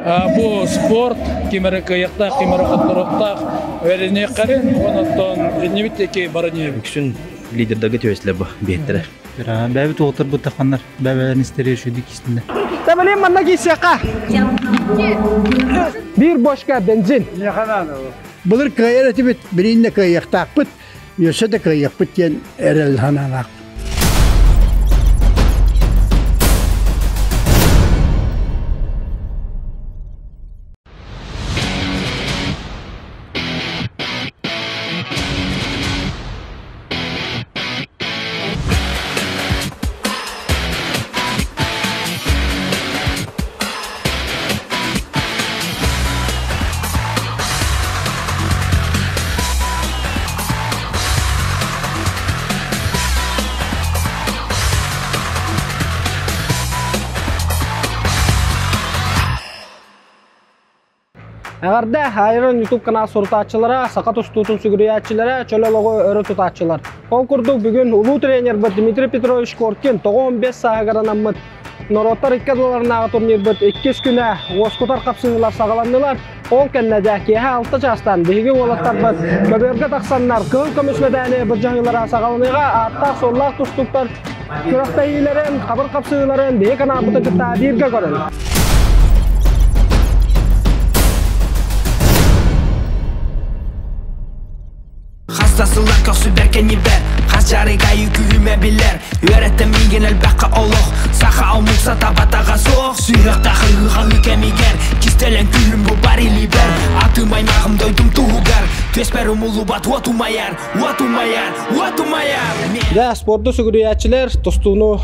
Бу спорт ким эрэ кыайыахтаах, ким эрэ хотторуохтаах үөрэниэххэрин, онон иннибит диэки баран иһэбит. Үксүн лидердарга түбэстилэр бу биэттэрэ. Бэбит уолтарбыт таханнар бэбэлэрин истэри үчүгдүк кистиннэр. Табалин манна киирсиэххэ. Биир бочка бензин. Былыр кыайар этибит, билигин да кыайыахтаахпыт, өссө да кыайыахпыт диэн эрэл санаалаахпыт. Эҕэрдэ, Айрон YouTube канал сурутааччылара, саха тустуутун сүгүрүйээччилэрэ, чөл олоҕу өрө тутааччылар. Ол курдук бүгүн улуу тренербит Дмитрий Петрович Коркин 95 сааһыгар анаммыт норуоттар икки ардыларынааҕы турнирбыт иккис күнэ уоскутар хапсыһыылар саҕаланнылар. Ол кэннэ дьэ киэһэ 6 чаастан биһиги уолаттарбыт көбүөргэ тахсаннар кыһыл көмүс мэдээни былдьаһыылара саҕаланыаҕа ааттаах-суоллаах тустууктар күрэхтэһиилэрин, хабыр хапсыһыыларын биһи канаалбытын кытта бииргэ көрүҥ. Хас да сыллар көхсүбэр кэннибэр Хас дьарыгайы күһүмэ билэр Үөрэттэ миигин элбэххэ олох Саха омук сатабатаҕа суох Сүһүөхтээх ыһыы-хаһыы кэмигэр Кистэлэҥ күһүм бу бар илиибэр Атым аймаҕым дойдум туһугар Түөспэр умуллубат уот умайар Уот умайар, уот умайар Дьэ, спорду сүгүрүйээччилэр, тустууну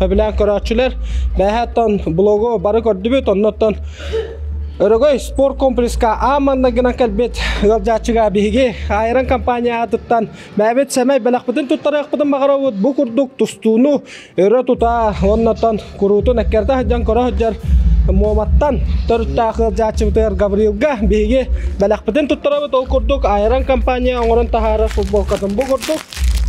сөбүлээн көрөөччүлэр, бэйэһэттэн блогу бары көрдүбүт, оннуттан Өрөгөй спорт комплекска аан маҥнайгынан кэлбит ыалдьааччыга биһиги Айрон компания аатыттан бэйэбит сэмэй бэлэхпитин туттарыахпытын баҕарабыт. Бу курдук тустууну өрө тута уоннаттан куруутун эккэрдэ сылдьан көрө сылдьар Муоматтан төрүттээх ыалдьааччыбытыгар Гаврилга биһиги бэлэхпитин туттарабыт. Ол курдук Айрон компания оҥорон таһаарар футболкатын бу курдук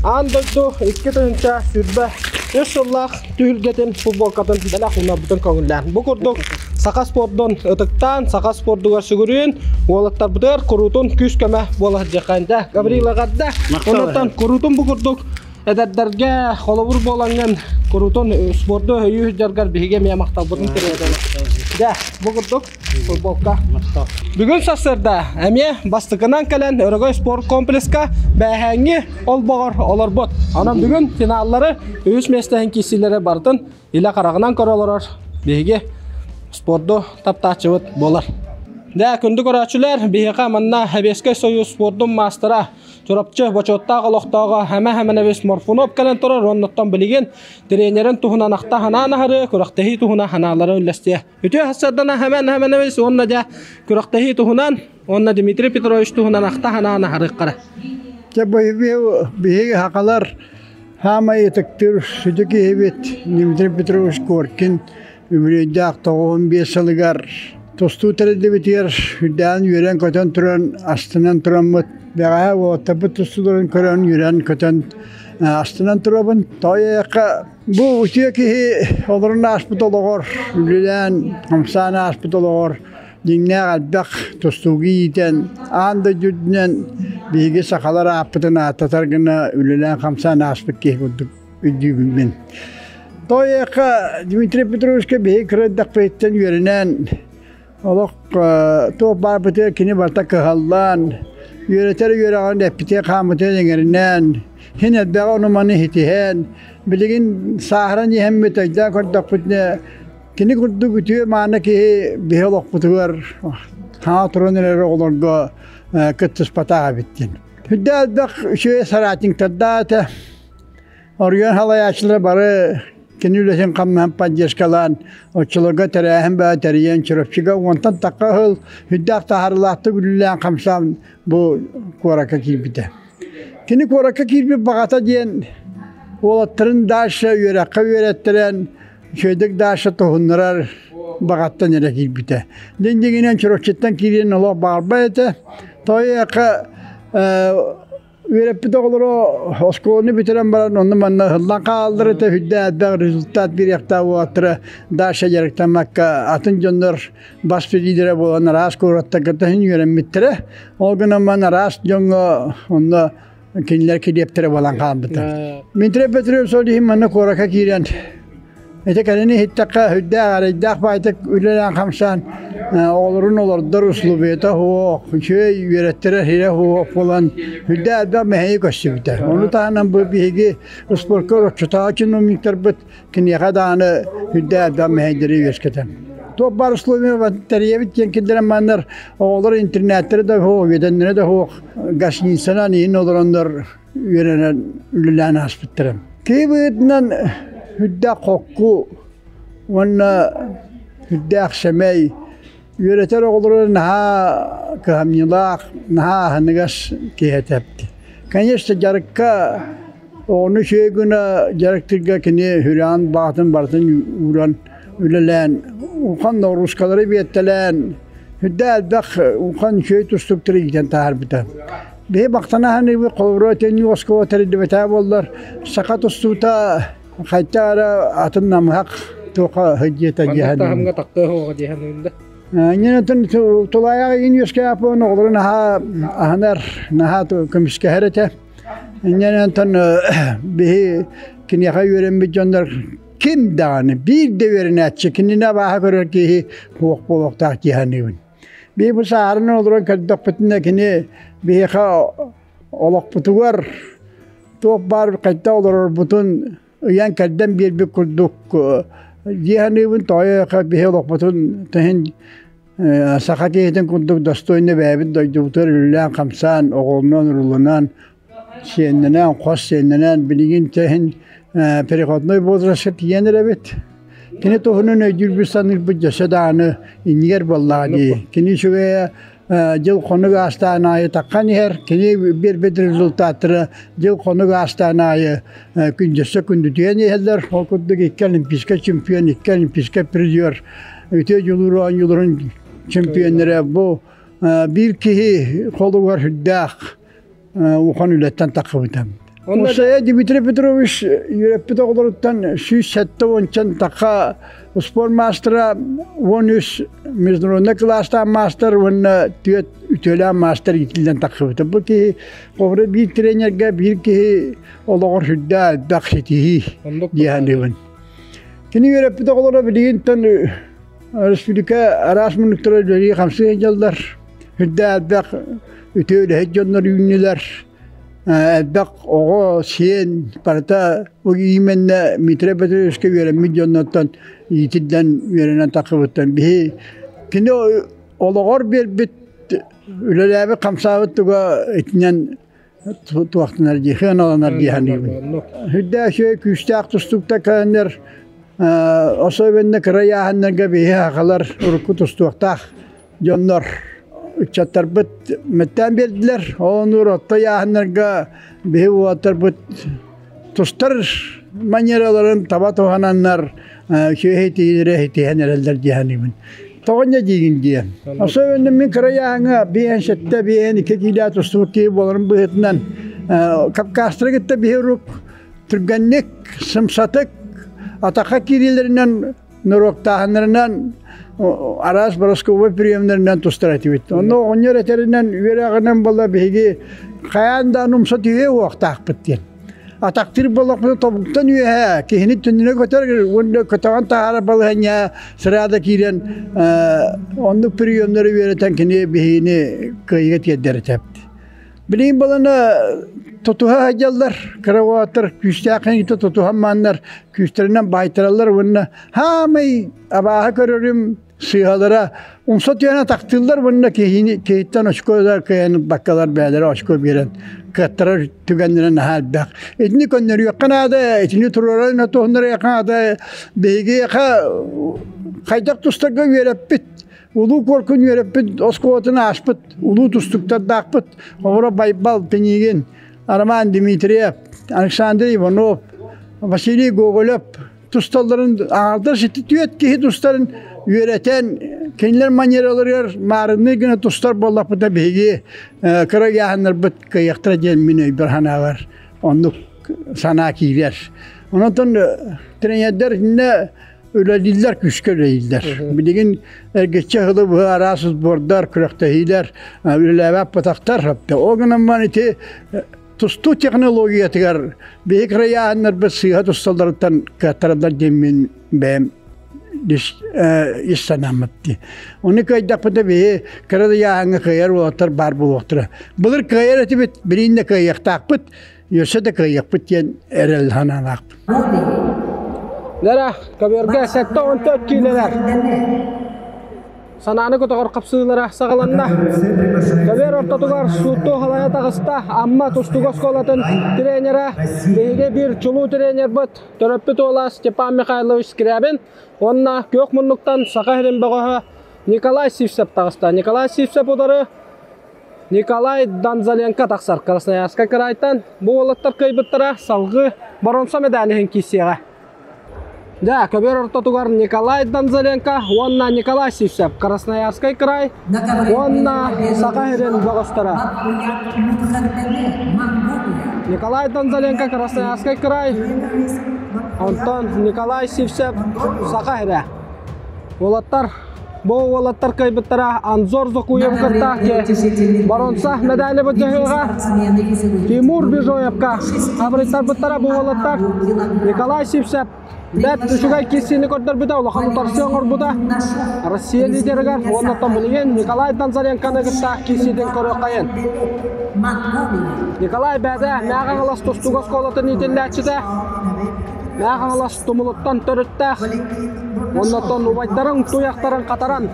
аан дойду 2023 сыллаах түһүлгэтин футболкатын бэлэх уунарбытын көҥүллээн. Бу курдук саха спордун ытыктаан, саха спордугар сүгүрүйэн, уолаттарбытыгар куруутун күүс-көмө буола сылдьыаххайда. Гаврил эҕэрдэ. Онон куруутун бу курдук эдэрдэргэ холобур буолаҥҥын куруутун спорду өйүү сылдьаргар биһиги эмиэ махталбытын тириэдэбит. Дьэ, бу курдук футболка. Бүгүн сарсыарда эмиэ бастакынан кэлэн Өрөгөй спорт комплекска бээһээҥҥи олбоҕор олорбут. Онон бүгүн финаллары үһүс миэстэһин киирсиилэри барытын илэ хараҕынан көрө олорор биһиги спорду таптааччыбыт буолар. Дэ, күндү көрөөччүлэр, биһиэхэ манна Сэбиэскэй Союз спордун маастара Чурапчы бочуоттаах олохтооҕо Хэмэ Хэмэнэбис Морфунов кэлэн турар уоннаттан билигин тренерин туһунан ахта санаан аһарыы, күрэхтэһии туһунан санаалары үллэстиэ. Үтүө сарсыардана Хэмэн Хэмэнэбис уонна дьэ күрэхтэһии туһунан уонна Дмитрий Петрович туһунан ахта санаан аһарыаххара. Дьэ биһиги сахалар саамай ытыктыыр сүдү киһибит Дмитрий Петрович Коркин үбүлүөйдээх 95 сылыгар тустуу тэриллибитигэр үрдээн үөрэн-көтөн туран астынан тураммыт бэҕэһээ уолаттарбыт тустууларын көрөн үөрэн-көтөн астынан турабын. Тоойуохха бу үтүө киһи олорон ааспыт олоҕор үлэлээн хамсаан ааспыт олоҕор дьиҥнээх элбэх тустуугу иитэн аан дойду үрдүнэн биһиги сахалар ааппытын ааттатар гына үлэлээн хамсаан ааспыт киһи курдук өйдүүбүн мин. Тоойуохха Дмитрий Петровичка биһиги кыра эрдэхпититтэн үөрэнэн олох туох баарбытыгар кини барыта кыһаллан үөрэтэр үөрэҕин эппитин хааммытын иҥэринэн син элбэҕи ону-маны ситиһэн билигин сааһыран иһэммит өйдөөн көрдөхпүтүнэ кини курдук үтүө мааны киһи биһи олохпутугар хаҥа туран эрэр оҕолорго кыттыспатах эбит диэн. Үрдэ элбэх үчүгэй соратниктардаах этэ. Оройуон салайааччылара бары кини үлэтин хамнаһын поддержкалаан, оччолорго тэрээһин бөҕө тэрийэн Чурапчыга уонтан тахха сыл үрдээх таһаарыылаахтык үлэлээн хамсаан бу куоракка киирбитэ. Кини куоракка киирбит баҕата диэн уолаттарын дальше үөрэххэ үөрэттэрэн, үчүгэйдик дальше туһуннарар баҕаттан эрэ киирбитэ. Дьин дьиҥинэн Чурапчыттан киириэн олох баҕарбат этэ. Тоойуохха. Үөрэппит оҕолоро оскуоланы бүтэрэн баран онно-манна ыһыллан хааллар этэ, үрдээх элбэх результат биэриэхтээх уолаттара Даша дьарыктаммакка атын дьоннор бас билиилэрэ буолан араас куораттарга таһын үөрэммиттэрэ. Ол гынан баран араас дьоҥҥо онно кинилэр килиэптэрэ буолан хаалбыта. Дмитрий Петрович ол иһин манна куоракка киирэн ити кэлин иһиттэххэ сүрдээх эрэйдээх баайтык үлэлээн-хамсаан оҕолорун олордор условиета суох, үчүгэй үөрэттэрэр сирэ суох буолан сүрдээх элбэх мэһэйи көрсүбүтэ. Ону таһынан бу биһиги спорка оччотооҕу чиновниктарбыт киниэхэ даҕаны сүрдээх элбэх мэһэйдэри үөскэтэн. Туох баар условия тэрийэбит диэн киллэрэн маннар оҕолор интернеттэрэ да суох, үөдэннэрэ да суох гостиницанан иһин олороннор үөрэнэн үлэлээн ааспыттара. Киһи быһыытынан үрдээх хокку уонна үрдээх сэмэй үөрэтэр оҕолору наһаа кыһамньылаах, наһаа аһыныгас киһи этэ. Конечно, дьарыкка оҕону үчүгэй гына дьарыктыырга кини сүрэҕин баҕатын барытын ууран үлэлээн, улахан ноҕуруускалары биэртэлээн, үрдээх элбэх улахан үчүгэй тустууктары иитэн таһаарбыта. Биһи махтана саныыбыт, холобура итинник оскуола тэриллибэтэ буоллар, саха тустуута хайта эрэ атын намыһах туоха сылдьыата Маннык таһымҥа тахтыа суоҕа дии саныыбын да. Иннинэтин тулаайах иин үөскээппин оҕолору наһаа аһынар, наһаа көмүскэһэр этэ. Иннинэтин биһи киниэхэ үөрэммит дьоннор ким даҕаны биир да үөрэнээччи кинини абааһы көрөр киһи суох буолуохтаах дии саныыбын. Биһи бу сааһыран олорон көрдөхпүтүнэ кини биһиэхэ олохпутугар туох баар хайдах олорорбутун ыйан кэрдэн биэрбит курдук дии саныыбын. Тоҕо биһи олохпутун тэһин саха киһитин курдук достойно бэйэбит дойдубутугар үлэлээн-хамсаан, оҕолонон-урууланан, сиэннэнэн, хос сиэннэнэн билигин тэһин переходной возрастка тиийэн эрэбит. Кини туһунан өйдүүрбүт саныырбыт дьөсө даҕаны иннигэр буоллаҕа дии. Кини үчүгэйэ дьыл хонук аастаан аайы таххан иһэр. Кини биэрбит результаттара дьыл хонук аастаан аайы күндүсэ күндүтүйэн иһэллэр. Ол курдук икки олимпийскай чемпион, икки олимпийскай призер, үтүө дьулуур оонньууларын чемпионнара бу биир киһи холугар сүрдээх улахан үлэттэн таххыбыта. Онно Дмитрий Петрович үөрэппит оҕолоруттан 170 таха спорт маастара, 13 международный кылаастаах маастар уонна түөрт үтүөлээх маастар иитиллэн тахсыбыта. Бу киһи холобура биир тренергэ биир киһи олоҕор сүрдээх элбэх ситиһии дии саныыбын. Кини үөрэппит оҕолоро билигинтэн республика араас муннуктара үлэлии-хамсыы сылдьаллар. Үрдээх элбэх үтүө үлэһит дьоннор үүннүлэр. Элбэх оҕо, сиэн барыта бу именно Дмитрий Петровичка үөрэммит дьоннортон иитиллэн үөрэнэн тахсыбыттан биһи кини олоҕор биэрбит үлэлээбит хамсаабыт туга итинэн туохтанар дии сыаналанар дии саныыбын. Үрдээх үчүгэй күүстээх тустууктар кэлэннэр особенно кыра ыйааһыннарга биһи сахалар урукку тустуохтаах дьоннор ыччаттарбыт мэттээн биэрдилэр. Онур отто ыйааһыннарга биһи уолаттарбыт тустар манераларын таба туһананнар үчүгэй тиийдэрэ тиһэн эрэллэр дии саныыбын. Тоҕо инньэ диигин диэн. Особенно мин кыра ыйааһыҥҥа биээн сэттэ, биээн икки киилэ тустубут киһи буоларым быһыытынан Кавказтары кытта биһи урук түргэнник, сымсатык атахха киириилэринэн норуоктааһыннарынан араас Боросковой приемнарынан тустар этибит. Онно оҕонньор этэринэн үөрэҕинэн буолла биһиги хайаан да умса түһүө уохтаахпыт диэн. Атахтыыр буоллахпына тобуктан үөһэ киһини түннүнэ көтөр уонна көтөҕөн таһаарар балаһыанньа сыраада киирэн оннук приемнары үөрэтэн кини биһигини кыайыыга тиэрдэр этэ. Билигин балана тутуһа сылдьаллар, кыра уолаттар күүстээх киһитэ тутуһан мааннар күүстэринэн баайтараллар уонна хаамай абааһы көрөрүм сыыһалара умса түһэн атахтыыллар уонна киһини киһиттэн очко да кыайан ылбаккалар бэйэлэрэ очко биэрэн кыаттарар түгэннэрэ наһаа элбэх. Итини көннөрүөххэ наада, итини туруоран туһуннарыахха наада. Биһиги хайдах тустарга үөрэппит Улуу Куоркун үөрэппит оскуолатын ааспыт улуу тустуктардаахпыт Хоборо Байбал Пинигин, Роман Дмитриев, Александр Иванов, Василий Гоголев тусталларын аҥардар сити түөрт киһи тустарын үөрэтэн, кинилэр манераларыгар маарынныы гына тустар буоллахпыта биһиги кыра ыйааһыннарбыт кыайыахтара диэн мин өйбөр санаабар оннук санаа киирэр. Онон тренердэр иннэ үлэлииллэр, күүскэ үлэлииллэр. Билигин эргиччи ыһылы быһа араас сбордар, күрэхтэһиилэр үлэлээбэт батахтар. Ол гынан баран ити тустуу технологиятыгар биһи кырайааһыннарбыт сыыһа тусталларыттан кыаттараллар диэн мин бэйэм ис санааммыт дии. Ону кыайдахпыта биһи кыра да ыйааһыҥҥа кыайар уолаттар баар буолуохтара. Былыр кыайар этибит, билигин да кыайыахтаахпыт, өссө да кыайыахпыт диэн эрэл санаалаахпын. Нера, көбүөргэ 74 киилэлэр. Санааны көтөҕөр хапсыылара саҕаланна. Көбүөр ортотугар сууттуу халайа таҕыста Амма тустуук оскуолатын тренерэ, биһиги биир чулуу тренербыт, төрөппүт уола Степан Михайлович Скрябин уонна күөх муннуктан Саха сирин бөҕөһө Николай Сивцев таҕыста. Николай Сивцев удары Николай Донзаленко тахсар Красноярскай кыраайтан. Бу уолаттар кыайбыттара салгыы боронсо медалиһын киирсиэҕэ. Дьэ, көбүөр ортотугар Николай Донзаленко уонна Николай Сивцев Красноярскай край уонна Саха сирин бөҕөстөрө. Николай Донзаленко Красноярскай край, онтон Николай Сивцев Саха сирэ. Уолаттар Бу уолаттар кыайбыттара Анзор Зокуев кытта боронса медали былдьаһыаҕа Тимур Бижоевка хабырыйтарбыттара бу уолаттар Николай Сивцев бэрт үчүгэй киирсиини көрдөрбүтэ, улахан утарсыы оҥорбута Россия лидеригэр уонна билигин Николай Донзаренконы кытта киирсиитин көрүөххэйин. Николай бэйэтэ Мэҕэ Хаҥалас тустуук оскуолатын иитиллээччитэ, Мэҕэ Хаҥалас тумулуттан төрүттээх. Оннуттан убайдарын туйахтарын хатаран,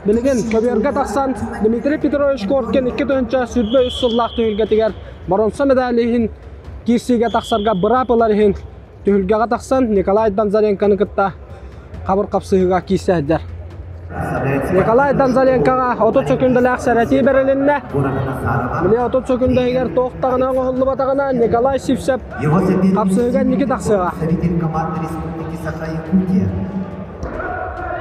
билигин көбүөргэ тахсан Дмитрий Петрович Коркин 2023 сыллаах түһүлгэтигэр боронса медали иһин киирсиигэ тахсарга быраап ылар иһин түһүлгэҕэ тахсан Николай Донзаренконы кытта хабыр хапсыһыыга киирсэ сылдьар. Николай Донзаренкоҕа 30 сөкүндэлээх сэрэтии бэрилиннэ. Били 30 сөкүндэ иһигэр туох даҕаны оҥоһуллубатаҕына Николай Сивцев Хапсыһыга инники тахсыаҕа.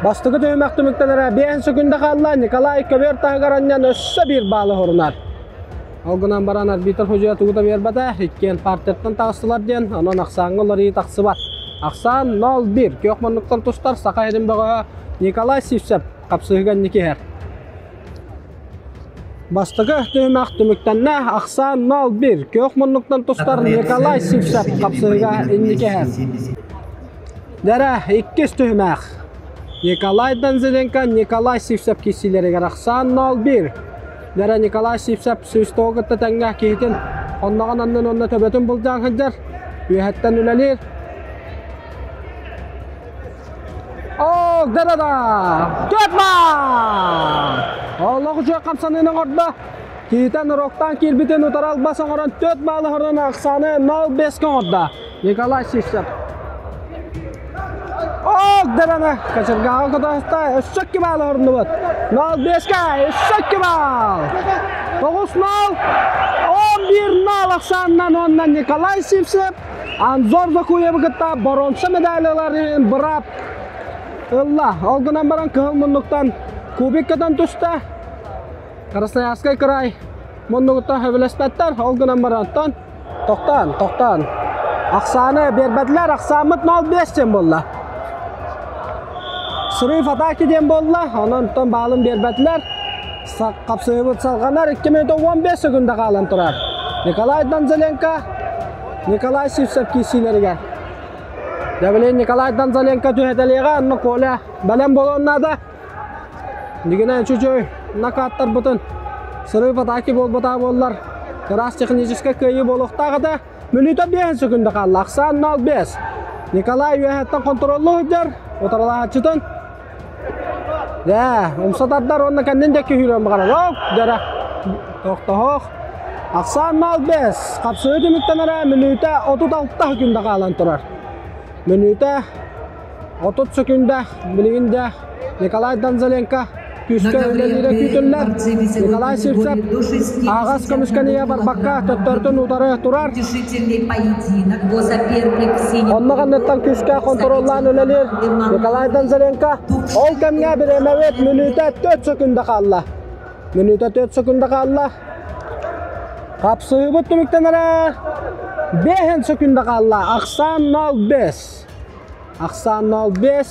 Бастакы түһүмэх түмүктэнэрэ биэс сөкүндэ хаалла. Николай көбүөр таһыгар анньан өссө биир баалы хорунар. Ол гынан баран арбитр судьуйа тугу да биэрбэтэ. Иккиэн партияттан таҕыстылар диэн, онон ахсааҥҥа уларыйыы тахсыбат. Ахсаан 0-1. Күөх муннуктан тустар Саха сирин бөҕөһө Николай Сивцев хапсыһыга инники иһэр. Бастакы түһүмэх түмүктэннэ, ахсаан 0-1. Күөх муннуктан тустар Николай Сивцев хапсыһыга инники иһэр. Дэрэ, иккис түһүмэх. Николай Донзеленко, Николай Сивцев киирсиилэригэр ахсаан 0-1. Дэрэ Николай Сивцев сүүс кытта тэҥҥэ киһитин онноҕун аннын уонна төбөтүн былдьаан сылдьар. Үөһэттэн үлэлиир. Ок, да-да-да! Төрт Олох үчүгэй хамсаныыны оҥордо. Киитэн уроктаан киирбитин утары албас оҥорон 4 баалы хорон ахсааны 0-5 оҥордо. Николай Сивцев. Ок, да-да-да! Качыргааҕа көтөһүстэ. Өссө 2 баалы хоруннубут. 0-5-ка өссө 2 баал. 9-0 11-0 ахсаанынан уонна Николай Сивцев Анзор Зокуевы кытта боруонса медали ылар иһин быраап ылла. Ол гынан баран кыһыл муннуктан кубик көтөн түстэ. Красноярскай край муннугуттан сөбүлэспэттэр. Ол гынан баран тохтоон, тохтоон. Ахсааны биэрбэтилэр. Ахсааммыт 0-5 диэн буолла. Срыв атаки диэн буолла. Онон баалын биэрбэтилэр. Хапсыһыбыт салҕанар 2 минута 15 секунда хаалан турар. Николай Донзаленко Николай Сивцев киирсиилэригэр. Дьэ, Николай Донзаленко түһэтэлиэҕэ, онно Коля бэлэм буолуон наада. Дигинэн үчүгэй накаттарбытын сырыы атаки буолбатаа буоллар, ыраас техническэй кыайыы буолуохтаах этэ. Мүнүүтэ 5 секунда хаалла. Ахсаан 0-5. Николай үөһэттэн контроллуу сылдьар. Утарылаһааччытын Дьэ, умса тардар уонна кэннин диэки сүүрэн баҕарар. Оп, дьэрэ. Тохтоһох. Ахсаан 0-5. Хапсыһыы түмүктэнэрэ мүнүүтэ 36 секунда хаалан турар. Мүнүүтэ 30 секунда билигин да Николай Донзаленко. күүскэ үлэлиирэ күүтүллэр. Николай Сивцев ааҕас көмүскэнигэ барбакка төттөрүтүн утары турар. Онно ханныттан күүскэ хонтуруоллаан үлэлиир Николай Донзаренко. Ол кэмҥэ бириэмэбит мүнүүтэ 4 секунда хаалла. Мүнүүтэ 4 секунда хаалла. Хапсыһыыбыт түмүктэнэрэ 5 секунда хаалла. Ахсаан 0-5. Ахсаан 0-5.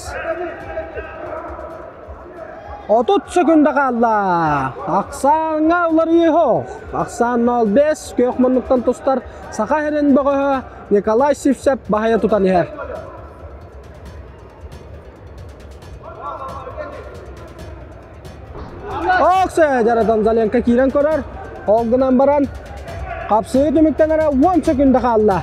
30 секунда хаалла. Ахсааҥҥа уларыйыы суох. Ахсаан 0-5 күөх муннуктан тустар Саха сирин бөҕөһө Николай Сивцев баһыйа тутан иһэр. Оксе дьаратан Заленко киирэн көрөр. Ол гынан баран хапсыы түмүктэнэрэ 10 секунда хаалла.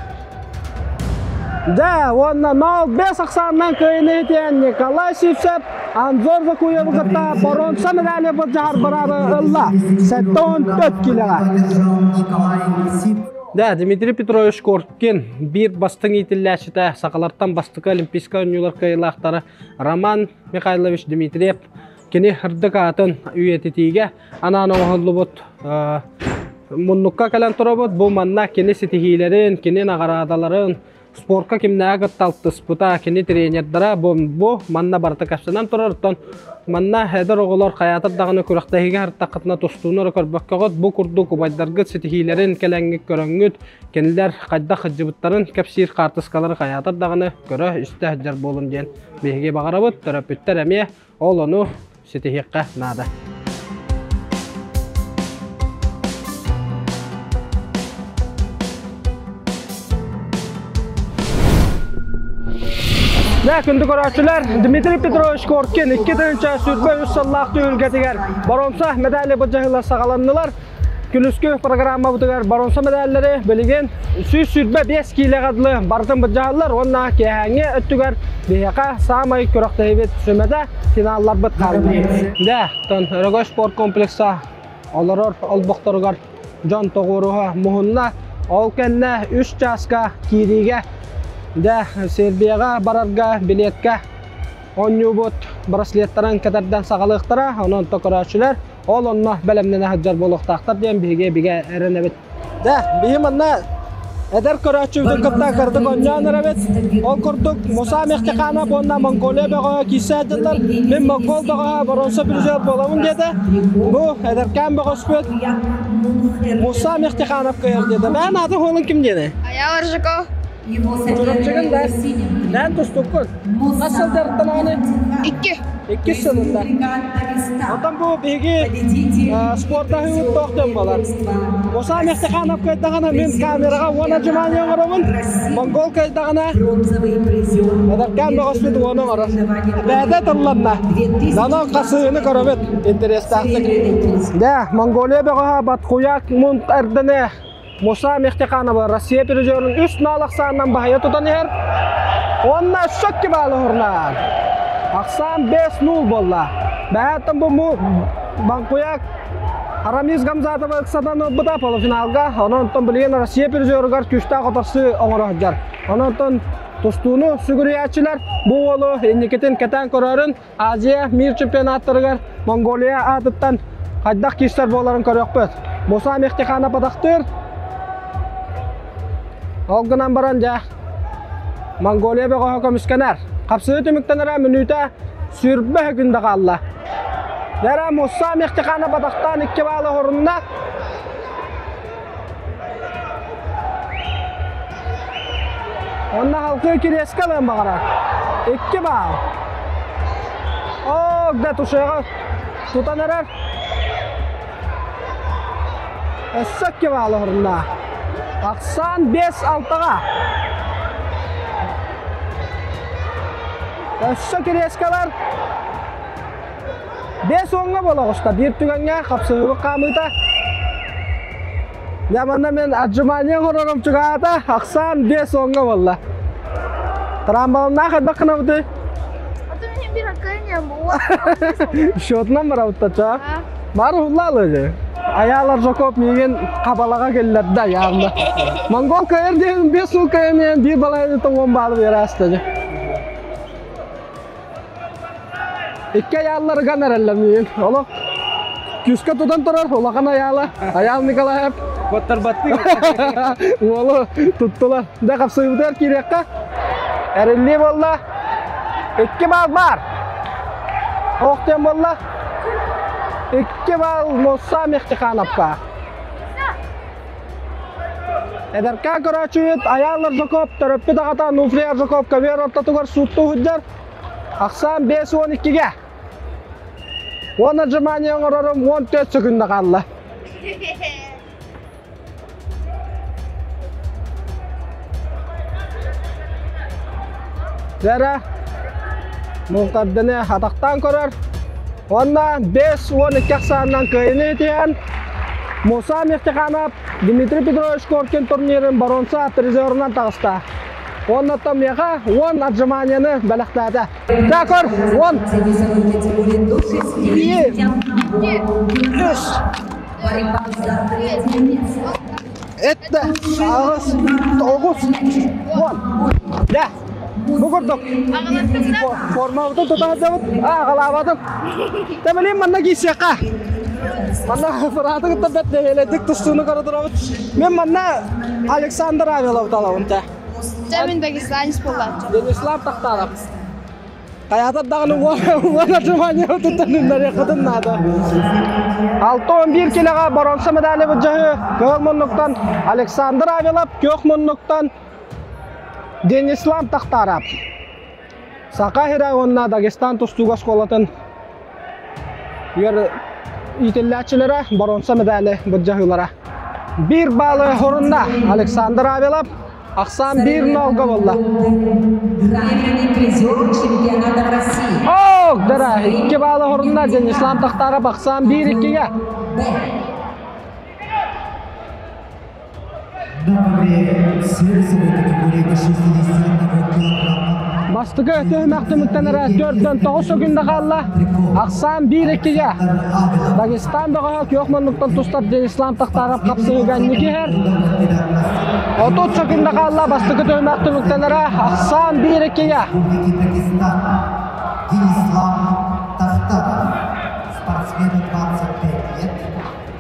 Дьэ, уонна 0-5 ахсаанынан кыайыыны итиэн Николай Сивцев Анзор Закуевы кытта боруонса медали былдьаһар быраабы ылла. 74 килоҕа. Да, Дмитрий Петрович Коркин биир бастыҥ иитиллээччитэ, сахалартан бастакы Олимпийскай оонньуулар кыайыылаахтара Роман Михайлович Дмитриев кини ырдык аатын үйэтитиигэ анаан оҥоһуллубут муннукка кэлэн турабыт. Бу манна кини ситиһиилэрин, кини наҕараадаларын, спорка кимнээҕи кытта алтыспыта, кини тренердара бу, бу манна барыта кэпсэнэн турар. Оттон манна эдэр оҕолор хайаатар даҕаны күрэхтэһиигэ сырыттаххытына тустууну эрэ көрбөккөҕүт, бу курдук убайдаргыт ситиһиилэрин кэлэҥҥит көрөҥҥүт, кинилэр хайдах сылдьыбыттарын кэпсиир хаартыскалары хайаатар даҕаны көрө-истэ сылдьар буолун диэн биһиги баҕарабыт, төрөппүттэр эмиэ ол ону ситиһиэххэ наада. Дэ, күндү көрөөччүлэр, Дмитрий Петрович Коркин 2023 сыллаах түһүлгэтигэр боруонса медали былдьаһыылар саҕаланнылар. Күнүскү программабытыгар боруонса медаллары билигин 125 киилэҕэ дылы барытын былдьаһаллар уонна киэһээҥҥи өттүгэр биһиэхэ саамай күрэхтэһиибит сүмэтэ финалларбыт хаалла. Дэ, тон Өрөгөй спорт комплекса олорор олбохторугар дьон тоҕуоруһа муһунна. Ол кэннэ үс чааска киириигэ дэ Сербияҕа барарга билиэткэ оонньуубут браслеттарын кэтэрдэн саҕалыахтара. Онон көрөөччүлэр Ол онно бэлэмнэнэ сылдьар буолуохтаахтар диэн биһиги бигэ эрэнэбит. Дэ, биһи манна эдэр көрөөччүбүтүн кытта кырдык оонньоон эрэбит. Ол курдук Муса Мехтиханов уонна Монголия бөҕөһө киирсэ сылдьаллар. Мин монгол бөҕөһө боруонса призер буолабын диэтэ. Бу эдэркээн бөҕөспүт Муса Мехтиханов кыайар диэтэ. Бэйэн аатын хуолун ким диэни? Аял Аржаков. Чурапчыгын да? Нэн тустуккун? Хас сылдьарыттан аҕаны? Икки. Иккис сылында. Оттон бу биһиги спортаһыыбыт туох диэн буолар? Муса Мехтиханов кыайдаҕына мин камераҕа уон отжимание оҥоробун. Монгол кыайдаҕына эдэркээн бөҕөспүт уону оҥорор. Бэйэтэ тылланна. Онон хасыһыыны көрөбүт интэриэстээхтик. Дэ, Монголия бөҕөһө Баткуяк Мунт Эрдене Муса Мехтиханова Россия призерун үс наал ахсаанынан баһыйа тутан иһэр. Уонна өссө баалы уһурнаар. Ахсаан 5-0 буолла. Бэһэттэн бу Баҥкуяк Арамис Гамзатова ыксатан ылбыта полуфиналга. Онон оттон билигин Россия призеругар күүстээх отарсыы оҥоро сылдьар. Онон тустууну сүгүрүйээччилэр бу уолу инникитин кэтээн көрөрүн Азия мир чемпионаттарыгар Монголия аатыттан хайдах киирсэр буоларын көрүөхпүт. Муса Мехтиханов атахтыыр. Ол гынан баран дьэ Монголия бөҕөһө көмүскэнэр. Хапсыы түмүктэнэрэ мүнүүтэ сүрбэ күндэ хаалла. Дэрэ Муса Мехтиханов атахтаан икки баалы хорунна. Онно халкыы кириэскэ ылыан баҕарар. Икки баал. Ок да тушеҕа тутан эрэр. Өссө икки баал оһорунна. Ахсаан 5-6-ҕа. Өссө кириэскэлэр Биэс уоҥҥа буола оҕуста. Биир түгэҥҥэ хапсыһыыбыт хаамыыта. Дьэ манна мен отжимание оҥорорум чугаата. Ахсаан биэс уоҥҥа буолла. Трамбалнаах элбэх гынабытый? Счетунан барабыттача. Бары уһуллаалы Аялар Жокоп миигин хабалаҕа киллэрдэ аялла. Монгол кыайар диэн биэс сыл кыайан биир балайны тоҥуон баалы биэрээстэди. Икки айаалларыган эрэллэр миин. Олох күүскэ тутан турар улахан айаала. Айаал Николаев. Куоттарбаттыы. Уолу туттулар. Да хапсыйбытыгар киириэххэ. Эриллии буолла. Икки баал баар. Ох диэн буолла. Икки баал Муса Мехтихановка. Эдэркээн көрөөччүбүт Айаал Аржаков төрөппүт аҕата Нуфрий Аржаков көбүөр ортотугар сууттуу сылдьар. Ахсаан 52-ге. Уон отжимание оҥорорум 14 секунда хаалла. Дьэрэ, муҥхардыны атахтаан көрөр. Уонна 52 ахсаанынан кыайыны итиһэн Муса Мехтиханов Дмитрий Петрович Коркин турнирын боруонса призерынан таҕыста. Уонна оттон миэхэ 10 отжиманияны бэлэхтээтэ. Такор, 10, 2, 3, Этте, аҕыс, тоҕус, уон. Дьэ, бу курдук. Формабытын тута сылдьабыт. Аа, аҕалаабатым. Тэбилиин манна киирсиэххэ. Манна фырааты кытта бэрт нэһиэлэйдик тустууну көрө турабыт. Мен манна Александр Авелов талабын тэ. Дьэ, мин дагестанец буоллааччы. Денислав Тахтаров. Хайаатар даҕаны уон отжимание туттан үннэриэххитин наада. 6-11 килоҕа боруонса медали былдьаһыы кыһыл муннуктан Александр Авелов, күөх муннуктан Денислав Тахтаров. Саха сирэ уонна Дагестан тустууга оскуолатын иитиллээччилэрэ боруонса медали былдьаһыылара. Биир баалы хорунна Александр Авелов Ахсаан биир ноолго буолла. Ок, дара, икки баалы хорунна Денислам Тахтаров ахсаан биир иккигэ. Бастакы түһүмэх түмүктэнэрэ төрдөн тоҕус секунда хаалла. Ахсаан биир иккигэ. Дагестан бөҕөһө күөх муннуктан тустар Денислам Тахтаров хапсыһыыга инники иһэр. 30 секунда хаалла бастакы түһүмэх түмүктэнэрэ ахсаан биир иккигэ.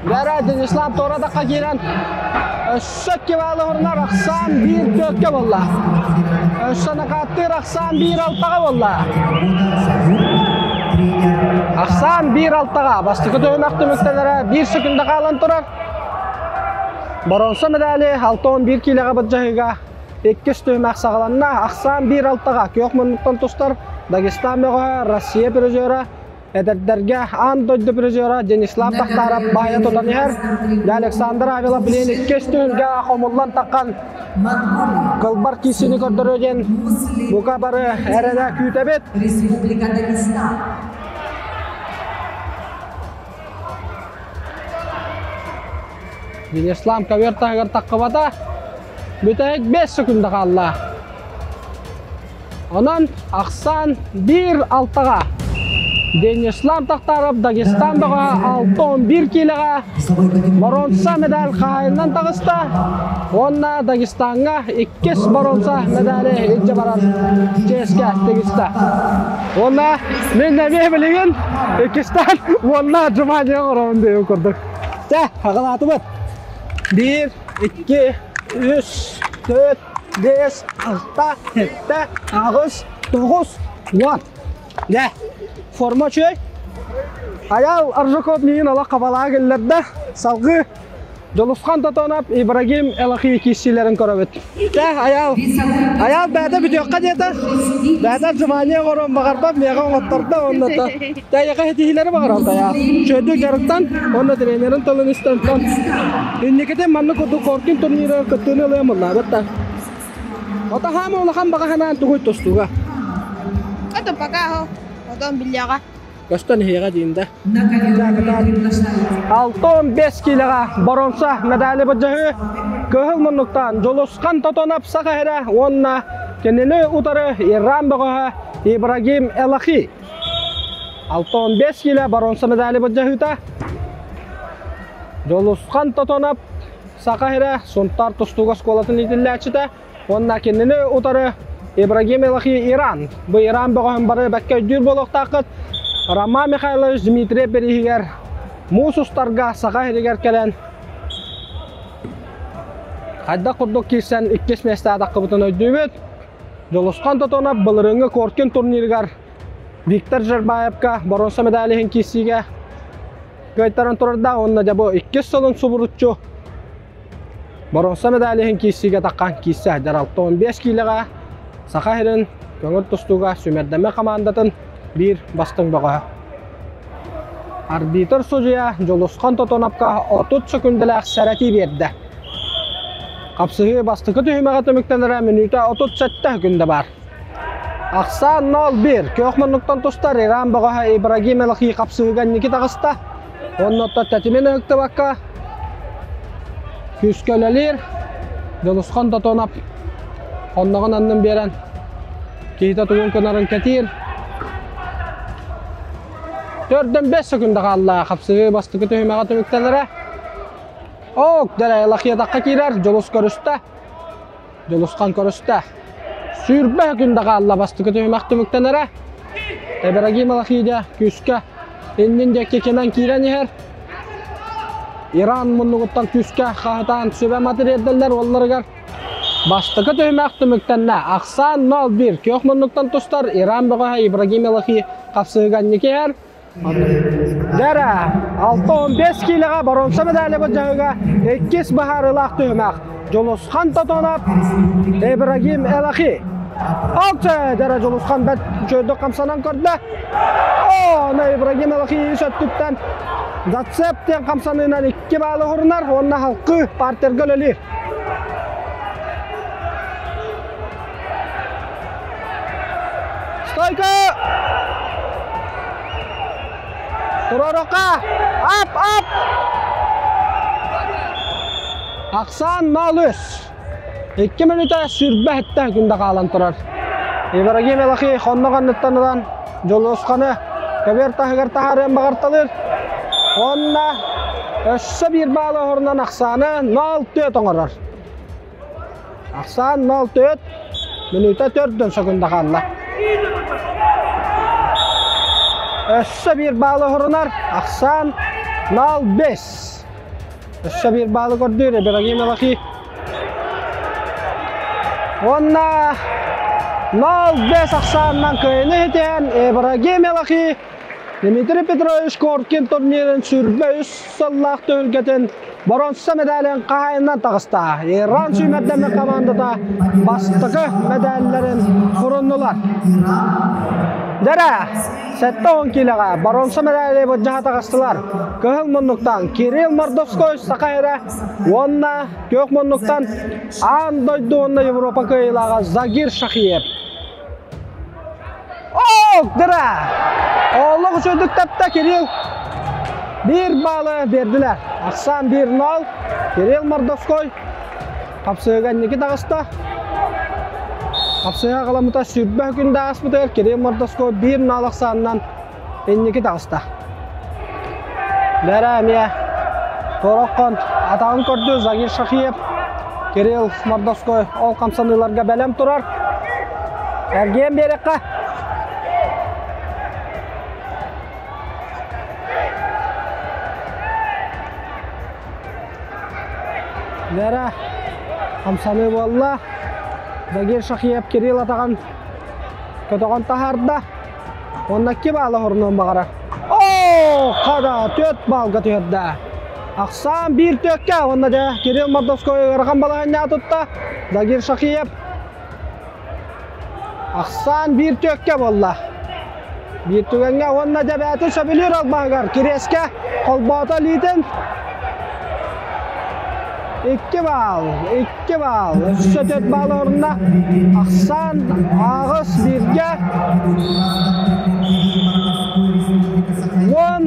Бэрэ Денислав Торадакка киирэн өссө икки баалы орунар ахсаан биир төрткө буолла. Өссө накааттыыр ахсаан биир алтаҕа буолла. Ахсаан биир алтаҕа бастакы түһүмэх түмүктэнэрэ биир секунда хаалан турар. Боруонса медали 6-11 киилэҕэ былдьаһыыга иккис түһүмэх саҕаланна. Ахсаан биир алтаҕа күөх муннуктан тустар Дагестан бөҕөһө Россия призера Эдэрдэргэ аан дойду призера Денислав Тахтаров баайа тутан иһэр. Александр Авилов билигин иккис түһүлгэ хомуллан таххан кылбар киисини көрдөрүө диэн бука бары эрэнэ күүтэбит. Республика Дагестан. Денислав ковер таһыгар таххыбата. Бүтэһик 5 секунда хаалла. Онон ахсаан биир алтаҕа Денислав Тахтаров Дагестан бөҕө 6-11 киилэҕэ боруонса медаль хаһаайынынан таҕыста уонна Дагестаҥҥа иккис боруонса медали илдьэ барар чиэскэ тигистэ. Уонна мин эмиэ билигин иккистээн уонна отжимание оҥоробун диэн курдук. Чэ, аҕалаатыбыт. Биир, икки, үс, төрт, биэс, алта, сэттэ, аҕыс, тоҕус, уон. Дьэ, форма үчүгэй. Айаал Аржаков миигин олох хабалаҕа киллэрдэ. Салгыы Дьулусхан Тотонов, Ибрагим Элахи киирсиилэрин көрөбүт. Дьэ, Айаал, Айаал бэйэтэ бүтүөххэ диэтэ. Бэйэтэ отжимание оҥоруон баҕарбат, миэхэ оҥоттордо уонна то. Дьэ, эйиэхэ ситиһиилэри баҕарабыт Айаал. Үчүгэйдик дьарыктан уонна тренерин тылын истэн Инникитин маннык курдук Коркин турнирыгар кыттыыны ылыам ыллаабыт да. Ото хаама улахан баҕа санаан тугуй тустууга? Это пока потом биллэҕэ. Көстөн иһиэҕэ диин да. 6-15 киилэҕэ боруонса медали былдьаһыы кыһыл муннуктан Дьулусхан Тотонов саха эрэ уонна кинини утары Иран бөҕөһө Ибрагим Элахи. 6-15 киилэ боруонса медали былдьаһыыта Дьулусхан Тотонов Саха сирэ Сунтаар тустууга оскуолатын иитиллээччитэ уонна кинини утары Ибрагим Элахи Иран. Бу Иран бөҕөһүн бары бэккэ өйдүүр буолуохтааххыт. Роман Михайлович Дмитриев бирииһигэр муус устарга Саха сиригэр кэлэн хайдах курдук киирсэн иккис миэстэ атаххыбытын өйдүүбүт. Дьулусхан Тотонов былырыыҥҥы Коркин турнирыгар Виктор Жербаевка боруонса медали иһин киирсиигэ кыайтаран турардаах уонна дьэ бу иккис сылын субуруччу боруонса медали иһин киирсиигэ таххан киирсэ сылдьар 65 киилэҕэ Саха сирин көҥүл тустууга сүүмэрдэммит хамаандатын биир бастыҥ бөҕөһө. Арбитр судьуйа Дьулусхан Тотоновка 30 сөкүндэлээх сэрэтии биэрдэ. Хапсыһыы бастакы түһүмэҕэ түмүктэнэрэ мүнүүтэ 37 күндэ баар. Ахсаан 0-1 күөх муннуктан тустар Иран бөҕөһө Ибрагим Элахи хапсыһыыга инники таҕыста. Онно тэтимин ыһыктыбакка күүскэ үлэлиир. Дьулусхан Тотонов онноҕун аннын биэрэн киһитэ тугун кынарын кэтиир. Төрдөн 5 секунда хаалла. Хапсыһыы бастакы түһүмэҕэ түмүктэнэрэ. Ок, дэрэ Лахиятахха киирэр. Дьулус көрүстэ. Дьулусхан көрүстэ. Сүүрбэ күндэ хаалла бастакы түһүмэх түмүктэнэрэ. Ибрагим Лахидя күүскэ иннин диэки кимэн киирэн иһэр. Иран муннугуттан күүскэ хаһытаан сүбэ матырыйаллар уолларыгар Бастакы түһүмэх түмүктэннэ. Ахсаан 0-1 күөх муннуктан тустар Иран бөҕөһө Ибрагим Элахи хапсыһыга инники Дэрэ, 6-15 киилэҕэ боруонса медали былдьаһыга иккис быһаарыылаах түһүмэх. Дьулусхан Тотонов, Ибрагим Элахи. Алты дэрэ Дьулусхан бэрт үчүгэйдик хамсанан көрдө. О, Ибрагим Элахи үс өттүттэн зацеп диэн хамсаныынан икки баалы уһурунар уонна халкы партерга үлэлиир. Стойка! Туруоруохха! Ап, ап! Ахсаан 0-3. Икки мүнүүтэ сүүрбэ сэттэ күндэ хаалан турар. Ибрагим Элахи хоннох анныттан ылан Дьулусханы көбүөр таһыгар таһаарыан баҕарталыыр. Уонна өссө биир баалы оһорунан ахсааны 0-4 оҥорор. Ахсаан 0-4 мүнүүтэ төрдөн секунда хаалла. Өссө биир баалы оһорунар. Ахсаан 0-5. Өссө биир баалы көрдүүр Ибрагим Элахи. Уонна 0-5 ахсаанынан кыайыны иһитиһэн Ибрагим Элахи Дмитрий Петрович Коркин турнирын сүүрбэ үс сыллаах түһүлгэтин боруонса медалын хаһаайынынан таҕыста. Иран сүүмэрдэммит командата бастакы медалларын уруннулар. Дэрэ, 70 киилэҕэ боруонса медали былдьаһа таҕыстылар. Кыһыл муннуктан Кирилл Мордовской Саха сирэ уонна күөх муннуктан аан дойду уонна Европа кыайыылааҕа Загир Шахиев. Дыра! Олох үчүгдүк тапта Кирилл. Биир баалы бердилер. Ахсаан 1-0. Кирилл Мордовской хапсыһыга инники таҕыста. Хапсыһыга халамыта сүүрбэ күн да ааспытыгар Кирилл Мордовской 1-0 ахсаанынан инники таҕыста. Бэрэ эмиэ Тороххон атаҕын көрдү Загир Шахиев. Кирилл Мордовской ол хамсаныыларга бэлэм турар. Эргийэн биэрэххэ. Вера хамсаныы буолла. Загир Шахиев Кирилл атаҕын көтөҕөн таһаарда. Уонна икки баалы хорунуон баҕарар. Оо, хада, түөрт баалга түһэрдэ. Ахсаан биир түөккэ уонна дьэ Кирилл Мордовской ыарахан балаһыанньаҕа тутта. Загир Шахиев ахсаан биир түөккэ буолла. Биир түгэҥҥэ уонна дьэ бэйэтин сөбүлүүр албаһыгар Кириэскэ холбоото илиитин. Икки баал, икки баал, өссө төрт баал орунна. Ахсаан аҕыс бииргэ уон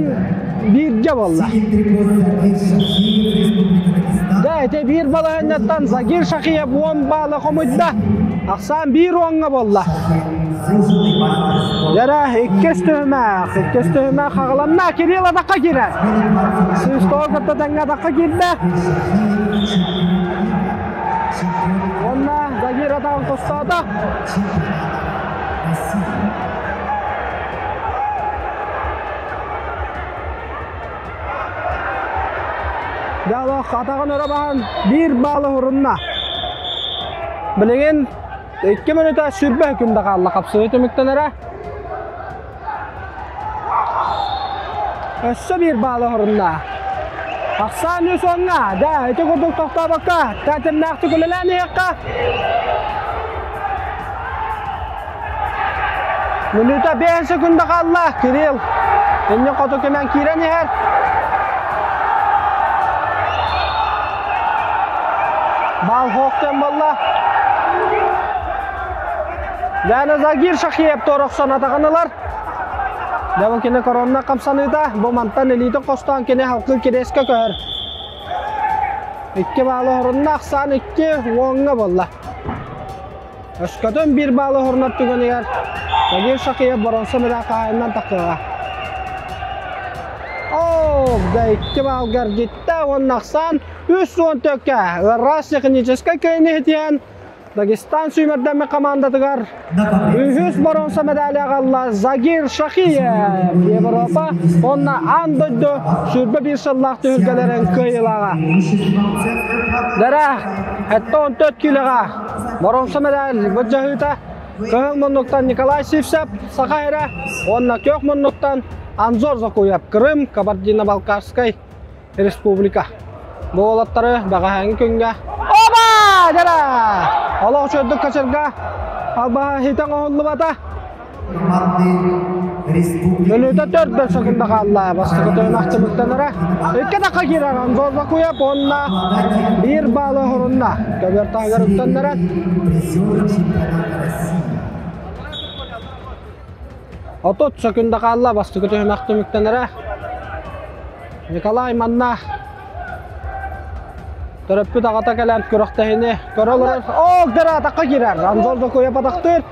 бииргэ буолла. Дьэ, ити биир балаһыанньаттан Загир Шахиев уон баалы хомуйда. Ахсаан биир уоҥҥа буолла. Дьэрэ, иккис түһүмэх, иккис түһүмэх хаҕыланна. Кирилл атахха киирэр. Сүүс кытта тэҥҥэ атахха киирдэ. Уонна Загир атаҕын хостоото. Дьалох атаҕын өрө баһан биир баалы урунна. Билигин 2 мүнүүтэ сүүрбэ күндэ хаалла хапсыһыы түмүктэнэрэ. Өссө биир баалы орунна. Ахсаан үс уонна, да, ити курдук тохтообокко, тэтимнээхтик үлэлээн иһиэххэ. Мүнүүтэ 5 секунда хаалла. Кирилл иннин хоту кимэн киирэн иһэр. Бал хоохтен болла. Яна Загир Шахиев торохсон атаҕын ылар. Дьэ кини коронна хамсаныыта бу мантан илиитин хостоон кини халкы кириэскэ көһөр. Икки баалы хорунна ахсаан икки уоҥҥа буолла. Өскөтүн биир баалы хорунар түгэнигэр Загир Шахиев боронса медаль хаһаайынынан тахсыаҕа. Оо, да икки баалга эргиттэ уонна ахсаан үс уон төккэ ыраас техническэй кыайыыны иһитиэн Дагестан сүүмэрдэммит хамаандатыгар үһүс боруонса медали аҕалла Загир Шахиев Европа уонна аан дойду 21 сыллаах түһүлгэлэрин кыайыылааҕа. Дара 74 килоҕа боруонса медаль былдьаһыыта кыһыл муннуктан Николай Сивцев Саха эрэ уонна күөх муннуктан Анзор Закуев Крым Кабардино-Балкарскай Республика. Бу уолаттары бэҕэһээҥҥи күҥҥэ Оба! Дара! Олох үчүгэйдик качырга албаһа хитэн оһуллубата. Мүнүүтэ төрт бер секунда хаалла. Бастакы тоймах түмүктэнэрэ. Икки тахха киирэр Анзор Бакуев уонна биир баалы хорунна. Көбүөр таһыгар үктэннэрэн. Отут секунда хаалла бастакы түһүмэх түмүктэнэрэ. Николай манна төрөппүт аҕата кэлэн күрэхтэһини көрө олорор. Оо, дара атахха киирэр. Анзор Докуев атахтыыр.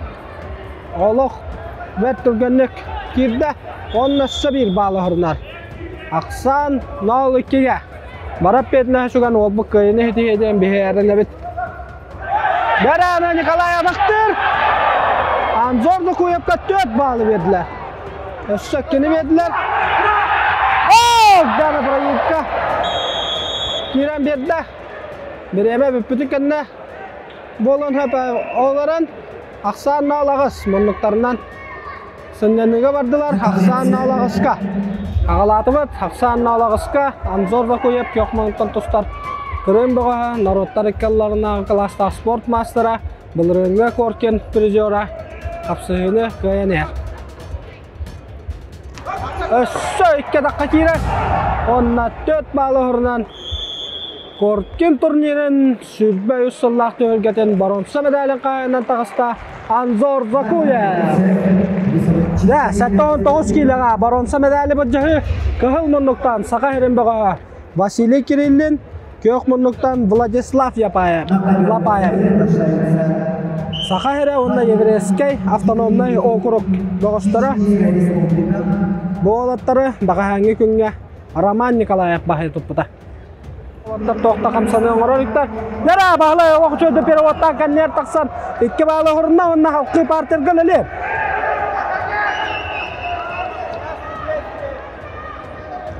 Олох бэрт түргэнник киирдэ. Уонна өссө биир баалы хорунар. Ахсаан 0-2-ге. Барап петнэ сүгэн уолбут кыайыны хитиһиэ диэн биһи эрэнэбит. Бэрээнэ Николай атахтыыр. Анзор Докуевка 4 баалы бердилэр. Өссө кини бердилэр. Оо, Дана проекка киирэн биэрдэ. Бириэмэ бүппүтүн кэннэ буолан олорон ахсаан наалаҕыс муннуктарынан сынньаныыга бардылар. Ахсаан наалаҕыска аҕалаатыбыт. Ахсаан наалаҕыска Анзор Бакуев Көхмонтон тустар Крым бөҕөһө, норуоттар иккалларынааҕы кылаастаах спорт маастара, былырыыҥҥы Коркин призера хапсыһыыны кыайан иһэр. Өссө икки атахха киирэр. Онно төрт баалы уһурунан Коркин турнирын 23 сыллаах түһүлгэтин боруонса медалин хаһаайынынан таҕыста Анзор Закуев. Да, 79 киилэҕэ боруонса медали былдьаһыы кыһыл муннуктан Саха сирин бөҕөһө Василий Кириллин, күөх муннуктан Владислав Япаев, Лапаев. Саха сирэ уонна Еврейскэй автономнай округ бөҕөстөрө бу уолаттары бэҕэһээҥҥи күҥҥэ Роман Николаев баһыйа туппута. Уолаттар туохта хамсаныы оҥорор иттэр. Нара баһылай олох үчүгэй переводтаан кэннигэр тахсан икки баалы оһорунна уонна халкыы партерга үлэлиир.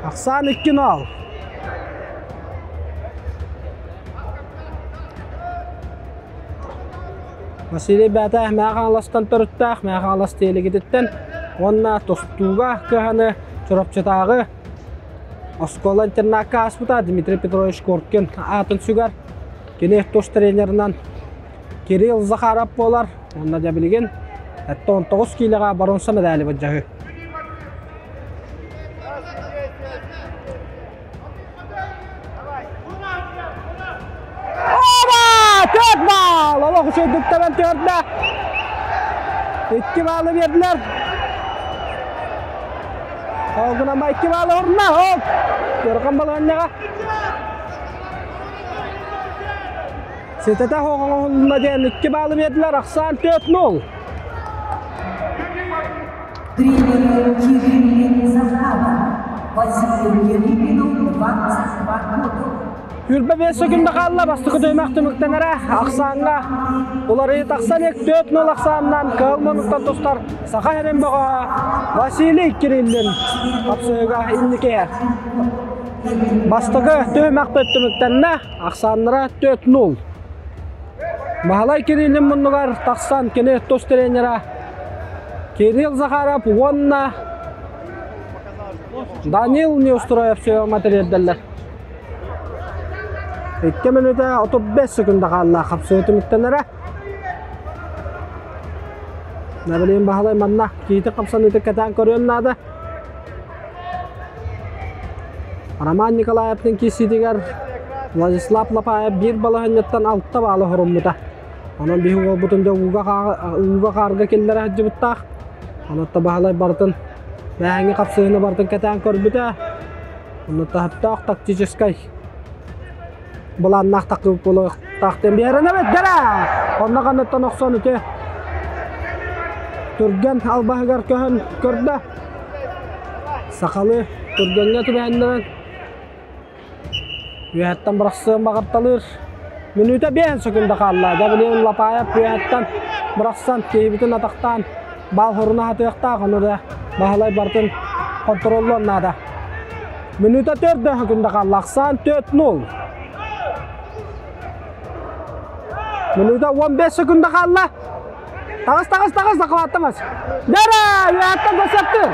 Ахсаан 2-0. Василий бээтэ Мэҥэ Хаҥаластан төрүттээх, Мэҥэ Хаҥалас Тиэлигититтэн уонна тустууга кыһаны Чурапчытааҕы оскуола-интернакка ааспыта Дмитрий Петрович Коркин аатын сүгэр. Кини тус тренеринэн Кирилл Захаров буолар. Уонна дьэ билигин 19 киилэҕэ боруонса медали былдьаһыы. Оба! Төрт баал! Олох үчүгэйдик тэбэн түһэрдэ. Икки баалы биэрдилэр. Ол гынан икки баалы орна. Ол! Көркөн балаһанньаҕа. Ситэтэ оҥоһулунна диэн икки баалы биэрдилэр. Ахсаан 4-0. Тренер Кириллин Захаров, Василию Кириллину 22 года. Хүрбэ бес секунда хаалла бастакы түһүмэх түмүктэнэрэ ахсааҥҥа уларыйы тахсан 4-0 ахсаанынан кыһыл муннуктан тустар Саха сирин бөҕөһө Василий Кириллин хапсыһыыга инники иһэр. Бастакы түһүмэхпит түмүктэннэ, ахсааннара 4-0. Баһылай Кириллин муннугар тахсан кини тус тренера Кирилл Захаров уонна Данил Неустроев сүбэ тириэрдэллэр. 2 мүнүүтэ 35 секунда хаалла хапсыы түмүктэнэрэ. Набилин Баһылай манна киһити хапсаныыты кэтээн көрүөн наада. Роман Николаевтын киирсиитигэр Владислав Лапаев биир балаһынньаттан алта баалы хоруммута. Онон биһи уолбутун дьэ ууга хаарга киллэрэ сылдьыбыттаах. Онон Баһылай барытын бээһиҥҥи хапсыһыыны барытын кэтээн көрбүтэ. Онно таһыттаах тактическай былааннаах такып буолуохтаах диэн биэрэн эбэттэрэ. Онно ханныттан охсон үтү түргэн албаһыгар көһөн көрдө. Сахалы түргэҥҥэ түбэһиннэрэн үөһэттэн бырахсыан баҕарталыыр. Мүнүүтэ биэһин сөкүндэ хаалла. Гаврил Лапаев үөһэттэн бырахсан киһибитин атахтаан баал хоруна хатыахтаах. Ону да Баһылай барытын контроллуон наада. Мүнүүтэ төрдө сөкүндэ хаалла. Ахсаан 4-0. Мүнүүтэ 15 сөкүндэ хаалла. Таҕыс, таҕыс, таҕыс, захваттамас. Дара, үөһэттэн көсөптүр.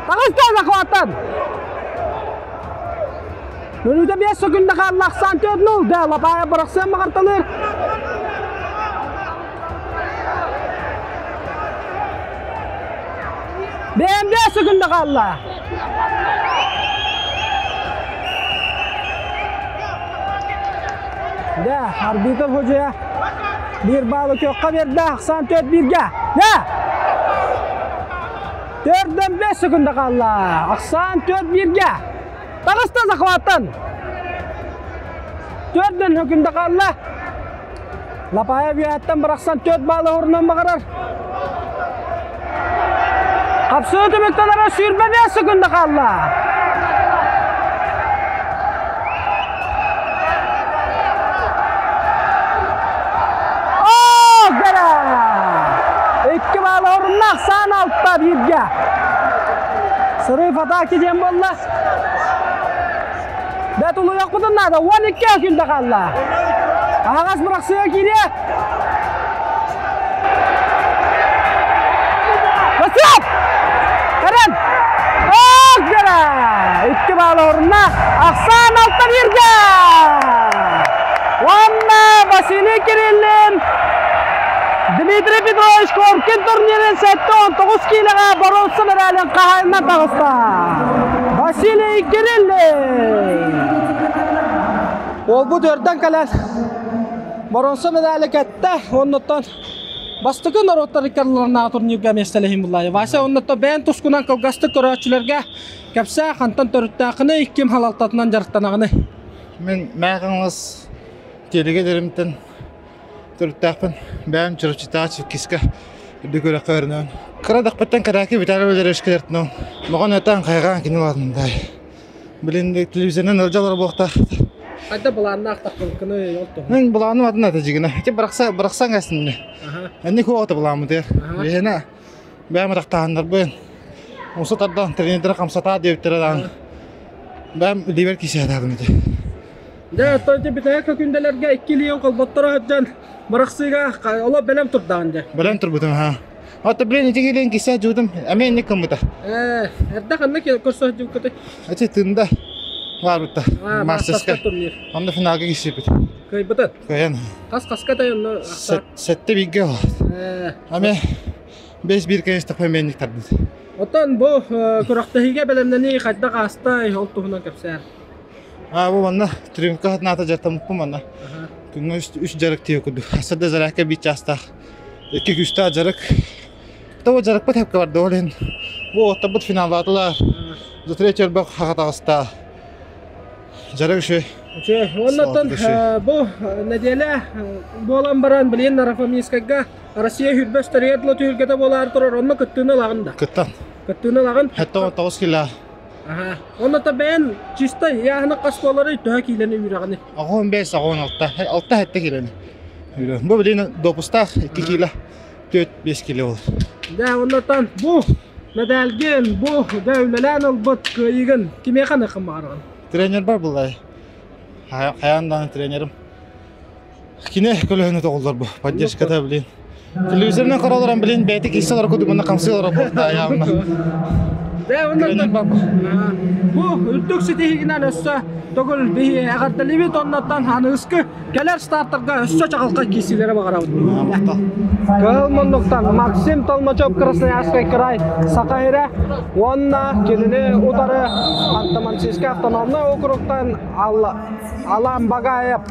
Таҕыс да захваттан. Мүнүүтэ 5 сөкүндэ хаалла. Ахсаан 4-0. Да, Лапаев бырахсыан баҕарталыыр. БМД секунда хаалла. Да, арбитр хожуя биир баалы күөххэ биэрдэ, ахсаан төрт бииргэ. Да! Төрдөн бес секунда хаалла. Ахсаан төрт бииргэ. Таҕыста захваттан. Төрдөн хөкүндэ хаалла. Лапаев үөһэттэн бырахсан төрт баалы орунан баҕарар. Хапсыы түмүктэнэрэ 25 секунда хаалла. Икки баалы орунна ахсаан алта бииргэ. Сырыып атаки диэн буолла. Бэт улуйахпытын наада. 12 күндэ хаалла. Аһаҕас бырахсыга киириэ. Басып! Каран! Ок Икки баал орунна. Ахсаан алта бииргэ! Уонна Василий Кириллин Дмитрий Петрович Коркин турнирын 79 киилэҕэ боруонса мэрээлин хаһаайынынан таҕыста. Василий Кириллин! Уолбут өрдөн кэлэн боруонса медали кэттэ. Оннуттан бастакы норуоттар иккардыларынааҕы турнирга миэстэлэһин буллаайы. Вася оннуттан бэйэн тускунан кылгастык көрөөччүлэргэ кэпсээ хантан төрүттээххиний, ким халалтатынан дьарыктанаҕыный? Мин Мэхаҥалас Тиэлигэ Дэрэмтэн төрүттээхпин. Бэйэм Чурапчытааҕы Чиккискэ үрдүк үөрэххэ үөрэнэбин. Кыра дахпыттан караоке Виталий Валерьевичка Моҕон этэн хайҕаан кини улаатындай. Билин телевизорынан ылдьа олорор буолуохтаах. Хайда былааннаах таххылкыны ол туһун? Мен былааным атын ата дьигинэ. Ити бырахса бырахсан кэстин. Энни куоҕата былааммытыгар. Биһиэнэ бэйэм атахтаһаннарбын. Уса тардан тренердere хамсатаа диэбиттэрэ даҕаны. Бэйэм илиибэр киисээтаатым ити. Дьэ, оттон ити бүтэһик көкүндэлэргэ икки илиин холботторо сылдьан бырахсыыга олох бэлэм турдаҕын дьэ. Бэлэм турбутум ха. Ото блин ити илиин кисэ жуудум эмиэ инник кыммыта. Ээ, эрдэ ханна көрсө сылдьыбыккытай? Ити тында баарбытта. Мастерска. турнир. Онно финалга киирсиппит. Кыайбытын. Кыайан. Хас хаска тайонно Сетте бииргэ ол. Аме бес биир кэс тапа тардыт. Оттон бу күрэхтэһиигэ бэлэмнэнии хайдах аастай ол туһунан кэпсээр. А бу манна тренировка хатнаата дьарыктаммыппын манна. Күҥҥэ үс дьарык тиийэ курдук. Сарда зарядка биир чаастаах. Икки күүстээх дьарык. Того дьарыкпыт хепке барды ол иһин. Бу оттабыт финаллаатылар. За третий өрбөх хахатаҕыста. Дьарык үчүгэй. Үчүгэй. Оннуттан бу нэдиэлэ буолан баран билигин Нарафаминскайга Россия хүрбэс тэрийэр тыла түһүлгэтэ буолаары турар. Онно кыттыыны ылаҕын да? Кыттан. Кыттыыны ылаҕын? 79 кило. Аха. Онно бэйэн чисто яһына хас буоларый төһө киилэни үүрэҕини? 15, 16, 6 килоны. Бу билин допустаах 2 кило, 4-5 кило бол. Да, оннотон бу Мэдээлгин бу дэ үлэлээн ылбыт кыайыгын кимиэхэ аныаххын баҕараҕын? Тренер бар буллай. Хайаан даҕаны тренерим. Кини көлөһүнү тоҕуллар бу. Поддержката блин. Телевизорынан көрө олорон блин бэйэтэ киирсэ олорор курдук манна хамсыы олорор буолта явно. Бу үрдүк ситиһиигинэн өссө төгүл биһи эҕэрдэлиибит оннуттан аныгыскы кэлэр стартарга өссө чаҕылхай киирсиилэри баҕарабыт. Кыһыл муннуктан Максим Толмачев Красноярскай край Саха сирэ уонна кинини утары Ханты-Мансийскай автономнай округтан Алан Багаев.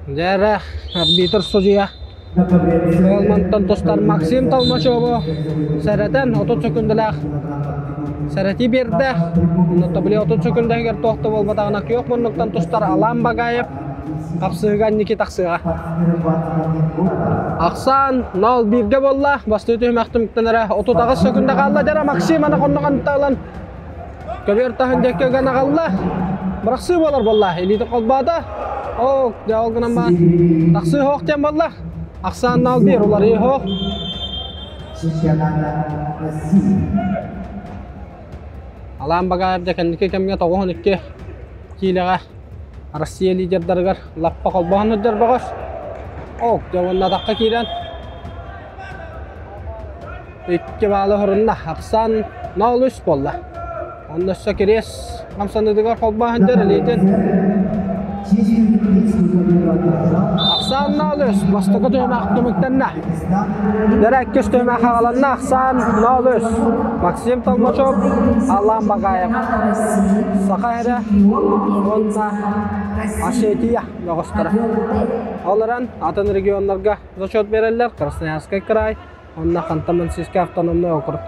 Дьэ арбитр судьуйа Кыһыл тустар Максим Толмачеву сэрэтэн 30 секундалаах сэрэтии биэрдэ. Онно били 30 секунда туох да буолбатаҕына күөх муннуктан тустар Алан Багаев хапсыыга инники тахсыаҕа. Ахсаан 0-1-гэ буолла. Бастыы түһүмэх түмүктэнэрэ 38 секунда хаалла. Дьара Максим аны хонноҕон ылан көбүөр таһын диэки ыган аҕалла. Бырахсыы буолар буолла. Илиитин холбоото. Оо, дьэ ол гынан баар. Тахсыы хоох диэн буолла. Ахсаан 0-1 уларыйыы хоох. Алаан Багаев дьэ кэнники кэмҥэ 92 киилэҕэ Россия лидердарыгар лаппа холбоһон сылдьар бөҕөс. Ок, дьэ уонна атахха киирэн икки баалы хорунна. Ахсаан 0-3 буолла. Онно өссө кириэс хамсаныытыгар холбоон сылдьар илиитин. Ахсаан 0-3 бастакы түһүмэх түмүктэннэ. Дэрэ иккис түһүмэх аҕаланна. Ахсаан 0-3 Максим Толмачев, Алан Багаев. Саха эрэ уонна Осетия бөҕөстөрө. Ол эрэн атын регионнарга зачет биэрэллэр Красноярскай край уонна Ханты-Мансийский автономный округ.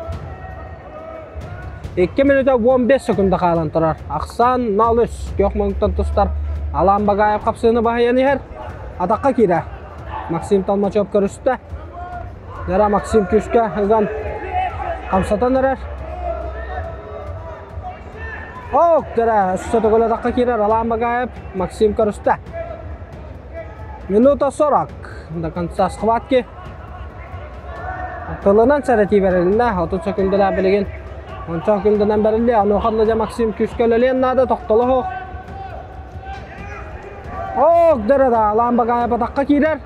2 минута 15 секунда хаалан турар. Ахсаан 0-3 күөх муҥтан тустар Алан Багаев хапсыыны баһыйан иһэр. Атахха киирэр. Максим Толмачев көрүстэ. Нара Максим күүскэ ыган хамсатан эрэр. Ок, дэрэ, өссө төгүл атахха киирэр Алан Багаев Максим көрүстэ. Минута 40 до конца схватки. Тылынан сэрэтии бэрилиннэ, 30 секундалаах билигин. Ончон күндэнэн бэриллиэ, онуоха дьэ Максим күүскэ үлэлиэн наада, тохтоло суох. Ок, дэрэ да, Алан Багаев атахха киирэр.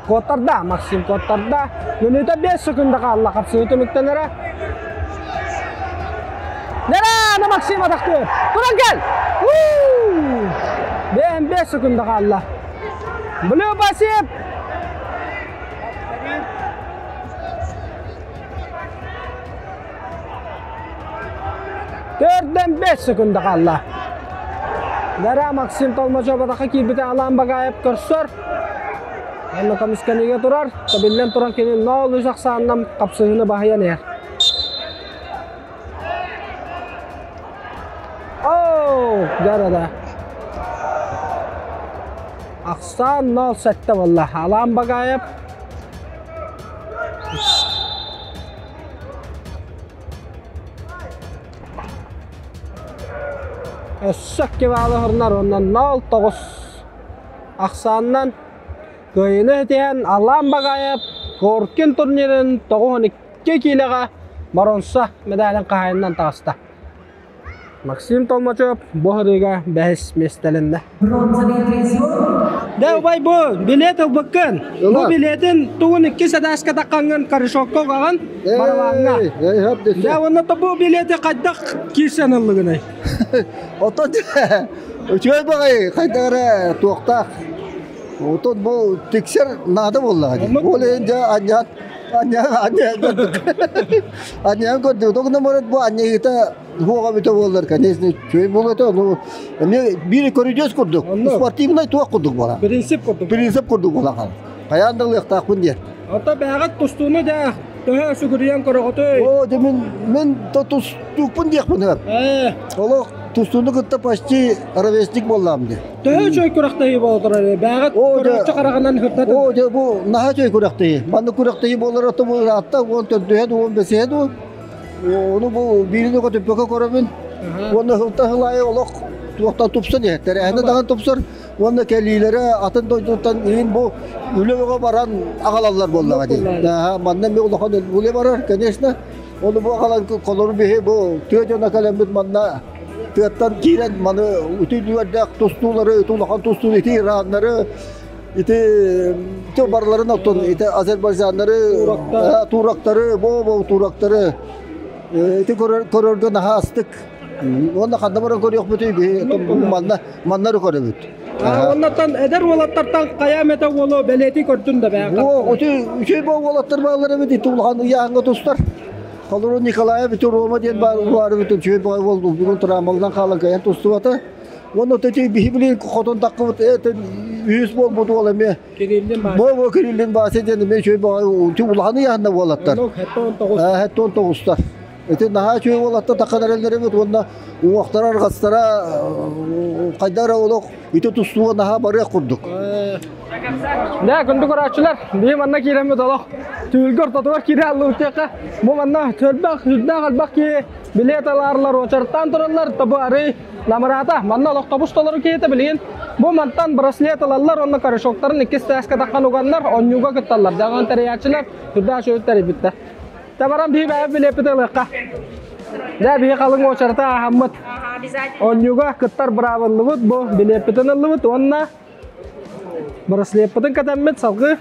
Куоттарда, Максим куоттарда. Мүнүүтэ 5 секунда хаалла, хапсыы түмүктэнэрэ. Нера, Максим атахтыыр. Туран кел! Бэм 5 секунда хаалла. Блю Басип! Төрдөн 5 секунда хаалла. Нера Максим Толмачев атаха киирбитэ Алан Багаев көрсөр. Онно көмүскэнигэ турар. Табиллэн туран кини 0-3 ахсаанынан хапсыһыыны баһыйан иһэр. Оу, жарада. Ахсаан 0-7 болла. Алан Багаев Өссө киваалы хырнар оннан 0-9 ахсаанынан кыайыны этиһэн Алан Багаев Коркин турнирын 92 киилэҕэ боруонса медалын хаһаайынынан таҕыста. Максим Толмачев бу сырыыга бэһис миэстэлэннэ. Дэ убай бу билет ылбыккын. Бу билетин тугун икки садааска таххаҥҥын корешокка угаҕын барабааҥҥа. Дэ уонна бу билети хайдах киирсэн ыллыгыный? Отон үчүгэй баҕайы хайдах эрэ туохтаах. Отон бу тиксер наада буоллаҕа дии. Ол иһин дьэ анньаан Анньаан көрдүк. Тогда может бу анньыыта хуоҕа бүтэ буоллар, конечно, үчүгэй буолуо этэ. Ну, эмиэ биир көрүдүөс курдук. Спортивный туох курдук буолар. Принцип курдук. Принцип курдук буолар. Хайаан да ылыахтаахпын диэн. Ото бэҕэт тустууну да төһө сүгүрүйэн көрөҕүтүй? Оо, дьэ мин мин то тустуукпун диэхпин сөп. Олох тустууну кытта почти ровесник буоллаам дии. Төһө үчүгэй күрэхтэһии буола турар бэҕэт көрөөччү хараҕынан сырдатан. Оо, дьэ бу наһаа үчүгэй күрэхтэһии. Маннык күрэхтэһии буолар ото бу ыраатта уон төрдүһэ дуу, уон бэсиһэ дуу. Ону бу биирин көтүппэккэ көрөбүн. Уонна сылтан сыл аайы олох туохтан тупсан иһэр. Тэрээһинэ даҕаны тупсар. Уонна кэлиилэрэ атын дойдуттан иһин бу үлэ бөҕө баран аҕалаллар буоллаҕа дии. Манна эмиэ улахан үлэ барар, конечно. Ону бу аҕалан холору биһи бу тыа дьоно кэлэммит манна тыаттан киирэн маны үтүлүөрдээх тустуулары, улахан тустуу ити ираннары, ити барыларын оттон ити азербайджаннары, турактары, бу турактары ити көрөргө наһаа астык. Уонна ханна баран көрүөхпүтүй биһи манна маннары көрөбүт. Оннотон эдэр уолаттартан хайа эмэтэ уолу бэлиэтии көрдүн да бэйэҥ. О, үчүгэй бу уолаттар бааллар эбит ити улахан ыйааһыҥҥа тустар. Холору Николаев ити Рома диэн баар баар эбит үчүгэй баҕай уол бүгүн травмалынан хаалан кыайан тустубата. Уонна ити биһи билин хотон таххыбыт үһүс буолбут уол эмиэ. Кириллин Бу бу Кириллин Бааса диэн эмиэ үчүгэй баҕай улахан ыйааһынна уолаттар. 79. 79-тар. Ити наһаа үчүгэй уолаттар таххан эрэллэр эбит уонна уҥуохтара арҕастара хайда эрэ олох ити тустууга наһаа барыах курдук. Дэ, күндү көрөөччүлэр, биһи манна киирэммит олох түһүлгэ ортотугар киирэ аллыбыттыахха. Бу манна төрбөх, сүрдээх элбэх киһи билет алаарлар, очарттаан тураллар, тобу арый намыраата. Манна олох тобус толору киһитэ билигин. Бу мантан браслет ылаллар уонна корешоктарын иккис тээскэ таххан уганнар, онньууга кытталлар. Дьаҕан тэрийээччилэр сүрдээх үчүгэй тэрийбиттэр. Табаран биһи бэйэ билиэппит ылыахха. Дьэ биһи халыҥ уочарата ааһаммыт. Оонньууга кыттар быраабыллыбыт бу билиэппитин ыллыбыт уонна браслеппытын кэтэммит салгыы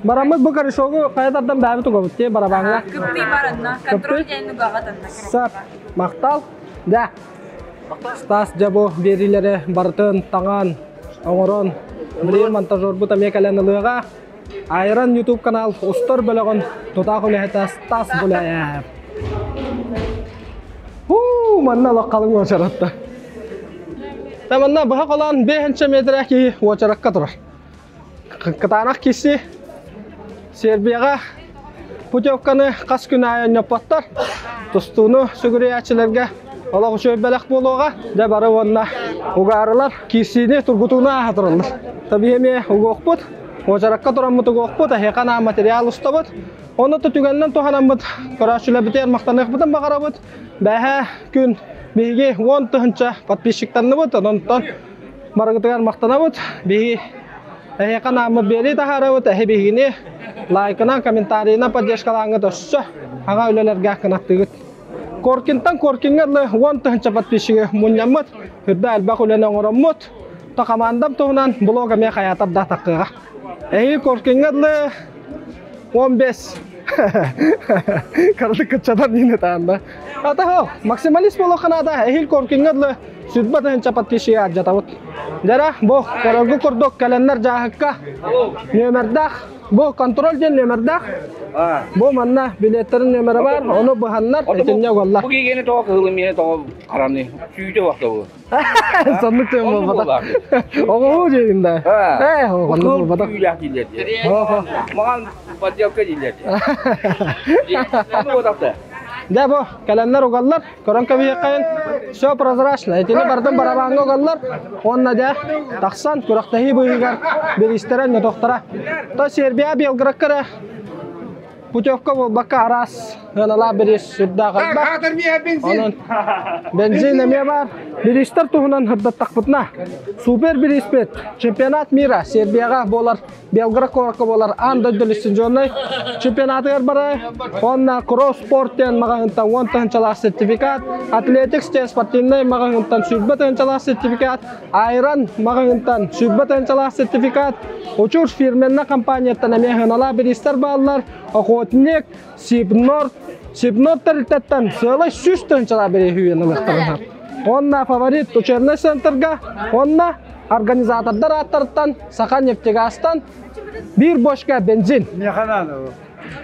бараммыт бу корешогу хайа тардан бэйэбит угабыт дии барабаҥҥа. Кыптый баранна, контроль диэн угаҕатанна. Сап, махтал. Дьэ, Стас дьэ бу биэриилэри барытын таҥан, оҥорон, билигин монтажербут эмиэ кэлэн ылыаҕа. Айран YouTube канал устар бөлөҕүн тутаах үлэһитэ Стас Гуляев. Хуу, манна олох халыҥ уочаратта. Та манна быһа холоон 5 метр киһи уочаракка турар. Кытаанах киси Сербияҕа путевканы хас күн аайы онньоппоттор. Тустууну сүгүрүйээччилэргэ олох үчүгэй бэлэх буолуоҕа. Дьэ бары уонна угаарылар киирсиини тургутууну ааһа тураллар. Табии эмиэ угуохпут. Уочаракка тураммыт угуохпут, эһиэхэ анаан материал устабыт. Ону да түгэнинэн туһанаммыт көрөөччүлэрбитигэр махтаныахпытын баҕарабыт. Бэһээ күн биһиги 10 000 подписчиктанныбыт, онтон барыгытыгар махтанабыт. Биһиги эһиэхэ анааммыт биэрии таһаарабыт, эһи биһигини лайкынан, комментарийынан поддержкалааҥҥыт өссө аҕа үлэлэргэ кынаттыгыт. Коркинтан Коркиҥҥа дылы 10 000 подписчигы мунньаммыт, үрдэ элбэх үлэни оҥороммут. То командам туһунан блог эмиэ хайаатар да таххыаҕа. Эһиги Коркиҥҥа дылы 15 Кырдык кытчатан диин ытаанда. Атаһо, максималист буолуохха наада. Эһил Коркиҥҥа дылы 120 000 подписчиги ардьатабыт. Дьара, бу көрөргү курдук кэлэннэр дьааһыкка нүөмэрдээх Бу контроль диэн нүөмэрдээх. Бу манна билеттэрин нүөмэрэ бар, ону быһаннар итиннэ угаллар. Бу киигени тоҕо кыһылы миэнэ тоҕо хараны сүүтэ бахта бу. Соннук тыын буолбатах. Оҕоһуу диигин да. Ээ, оннук буолбатах. Күүлээх дииллэр дии. Маған подделка дииллэр дии. Оннук буолбатах Дьэ бу кэлэннэр угаллар, көрөн кэбиһиэххэйин. Все прозрачно. Итини бардын барабааҥҥа угаллар. Уонна дьэ тахсан күрэхтэһии быыһыгар бириистэрэ ньотохторо. То Сербия Белградка эрэ путевка буолбакка араас сыаналаах бириис сүрдээх элбэх. Онон бензин эмиэ баар. Бириистэр туһунан сырдаттахпытына супер бирииспит чемпионат мира Сербияҕа буолар Белгород куоракка буолар аан дойду лицензионнай чемпионатыгар барар. Уонна Кросс Спорт диэн маҕаһыынтан 10 тыһыынчалаах сертификат, Атлетикс диэн спортивнай маҕаһыынтан 20 тыһыынчалаах сертификат, Айрон маҕаһыынтан 20 тыһыынчалаах сертификат, Учур фирменная компанияттан эмиэ сыаналаах бириистэр бааллар, Охотник, Сибнор, Сибнор тэрилтэттэн сыалай 100 тыһыынчалаах бирииһи үйэн ылыахтарын Уонна фаворит учебнай центрга, уонна организатордар ааттарыттан Саха нефтегазтан биир бочка бензин.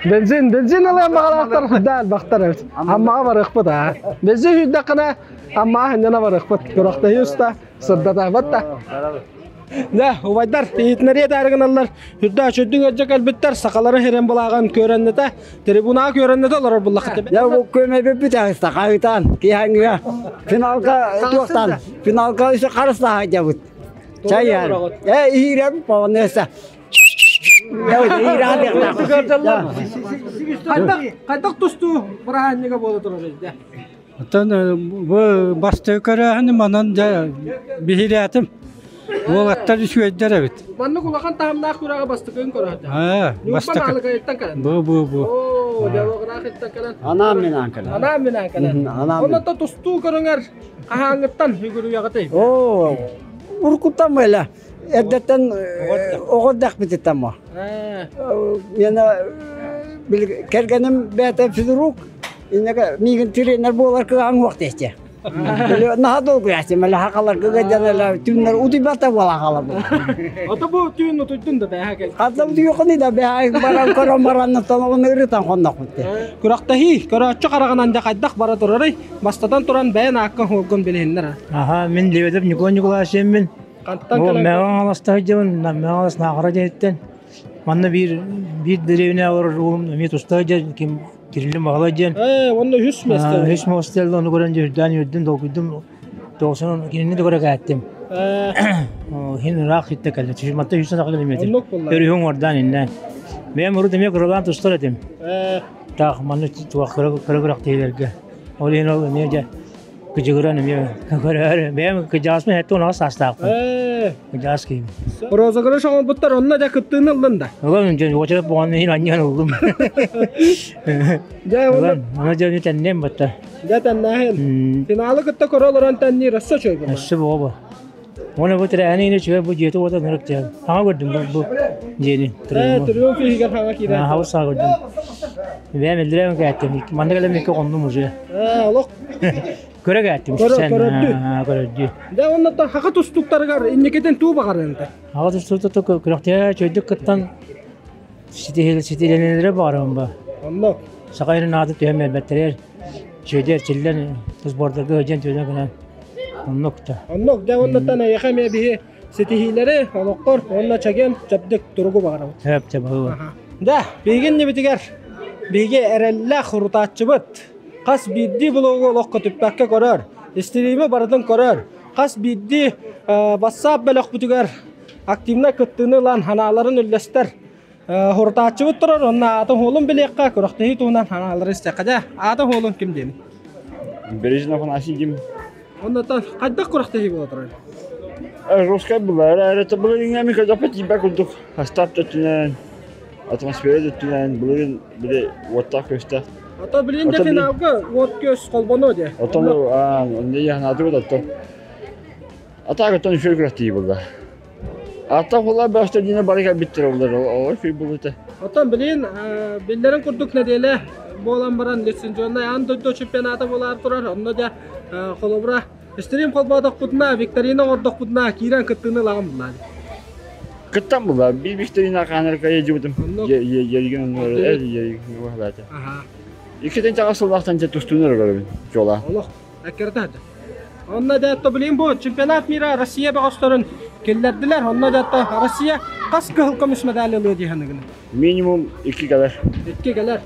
Бензин, бензин ылыан баҕалаахтар да элбэхтэр эбит. Аммаҕа барыахпыт аа. Бензин сүүрдэххинэ Аммаҕа сынньана барыахпыт. Күрэхтэһии уста сырдатаабат да. Дьэ, убайдар иһитиннэрии этээри гыналлар. Үрдэ үчүгдүк ыалдьа кэлбиттэр, сахалары хирэн былааҕын көрөннөтө, трибунаҕа көрөннөтө олорор буллаххыт. Я бу көмөбүт аҕыста хаһытаан киһаҥҥа финалга туохтан финалга үсө харыстаһа дьабыт. Чай э иирем полонеса. Хайдах тустуу бырааһынньыга буола турар дьэ? Оттон бу бастакы көрөөһүнү манан дьэ биһирээтим. Уолаттар үчүгэйдэр эбит. Маннык улахан таһымнаах күрэҕи бастакыгын көрөөччү. Аа, Ньурба Наалыкайыттан кэлэн. Бу бу бу. Оо, Белографиттан кэлэн. Анаан минаан кэлэн. Анаан минаан кэлэн. Анаан. Онно тустуу көрүҥэр хаһааҥҥыттан үгүрүйэҕитий? Оо, уруккуттан буола. Эрдэттэн оҕо эрдэхпититтэн мо. Миэнэ кэргэним бэйэтэ физрук, иннеге миигин тренер буолар кыаҕыҥ суох диэччи. Наһаа долгуйааччы, мэлэ хахаларга гыдьан түүннэр утуйбата буола хаалабын. Ото бу түүн утуйдун да бэһэ кэл. Хатта утуйуоххун да бэһэ баран көрөн бараннаттан ону ырытан хоннохпут. Күрэхтэһии көрөөччү хараҕынан дьэ хайдах бара турарый? Бастатан туран бэйэн ааккын хуолгун билиһиннэр. Аха, мин Лебедев Николай Николаевичмин. Хантан Бу кэлэн Мэҕэ Хаҥаласта сылдьабын, Мэҕэ Хаҥалас Наахара дьиэтиттэн. Манна биир биир дэриэбинэ олорор уолум эмиэ туста сылдьар, ким Кириллин Баһылай диэн. Ээ, уонна үһүс миэстэ. Үһүс миэстэ ону көрөн үрдээн үөрдүм, долгуйдум. Тоҕусун кинини да көрө кээттим. Хин ыраах хитте кэллэ. Чүжматта үс саха километр. Өрүһүн уҥуордаан иннээн. Бэйэм урут эмиэ кыралаан тустар этим. Таах манна туох кыра кыра күрэхтэһиилэргэ. Ол иһин ол эмиэ дьэ кыдьыгыран эмиэ көрөөр. Бэйэм кыдьаҕаспын 76 саастаахпын. Кыдьаҕас киһибин. Розыгрыш оҥорбуттар онно дьэ кыттыыны ыллын да. Ылан дьэ уочарат буолан иһин анньан ыллым. Дьэ Ылан, аны дьэ тэнниэм батта. Дьэ тэннээһин. Финалы кытта көрө олорон тэнниир өссө үчүгэй буолла. Өссө буоба. Уонна бу тэрээһини ини үчүгэй бу дьиэтэ уота нырык диэн. Хаҥа көрдүм бу дьиэни. Ээ, триумф иһигэр хаҥа киирэн. Хабыс саҥа көрдүм. Бэйэм эллэрээм кээттим. Манна кэлэн икки хоннум уже. Ээ, олох. Көрө кээттим. Көрөрдүү. Көрөрдүү. Дьэ, оннуттан хаха тустуктарыгар инникитин туу баҕарыан этэ. Хаха тустуктар күрэхтэһэ чөйдүк кыттан ситиһилэнэллэрэ баҕарабын ба. Оннук. Саха ирин ааты түһэн биэрбэттэрэр. Үчүгэйдик эрчиллэн, сбордарга сылдьан түһэн гынан оннук да. Оннук дьэ оннуттан эйиэхэ эмиэ биһи ситиһиилэри олоххор уонна чэгиэн чэбдик туругу баҕарабыт. Сөп чэ баһыыба. Да, биһигин нибитигэр биһиги эрэллээх урутааччыбыт. Хас биирдии блогу олоххо түппэккэ көрөр, истириими барытын көрөр. Хас биирдии WhatsApp бөлөхпүтүгэр активнай кыттыыны ылан санааларын үллэстэр Хурутааччыбыт турар, онно аатын хуолун билиэххэ, күрэхтэһии туһунан санаалары истиэххэ дьэ. Аатын хуолун ким диэний? Бережно Афанасий дим. Оннотон хайдах күрэхтэһии буола турар? Русскай была, это было иҥэми көдөппө тиийбэт курдук. Хастаап төттүнэн, атмосфера төттүнэн, былырыын били уоттаах көстө. Ото билин де финалга уот көс холбоно де. Отон онно яхнааты оттон. Атаак оттон үчүгэй күрэхтэһии буолла. Аттах буолла бөстө дине бары кэлбиттэр олар олор фи булута. Оттон билин биллэрин курдук нэдиэлэ буолан баран лицензионнай аан дойду чемпионата буолаар турар. Онно дьэ холобура стрим холбоотохпутуна, викторина оҥордохпутуна киирэн кыттыыны ылаҕын буллаа. Кыттан булла. Bir викторина хаанар кайа жибутум. Ерген ерген уһалаата. Иккитен чаҕа сыллаахтан дьэ тустуунар көрөбүн чуола. Олох Эккирэтэ Онно дьэ билин бу чемпионат мира Россия бөҕөстөрүн киллэрдилэр. Онно дьэ Россия хас кыһыл көмүс медаль ылыа дии саныгын? Минимум икки кэлэр. Икки кэлэр.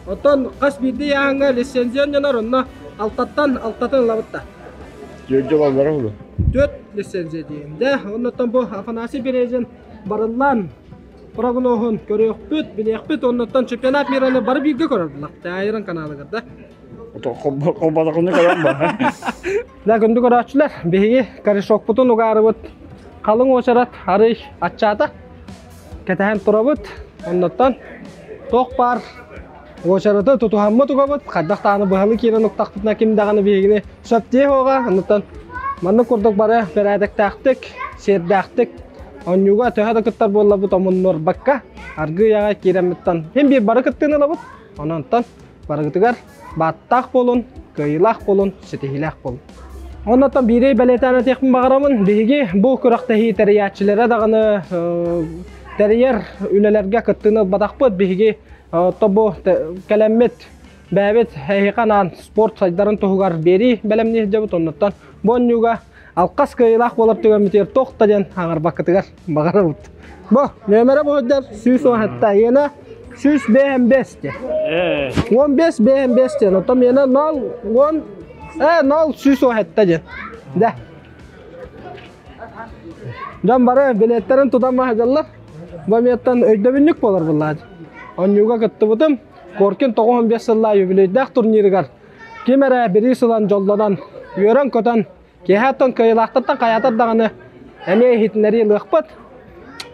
Оттон хас биирдии ааҥҥа лицензион дьонор онно алтаттан алтатын ылабыт да. Түөрт баллара булу. Түөрт лицензия диин. Дэ, оннуттан бу Афанасий Березин барыллаан прогноһун көрүөхпүт, билиэхпит, оннуттан чемпионат мираны бары бииргэ көрөр буллах. Айран каналыгар да. Холбодохуну көрөн ба. Да күндү көрөөччүлэр, биһиги корешокпутун угаарыбыт халыҥ уочарат арый аччаата. Кэтэһэн турабыт. Оннуттан туох баар уочараты тутуһаммыт угабыт. Хайдах даҕаны быһалы киирэн уктахпытына ким даҕаны биһигини сөп диэ суоҕа. Оннуттан маннык курдук бары бэрээдэктээхтик, сиэрдээхтик оонньууга төһө да кыттар буолларбыт омуннуорбакка аргыый аҕай киирэммиттэн син биир бары кыттыыны ылабыт. Онон барыгытыгар бааттаах буолун, кыайыылаах буолун, ситиһиилээх буолун. Оннотон биири бэлиэтээн этиэхпин баҕарамын, биһиги бу күрэхтэһии тэрийээччилэрэ даҕаны тэрийэр үлэлэргэ кыттыыны ылбатахпыт. Биһиги тобу кэлэммит бэйэбит эһиэхэ анаан спорт сайдарын туһугар биэрии бэлэмнии сылдьабыт. Оннуттан бу оонньууга алқас кыайыылаах буолар түгэммитигэр туох да диэн аҥарбаккытыгар баҕарабыт. Бу нүөмэрэ бу сылдьар 117 иэнэ 105 диэн. 15 5 диэн. Оттон миэнэ 0 10 0 117 диэн. Да. Дьон бары билеттэрин тутан баһадаллар. Бу миэттэн өйдөбүнньүк буолар буллаат. Онньууга кыттыбытым. Коркин 95 сыллаах юбилейдаах турнирыгар ким эрэ бириис ылан дьоллонон, үөрэн-көтөн, киэһэ оттон кыайыылаахтартан хайаатар даҕаны Эмиэ иһитиннэрии ылыахпыт.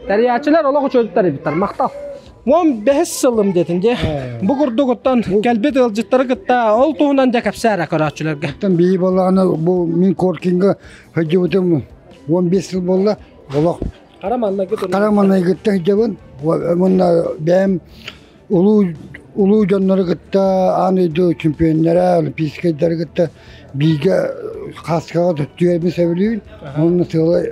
Тэрийээччилэр олох үчүгэйдэр эбиттэр. Махтал. 15 сылым диэтин дии. Бу курдук оттон кэлбит ыалдьыттары кытта ол туһунан дьэ кэпсээ эрэ көрөөччүлэргэ. Оттон биһи буоллаҕына бу мин Коркинга сылдьыбытым 15 сыл буолла. Олох Хара маннайгы хара маннайгыттан сылдьабын. Уонна бэйэм улуу улуу дьоннору кытта аан дойду чемпионнара, олимпийскайдары кытта бииргэ хааскаҕа түһэрбин сөбүлүүбүн. Онно сыала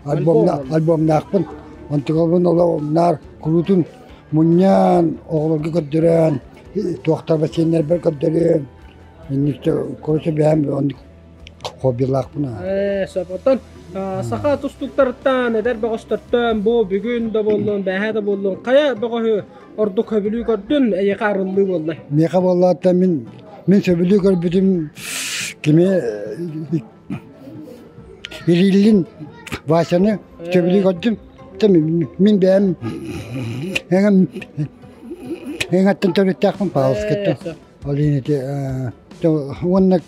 альбомнаахпын. Онтугабын олох наар куруутун мунньан, оҕолорго көрдөрөн, туохтарба сиэннэрбэр көрдөрүөм. Инникте короче бэйэм оннук хоббилаахпын. Сөп. Оттон саха тустууктарыттан, эдэр бөҕөстөртөн бу бүгүн да буоллун, бэһээ да буоллун, хайа бөҕөһү ордук сөбүлүү көрдүн, эйиэхэ арыллыы буолла? Миэхэ буоллаата мин мин сөбүлүү көрбүтүм кими Ириллин Васяны сөбүлүү көрдүм. Мин бэйэм эҥэттэн төрүттээхпин Павловскайтан. Ол иһин ити уонна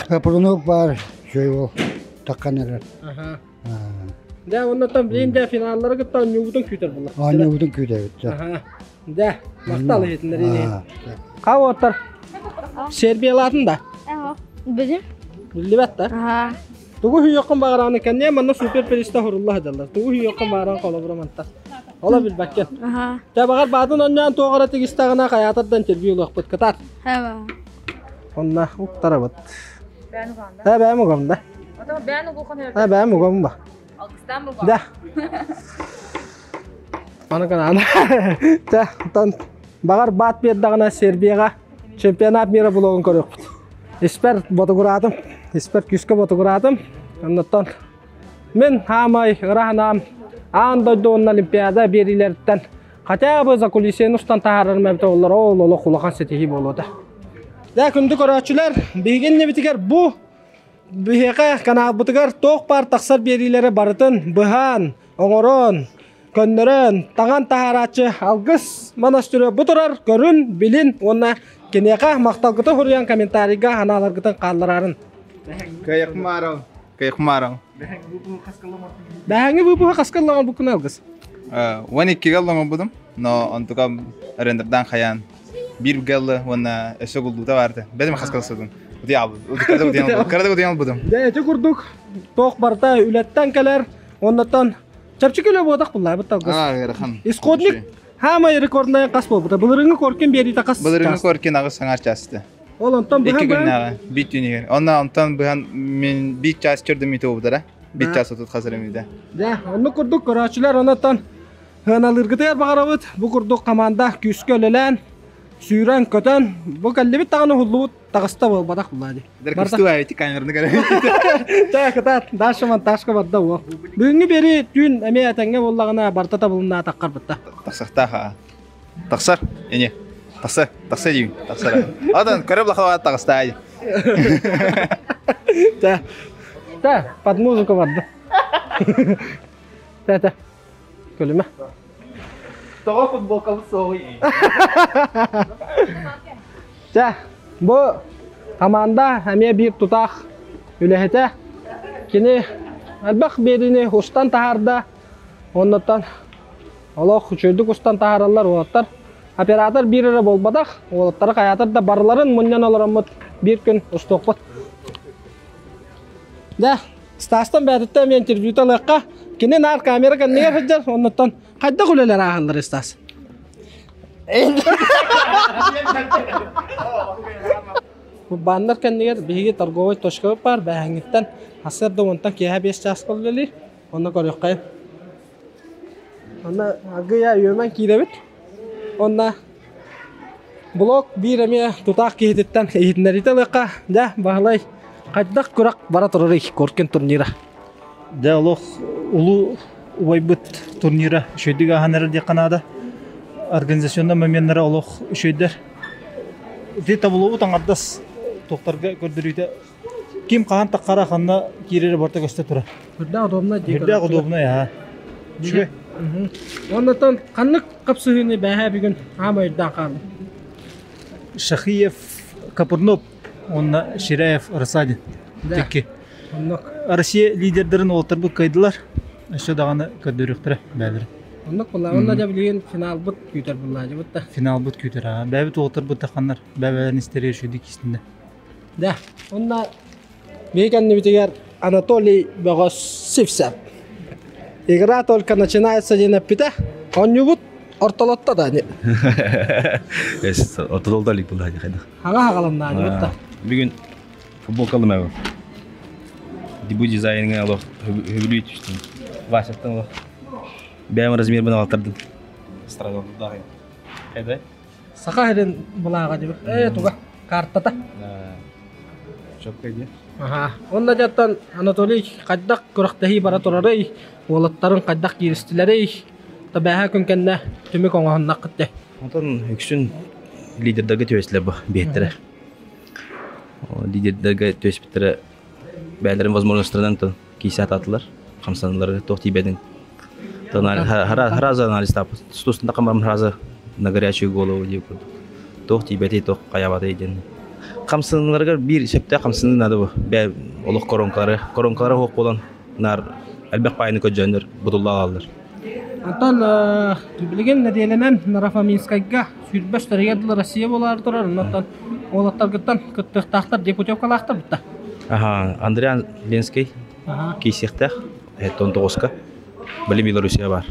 Капрунов баар үчүгэй уол таххан эрэр. Дэ, оннотон билин дэ финаллары кытта оонньуубутун күүтэр буолла. Оонньуубутун күүтэбит. Дэ, махтал иһитиннэриини. Хаа Сербиялаатын да? Билим. Биллибэт да? Тугу хүйөккүн баҕарааны кэнниэ манна супер приста хурулла сылдьаллар. Тугу хүйөккүн баҕаран холобура мантар. Ола билбэккин. Тэ баҕар баатын онньоон туох эрэ тигистэҕинэ хайаатардан интервью ылыахпыт кытаат. Онна уктарабыт. Э бэйэм угам да. Э бэйэм угам ба. Да. Аны канаана. Тэ, тон баҕар баат биэрдэҕинэ Сербияҕа чемпионат мира блогун көрүөхпүт. Испэр ботугураатым. Испэр күүскэ ботугураатым. Оннуттан мин хаамай ыраһанаам аан дойду уонна олимпиада биэриилэриттэн хотя бы за кулисияны устан таһаарарым эбитэ оллар ол олох улахан ситиһии буолуо Дэ күндү көрөөччүлэр, биһиги иннибитигэр бу биһиэхэ каналбытыгар туох баар тахсар биэриилэри барытын быһаан, оҥорон, көннөрөн, таҥан таһаарааччы Алгыс монастыря бу турар көрүн, билин уонна киниэхэ махталгытын суруйан комментарийга ханааларгытын хаалларарын. Кайыкмаров, Кайыкмаров. Бэһэҥи выпуһа хаска ыллаҕын бу күн Алгыс? 12-ге ыллаҕын но онтукам рендердан хайаан биир гэллы уонна өссө гуллуута баарты. Бэдим хаска ылсыбытым. Кырада утуйан албытым. Дэ ити курдук туох барыта үлэттэн кэлэр, оннотон чэпчэки үлэ буотах буллаабыт талгыс. Ыарахан. Исходник хаамай рекорднай хас буолбута. Былырыҥҥы Коркин биэриитэ хас Былырыҥҥы Коркин аҕыс саҥар чаасты. Ол онтон быһан Икки күннээҕи, биир түүнүгэр. Онно онтон быһан мин биир чаас чөрдөм мүтэ буолбутара. Биир чаас отут хас эрэ мүтэ. Дэ, оннук курдук көрөөччүлэр онотон Сыаналыыргытыгар баҕарабыт, бу курдук хамаанда күүскэ үлэлээн, сүүрэн-көтөн, бу кэллибит даҕаны уһуллубут таҕыста буолбатах булаа дии. Барда камераны көрө. Чэ, кытаат, дальше монтажка барда уо. Бүгүҥҥү биэрии түүн эмиэ этэҥҥэ буоллаҕына барыта табылынна атаххар бытта. Тахсахтаах аа. Тахсар, ини. Тахсар, тахса диим, тахсар. Адан көрө блахава таҕыстаай. Чэ, чэ, под музыку барда. Чэ, чэ. Көлүмэ. Тоҕо футболкабыт суоҕуй? Чэ, бу хамаанда эмиэ биир тутаах үлэһитэ. Кини элбэх биэриини устан таһаарда. Оннуттан олох үчүгэйдик устан таһаараллар уолаттар. Оператор биир эрэ буолбатах, уолаттары хайаатар да барыларын мунньан олороммут биир күн устуохпут. Дэ, Стастан бэйэтиттэн эмиэ интервьюта ылыахха. Кини наар камера кэннигэр сылдьар, оннуттан хайдах үлэлэр ааһаллар Стас? Баннар кэннигэр биһиги торговай точкабыт баар, бээһэҥҥиттэн сарсыарда уонтан киэһэ 5 чааска үлэлиир. Онно көрүөххэйим. Онно аргыйа үөмэн киирэбит. Онно блок биир эмиэ тутаах киһититтэн иһитиннэриитэ ылыахха. Дьэ, Баһылай, хайдах күрэх бара турарый Коркин турнира? Дьэ, олох улуу убайбыт турнира үчүгэйдик ааһан эрэр диэххэ наада. Организационнай моменнара олох үчүгэйдэр. Ити таблобут аҥардас туохтарга көрдөрүүтэ Ким хаһан таххара ханна киирэрэ барыта көстө турар. Үрдээх удобно дии. Үрдээх удобно яа. Үчүгэй. Оннотон ханнык хапсыһыыны бэһээ бүгүн аама өйдөөн хаалла? Шахиев Капурнов уонна Ширяев Рассадин. Тикки. Россия лидердэрин уолаттарбыт кыайдылар. Өссө даҕаны көрдөрүөхтэрэ бээлэр. Оннук буолла. Онно дьэ билигин финалбыт күүтэр буллаадьыбыт да. Финалбыт күүтэр. Аа. Бэйэбит уолаттарбыт тахханнар бэйэлэрин истэригэр үчүгүйдүк киистиннэр. Да. Онно биһи кэннибитигэр Анатолий Бөҕөс Сивцев. Игра только начинается диэн эппитэ. Оонньуубут ортолотто да. Эс ортололдо илик буллаадьы хайдах. Хаҥа хагаланнаадьыбыт да. Бүгүн Футболкалым эбэ. Дебют дизайнга олох хөбүлүү түстүм. Васяттан олох. Бэйэм размербин алтардым. Страдалдаах. Эбэ. Саха сирин былааҕа дебит. Э туга картата. Чөккө диye. Аха. Онно дьаттан Анатолий хайдах күрэхтэһии бара турарый, уолаттарын хайдах кииристилэрий, табээһэ күн кэннэ түмүк оҥоһуннаххыт де. Онтон үксүн лидердарга түбэстилэр бу биэттэрэ. Лидердэргэ түөспүттэрэ бэйэлэрин возможностарынан тон киисэ атаатылар. Хамсаныылары туох тиийбэтин. Сразу анализ тустун хамарым сразу на горячую голову диye курдук. Туох тиийбэтий, туох хайаабатай диэн. Хамсаныыларыгар биир сөптөөх хамсаныы наада бу. Бээ олох коронкалары, коронкалары суох буолан наар элбэх паайны көдьөөннөр бутулла аҕаллар. Онтон билигин нэдиэлэнэн Нарафаминскайга сүүрбэс тэрийэр дылы Россия буолаары турар. Оннуттан уолаттаргыттан кыттыахтаахтар диye путевкалаахтар бутта. Аха, Андриан Ленский киисиэхтээх, 19-ка. Били Белоруссия бар.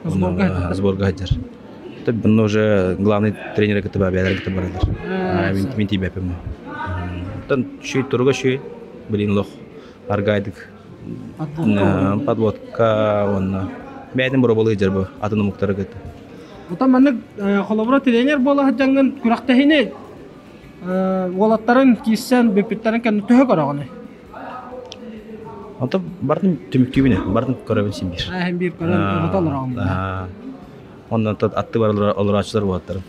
Сборга Сборга сылдьар. Бұны уже главный тренер кытта бәбәләр кытта баралар. Мин тиийбэппин. Тон шүй туруга шүй, блин лох аргайдык подводка уонна бэйэтин бороболу ыдьар бу атын омуктары кытта. Оттон маннык холобура тренер буола сылдьаҥҥын күрэхтэһиини уолаттарын киирсэн бүппүттэрин кэннэ төһө көрөҕүнүй? Онтон бартын түмүктүүбүн бартын көрөбүн син биир. Һин биир көрөн ырыта олороҕун. Оннон аттыбар олорооччулар буолаттарым.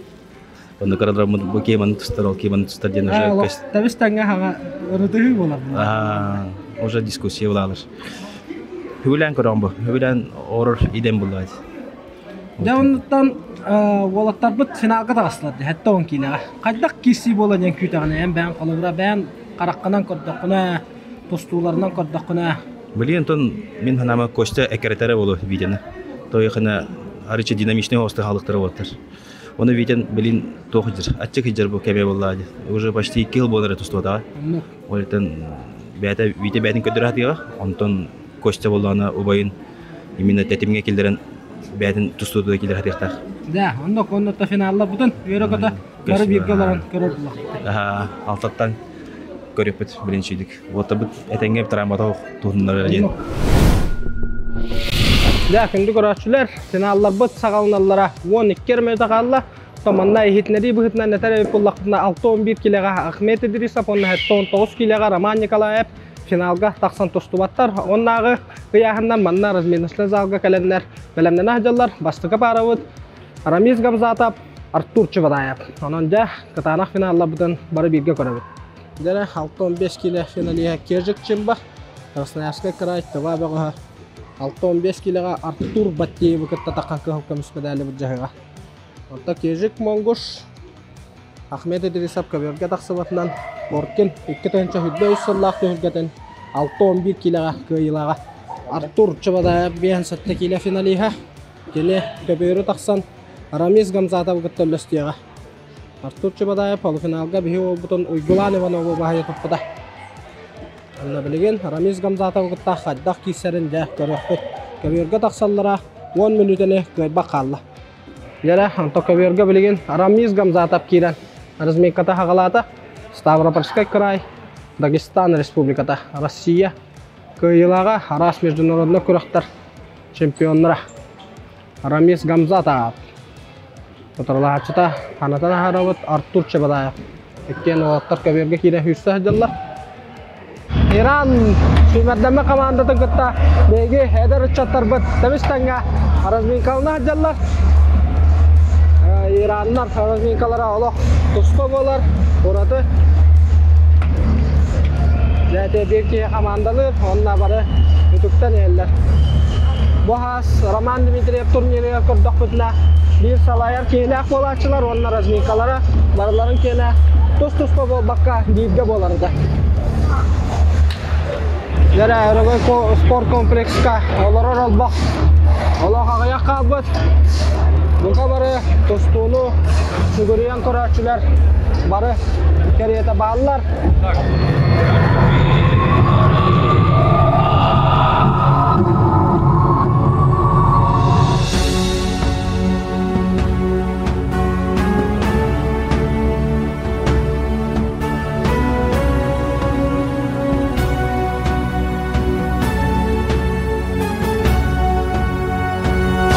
Онно кыралар бу киэманы тустар, ол киэманы тустар диэн уже Тэбис тэҥҥэ хаҥа ырытыһыы буолар. Уже дискуссия булалар. Хүгүлээн көрөҕүн бу. Хүгүлээн орор идем буллаат. Дьэ оннуттан уолаттарбыт финалга таҕыстылар дии, 70 киилэҕэ. Хайдах киирсии буолан диэн күүтэҕинэ, эн бэйэҥ холобура бэйэҥ хараххынан көрдөххүнэ, тустууларынан көрдөххүнэ. Блин, онтон мин санаама Костя эккирэтэрэ буолуо Витяны. Тойхана арычы динамичный хосты халыктара буолтар. Оны Витян, блин, туох сылдьар, аччык сылдьар бу кэмэ буоллаа дии. Уже почти 2 жыл буолар тустубатаҕа. Ол иһин бэйэтэ Витя бэйэтин көрдөрө сатыаҕа, онтон Костя буоллаҕына убайын именно тэтимҥэ киллэрэн бэйэтин тустуутугар киллэрэ сатыахтаах. Да, онно онно финалларбытын үөрэ-көтө бары бииргэ олорон көрөр буллахпыт. Алтаттан көрүөхпүт билинчийдик. Уоттабыт этэҥҥэ травмата туһуннара диэн. Дьэ, күндү көрөөччүлэр, финалларбыт саҕаланаллара 12 эрэ мүнүүтэ хаалла. Манна иһитиннэрии быһыытынан этэр эбит буоллахпытына 61 киилэҕэ Ахмед Идрисов уонна 79 киилэҕэ Роман Николаев финалга тахсан тустубаттар. Оннааҕы ыйааһыннар манна разминочнай залга кэлэннэр бэлэмнэнэ сылдьаллар. Бастакы паарабыт Рамиз Гамзатов, Артур Чебадаев. Онон дьэ, кытаанах финалларбытын бары бииргэ көрөбүт. Дьэ, 65 киилэ финалиһа Кежик Чимба, Красноярскай край Тыва бөҕөһө 65 киилэҕэ Артур Баттеевы кытта таххан кыһыл көмүс медали былдьаһыаҕа. Онто Кежик Монгуш Ахмед Идрисов көбүөргэ тахсыбатынан Коркин 2023 сыллаах түһүлгэтин 6-11 киилэҕэ кыайыылааҕа. Артур Чебадаев 57 киилэ финалиһа. Кини көбүөрү тахсан Рамиз Гамзатов кытта үллэстиэҕэ. Артур Чебадаев полуфиналга биһи уолбутун Уйгулаан Иванову баһыйа туппута. Онно билигин Рамиз Гамзатовы кытта хайдах киирсэрин дьэ көрүөхпүт. Көбүөргэ тахсаллара 10 мүнүүтэни кыайбат хаалла. Дьэрэ, онто көбүөргэ билигин Рамиз Гамзатов киирэн разминката хаҕалаата. Ставропольскай край, Дагестан Республиката, Россия кыайыылааҕа араас международнай күрэхтэр чемпионнара. Рамиз Гамзатов. Утарылаһааччыта Ханатан аһарабыт Артур Чебадаев. Иккиэн уолаттар көбүөргэ киирэ сүүрсэ сылдьаллар. Иран сүүмэрдэммит хамаандатын кытта биһиги эдэр ыччаттарбыт тэбис тэҥҥэ разминкалана сылдьаллар. Ираннар разминкалара олох туспа буолар, ураты. Дьэ, биир киһи хамаандалыыр, онно бары үтүктэн иһэллэр. Бу хаас Роман Дмитриев турнирыгар көрдөхпүтүнэ, биир салайар киһилээх буолааччылар уонна разминкалара барыларын киэнэ тус-туспа буолбакка бииргэ буолар этэ. Дьэрэ Өрөгөй спорт комплекска олорор олбох олох аҕыйах хаалбыт. Бука бары тустууну сүгүрүйэн көрөөччүлэр бары кэриэтэ бааллар.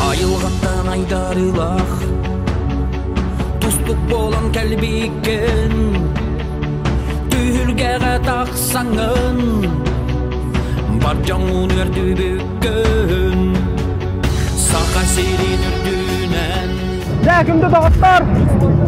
Айылҕаттан айдарыылаах Тустук буолан кэлбиккин Түһүлгэҕэ тахсаҥҥын Бар дьоҥҥун үөрдүбүккүн Саха сирин үрдүнэн Дьэ, күндү доҕоттор,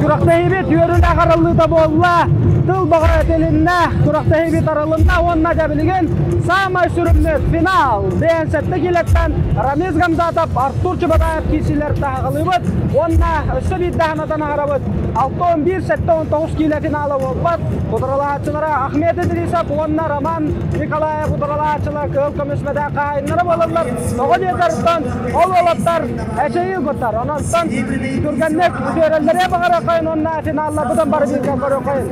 күрэхтэһиибит үөрүүлээх арыллыыта буолла. Тыл бөҕө этилиннэ, күрэхтэһиибит арылынна уонна дьэ билигин саамай сүрүммүт финал. ДН7 киилэттэн Рамиз Гамзатов, Артур Чубадаев киирсиилэр таһаҕалыыбыт уонна өссө биирдэ санатан аһарабыт. 61-79 киилэ финала буолбат. Утарылаһааччылара Ахмед Идрисов уонна Роман Николаев утарылаһааччылар кыһыл көмүс мэдээ хаһаайыннара буолаллар. Тоҕо диэтэртэн ол уолаттар эчэйии ылбыттар. Онон түргэнник үтүөрэллэрэ баҕарыаххайын уонна финалларбытын бары бииргэ көрүөххэйин.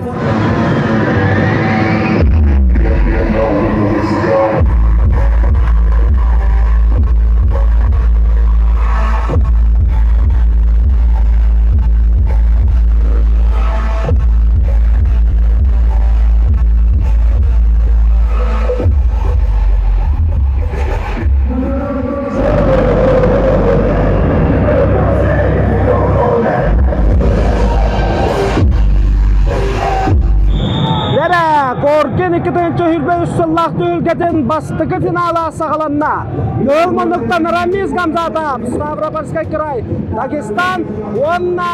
Лера, Коркин 2023 сыллаах түһүлгэтин бастакы финала саҕаланна. Кыһыл муннуктан Рамиз Гамзатов, Ставропольский край, Дагестан уонна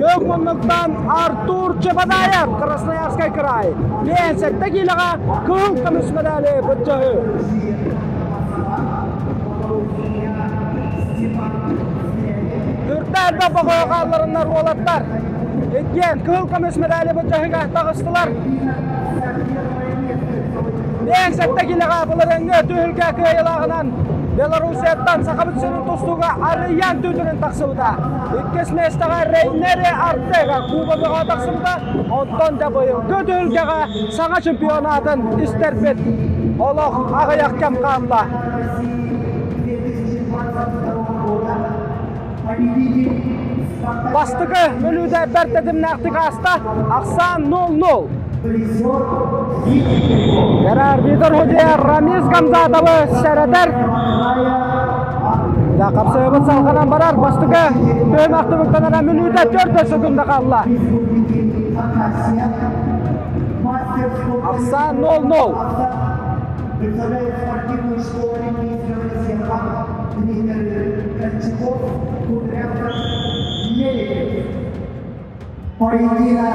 көк муннуктан Артур Чебадаев, Красноярский край. 57 киилэҕэ кыһыл көмүс медали былдьаһыы. Үрдэ элбэх бокуойа хаалларыннар уолаттар. Иккиэн кыһыл көмүс медали былдьаһыга таҕыстылар. 57 килэҕэ былырыыҥҥы түһүлгэ кыайыылааҕынан Белоруссияттан Сахабыт сирин тустууга Арыйаан Түүтүрүн тахсыбыта. Иккис миэстэҕэ Рейнери Артега кубогыга тахсыбыта. Онтон да быйылгы түһүлгэҕэ саҥа чемпионатын истэрбит олох аҕыйах кэм хаалла. Бастакы бүлүүдэ бэрт тэтимнээхтик ааста. Ахсаан 0-0. Арбитр судья Рамиз Гамзатовы сэрэтэр. Да, қапсайыбыт салғанан барар. Бастакы төмәк түмүктэнэрэ мүнүүтэ 4 секунда қалла. Ахсаан 0-0. Представляет спортивную школу Олимпийского резерва тренеры Кольчаков, Кудрявцев, Меликов. Поединок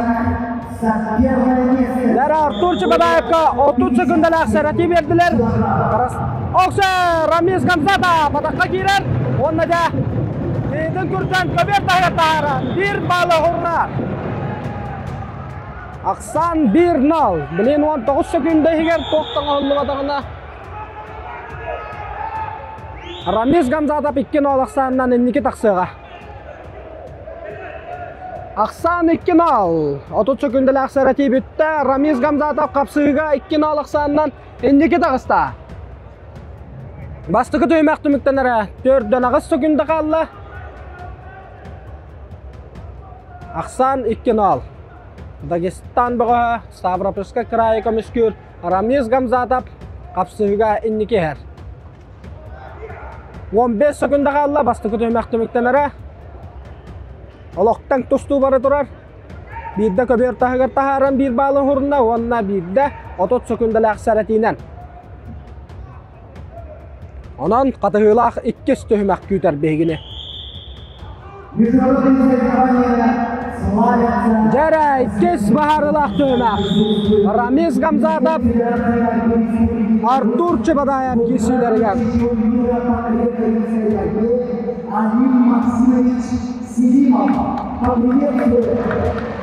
за первое место. Лера Артур Чебадаевка 30 секундалаах сэрэтии биэрдилэр. Оксе Рамиз Гамзата батаққа киирэр. Уонна дьэ киһитин күртэн көбүөр таһыгар таһааран биир баалы уһурунар. Ахсаан 1-0. Билин 19 секунда иһигэр туох оҥоһуллубатаҕына Рамиз Гамзатов 2-0 ахсаанынан инники тахсыаҕа. Ахсаан 2-0. 30 секундалаах сэрэтии бүттэ. Рамиз Гамзатов хапсыыга 2-0 ахсаанынан инники таҕыста. Бастакы түһүмэх түмүктэнэрэ 4-8 секунда хаалла. Ахсаан 2-0. Дагестан бөҕөһө Ставропольскай кыраайы көмүскүүр Рамиз Гамзатов хапсыһыыга инники иһэр. 15 секунда хаалла бастакы түһүмэх түмүктэнэрэ. Олохтон тустуу бара турар. Биирдэ көбүөр таһыгар таһааран биир баалы уһурунна уонна биирдэ 30 секундалаах сэрэтиинэн. Онон хатыһыылаах иккис түһүмэх күүтэр биһигини. Дьэрэ иккис баһаарылаах түһүмэх. Рамиз Гамзатов, Артур Чебадаев киирсиилэригэр. Алим Максимович Селимов. Поприветствуем!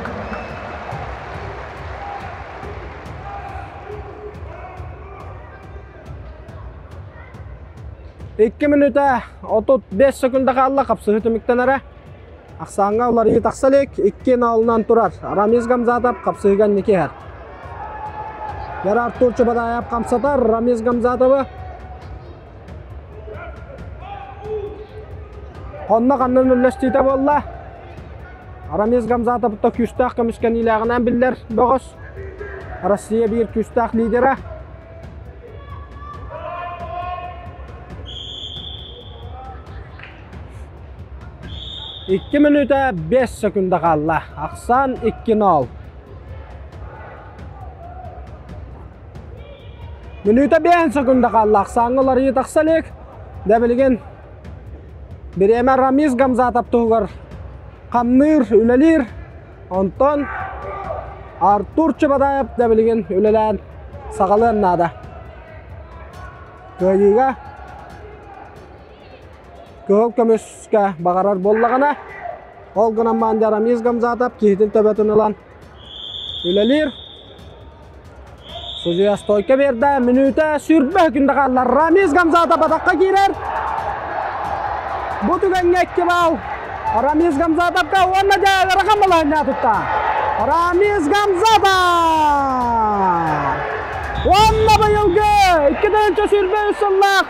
2 мүнүүтэ 35 секунда хаалла хапсыһыы түмүктэнэрэ. Ахсааҥҥа уларыйыы тахса илик, 2 налынан турар. Рамиз Гамзатов хапсыһыыга инники иһэр. Яра Артур Чубадаев хамсатар Рамиз Гамзатовы. Онно ханнан үллэстиитэ буолла. Рамиз Гамзатов күүстээх көмүскэниилээҕинэн биллэр бөҕөс. Россия биир күүстээх лидера. Икки мүнүүтэ 5 секунда хаалла. Ахсаан 2-0. Мүнүүтэ 5 секунда хаалла. Ахсааҥҥа уларыйыы тахса илик. Дэ билигин бириэмэ Рамиз Гамзатов туһугар хамныыр, үлэлиир. Онтон Артур Чебадаев да билигин үлэлээн саҕалыан наада. Кыайыыга кыһыл көмүскэ баҕарар буоллаҕына, ол гынан баран Рамиз Гамзатов киһитин төбөтүн ылан үлэлиир. Судьуйа стойка биэрдэ, мүнүүтэ сүүрбэ күндэ хаалла. Рамиз Гамзатов атахха киирэр. Бу түгэҥҥэ икки баал Рамиз Гамзатовка уонна дьэ ыарахан балаһынньа тутта. Рамиз Гамзатов! Уонна быйылгы 2023 сыллаах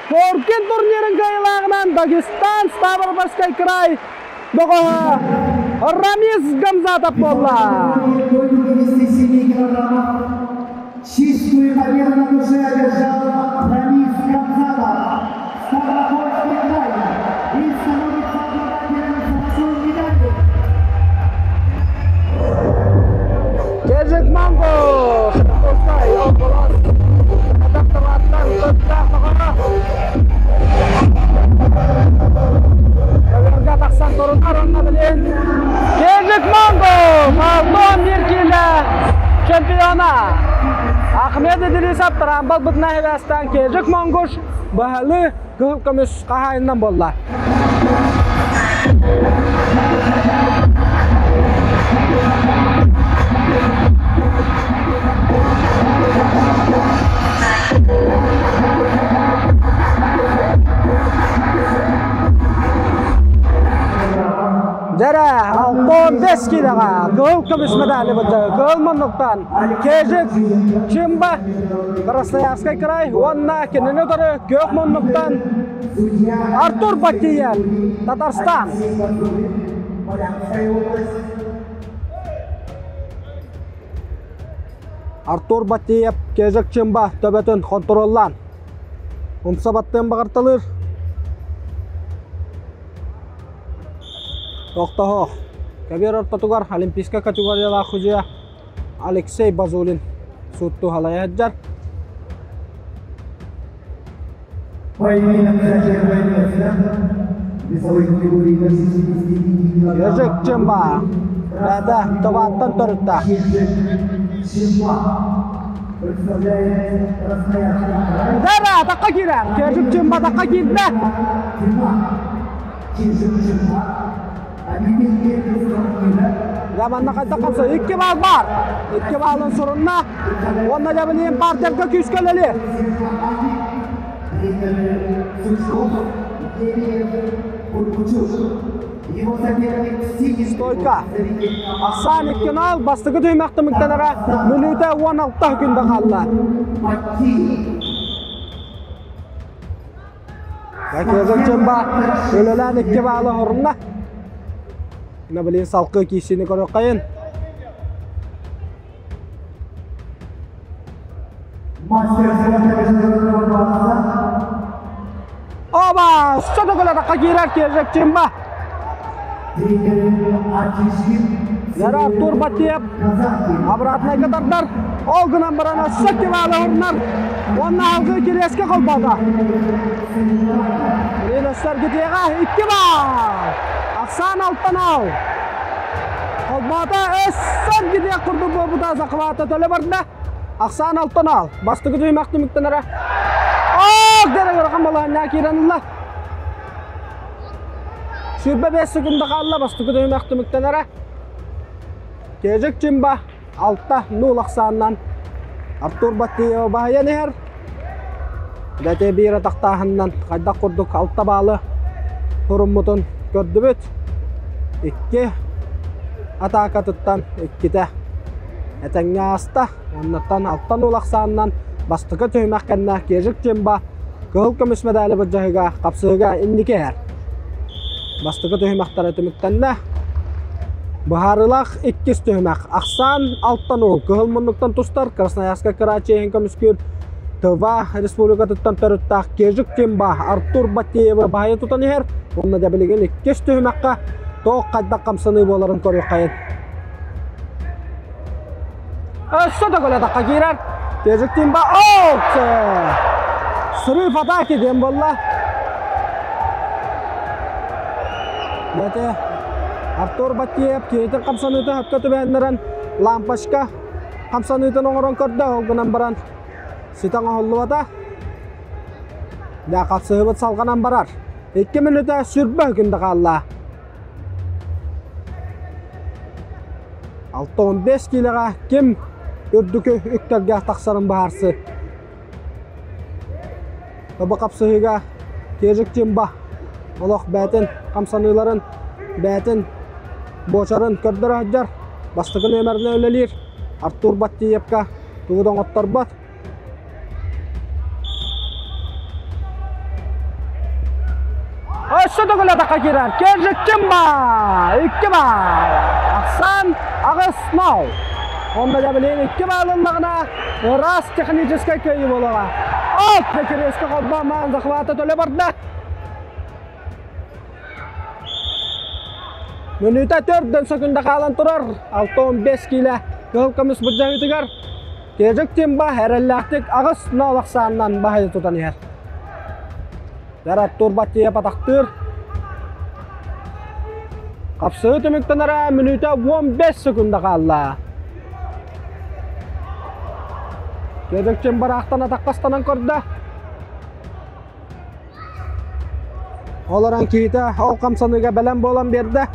Коркин турнирын кыайыылааҕынан Дагестан Ставропольскай край бөҕөһө Рамиз Гамзатов буолла. Чистую победу на душе одержал Рамиз Гамзатов. Ставропольский край и становится обладателем золотой медали. Кезик Манго! Ставропольскай, ол Атактабаттан тыттаах тоҕоро. Көбүөргэ тахсан турунар онно билин. Кезик Манго! Малтон bir киилэ чемпиона. Ахмед Идрисов Трамбал бытына хевестан Кезик Монгуш баһылы кыһыл көмүс хаһаайынынан буолла. Дәрә, 65 килоға кыһыл көмүс медали быты. Кыһыл муннуктан Кежик Чимба Красноярский край уонна кинини утары күөх муннуктан Артур Батиев Татарстан. Артур Батиев Кежик Чимба төбөтүн контроллаан умса баттыан баҕарталыыр. Тохтоһоох. Кэбиэр ортотугар олимпийскай категориялаах судьуйа Алексей Базулин сууттуу халайа сылдьар. Ежик Чимба. Бэдэ Тываттан төрүттээх. Дара атакка киирэр. Кежик Чимба атакка киирдэ. Дьэ манна хайдах хамса икки баал баар. Икки баалын сурунна. Уонна дьэ билигин партерга күүскэ үлэлиир. Стойка. Ахсаан икки нал бастакы түһүмэх түмүктэнэрэ мүнүүтэ 16 күндэ хаалла. Кезек Чымба өлөлөөн икки баалы хорунна. Мына билин салкы киисини көрөккайын. Оба! Сото көлө киирэр Кезек Чымба. Яра Артур Батиев обратно тардар. Ол гынан баран өссө кибаалы орнар. Онна алгы киреске холбоото. Ренөстөр гитиэҕэ икки баал. Ахсаан алтан Холбоото өссө гитиэх курдук буолбута захвата төлө барда. Ахсаан алтан ал. Бастыкы түһүмэх түмүктэнэрэ. Ок дэрэ ырахан балаһанньаа киирэн ылла. Сүүрбэ 5 секунда хаалла бастыкы түһүмэх түмүктэнэрэ. Кежик Чимба 6-0 ахсаанынан Артур Баттиева баһыйан иһэр. Бэти биир атахтааһынынан хайдах курдук алта баалы туруммутун көрдүбүт. Икки атаакатыттан иккитэ этэҥҥэ ааста. Оннуттан алтан уол ахсаанынан бастакы түһүмэх кэннэ Кежик Тимба кыһыл көмүс медали былдьаһыга хапсыһыга инники иһэр. Бастакы түһүмэхтэрэ түмүктэннэ. Быһаарыылаах иккис түһүмэх ахсаан алтан уол кыһыл муннуктан тустар Красноярскай кыраай чиэһин көмүскүүр Тыва республикатыттан төрүттээх Кежик Тимба Артур Батеевы баһыйа тутан иһэр. Уонна дьэ билигин иккис түһүмэххэ туох хайдах хамсаныы буоларын көрүөххэйин. Өссө да көлөтөххө киирэр. Кежик Тимба аут! Срыв атаки диэн буолла. Бэте Артур Батеев киһитин хамсаныыта хөпкө түбэһиннэрэн лампочка хамсаныытын оҥорон көрдө. Ол гынан баран ситэ оҥоһуллубата. Дьэ хапсыһыбыт салҕанан барар. Икки мүнүүтэ сүрбэ күндэ хаалла. 65 киилэҕэ ким үрдүкү үктэлгэ тахсарын быһаарсы. Бу хапсыһыыга Кежик Тимба олох бээтин хамсаныыларын, бээтин буочарын көрдөрө сылдьар. Бастакы нүөмэринэн үлэлиир Артур Баттиевка тугу да оҥотторбот. Өссө төгүл атахха киирэр. Кержик Тимба! Икки баал. Ахсан аҕыс нол. Онно да билин икки баал ыллаҕына ыраас техническэй кыайыы буолуоҕа. От кириэскэ холбоон захвата төлө барда. Мүнүүтэ төрдөн сөкүндэ хаалан турар. 6-15 киилэ кыһыл көмүс былдьаһыытыгар Кежик Тимба эрэллээхтик аҕыс нол ахсаанынан баһыйа тутан иһэр. Артур Баттиев атахтыыр. Хапсыы түмүктэнэрэ мүнүүтэ 15 секунда хаалла. Кежик Тимба ыраахтан атаххастанан көрдө. Олорон киһитэ ол хамсаныыга бэлэм буолан биэрдэ.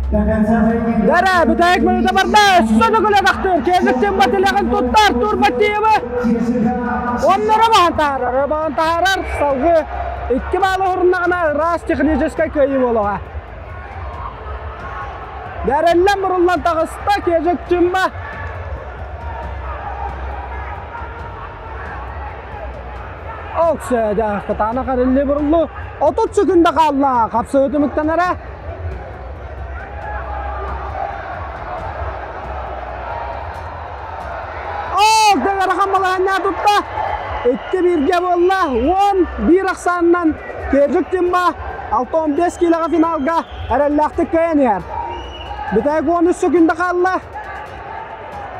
Дара, бүтэһик мүнүүтэ барда. Өссө төгүл атахтыыр. Киэзиктин батилэҕин туттар. Турбатиевы оннура баһан таһаарар. Баһан таһаарар. Салгыы икки баалы уһуруннаҕына ыраас техническэй кыайыы буолуоҕа. Дэрэллэн буруллан таҕыста Киэзик Чымба. Оксөдө кытаанах эрилли буруллу 30 секунда хаалла. Хапсыы түмүктэнэрэ. Ол дэгэрхан балаһанньа тутта. Икки бииргэ буолла. 11 ахсаанынан Кержик Тимба 6-15 киилэҕэ финалга эрэллээхтик кыайан иһэр. Бүтэһик 13 секунда хаалла.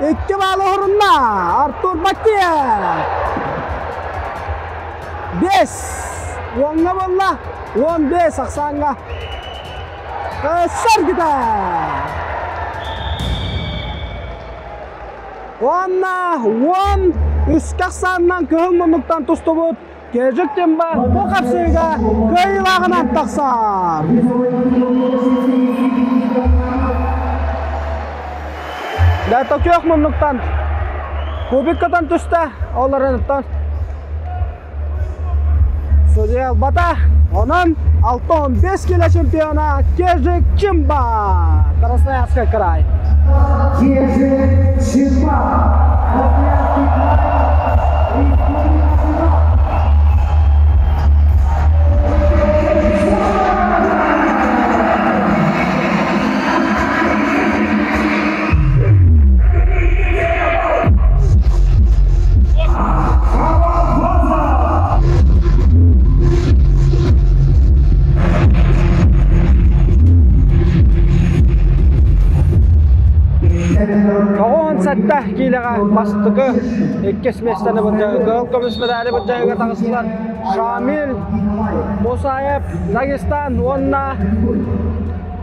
Икки баалы оһорунна Артур Баттиев. Бес. Уоҥҥа буолла. 15 ахсааҥҥа. Саргыта. Уонна уон үскэ ахсаанынан кыһыл муннуктан тустубут Кежик Тимба бу хапсыыга кыайыылааҕынан тахсар. Да күөх муннуктан кубиккатан түстэ, ол арыныттан судья албата. Онон 6-15 кило чемпиона Кежик Чимба, Красноярский край. Кежик Чимба, Красноярский край. Тоҕон сэттэ киилэҕэ бастакы иккис миэстэни кыһыл көмүс медали былдьаһыыга таҕыстылар Шамиль Мусаев Дагестан уонна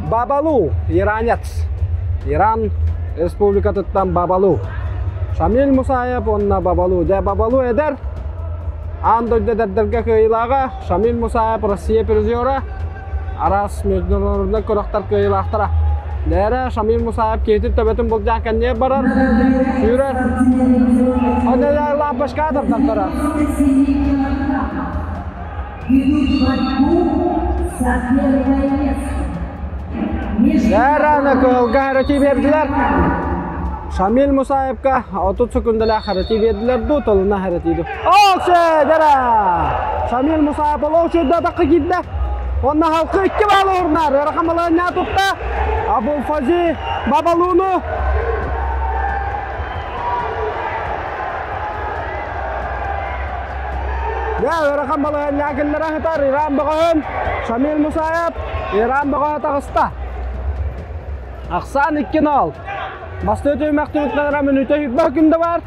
Бабалу иранец Иран Республикатыттан Бабалу Шамиль Мусаев уонна Бабалу дьэ Бабалу эдэр аан дойду эдэрдэргэ кыайыылааҕа Шамиль Мусаев Россия призера араас международнай күрэхтэр кыайыылаахтара. Нээрэ Шамиль Мусаев киһитин төбөтүн былдьаан кэнниэ барар, сүүрэр. башка тардан турар. Дәрәні кыһылга харати бердилер. Шамил Мусаевка 30 секундалаах харати бердилер ду тылына харатиду. Оксе дәрә! Шамил Мусаев ол очурда тақы киирдэ. Онна халқы икки баалы урнар. Ыарахан балаһынньа тутта. Абулфази Бабалуну Дьэ, ыарахан балаһыанньа киллэрэ сытар Иран бөҕөһүн Шамил Мусаев Иран бөҕөһө таҕыста. Ахсаан 2-0. Бастыы түһүмэх түмүктэнэрэ мүнүүтэ сүүрбэ күндэ бар.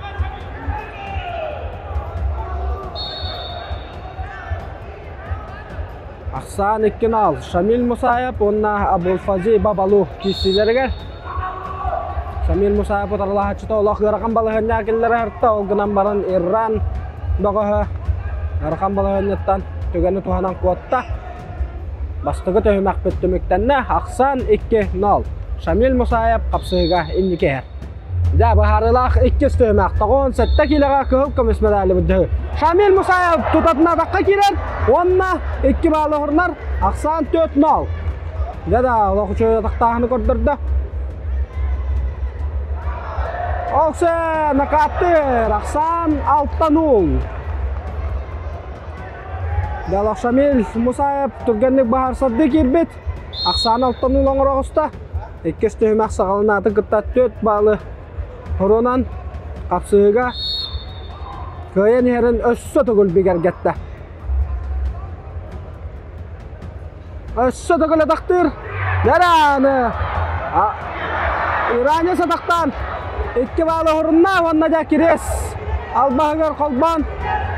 Ахсаан 2-0. Шамил Мусаев уонна Абулфази Бабалу киирсиилэригэр Шамил Мусаев утарылаһааччыта олох ыарахан балаһыанньаҕа киллэрэ сырытта. Ол гынан баран Иран бөҕөһө ыарахан балаһыанньаттан түгэни туһанан куотта. Бастакы түһүмэхпит түмүктэннэ. Ахсаан 2-0. Шамил Мусаев хапсыһыыга инники иһэр. Дьэ, быһаарыылаах иккис түһүмэх. 97 киилэҕэ кыһыл көмүс медали быдьаһы. Шамил Мусаев тутатына атахха киирэр уонна икки баалы уһурунар. Ахсаан 4-0. Дьэ да, олох үчүгэй атахтааһыны көрдөрдө. Оксе накаттыр. Ахсаан 6-0. Дьэ, Шамил Мусаев түргэнник баһарсарды киирбит. Ахсаан 6-0 оҥоро оҕуста. Иккис түһүмэх саҕаланаатын кытта 4 баалы хоруонан хапсыһыыга кыайан иһэрин өссө төгүл бигэргэттэ. Өссө төгүл атахтыыр. Дэраны Иранец атахтаан икки баалы хорунна уонна дьэ кириэс албаһыгар холбоон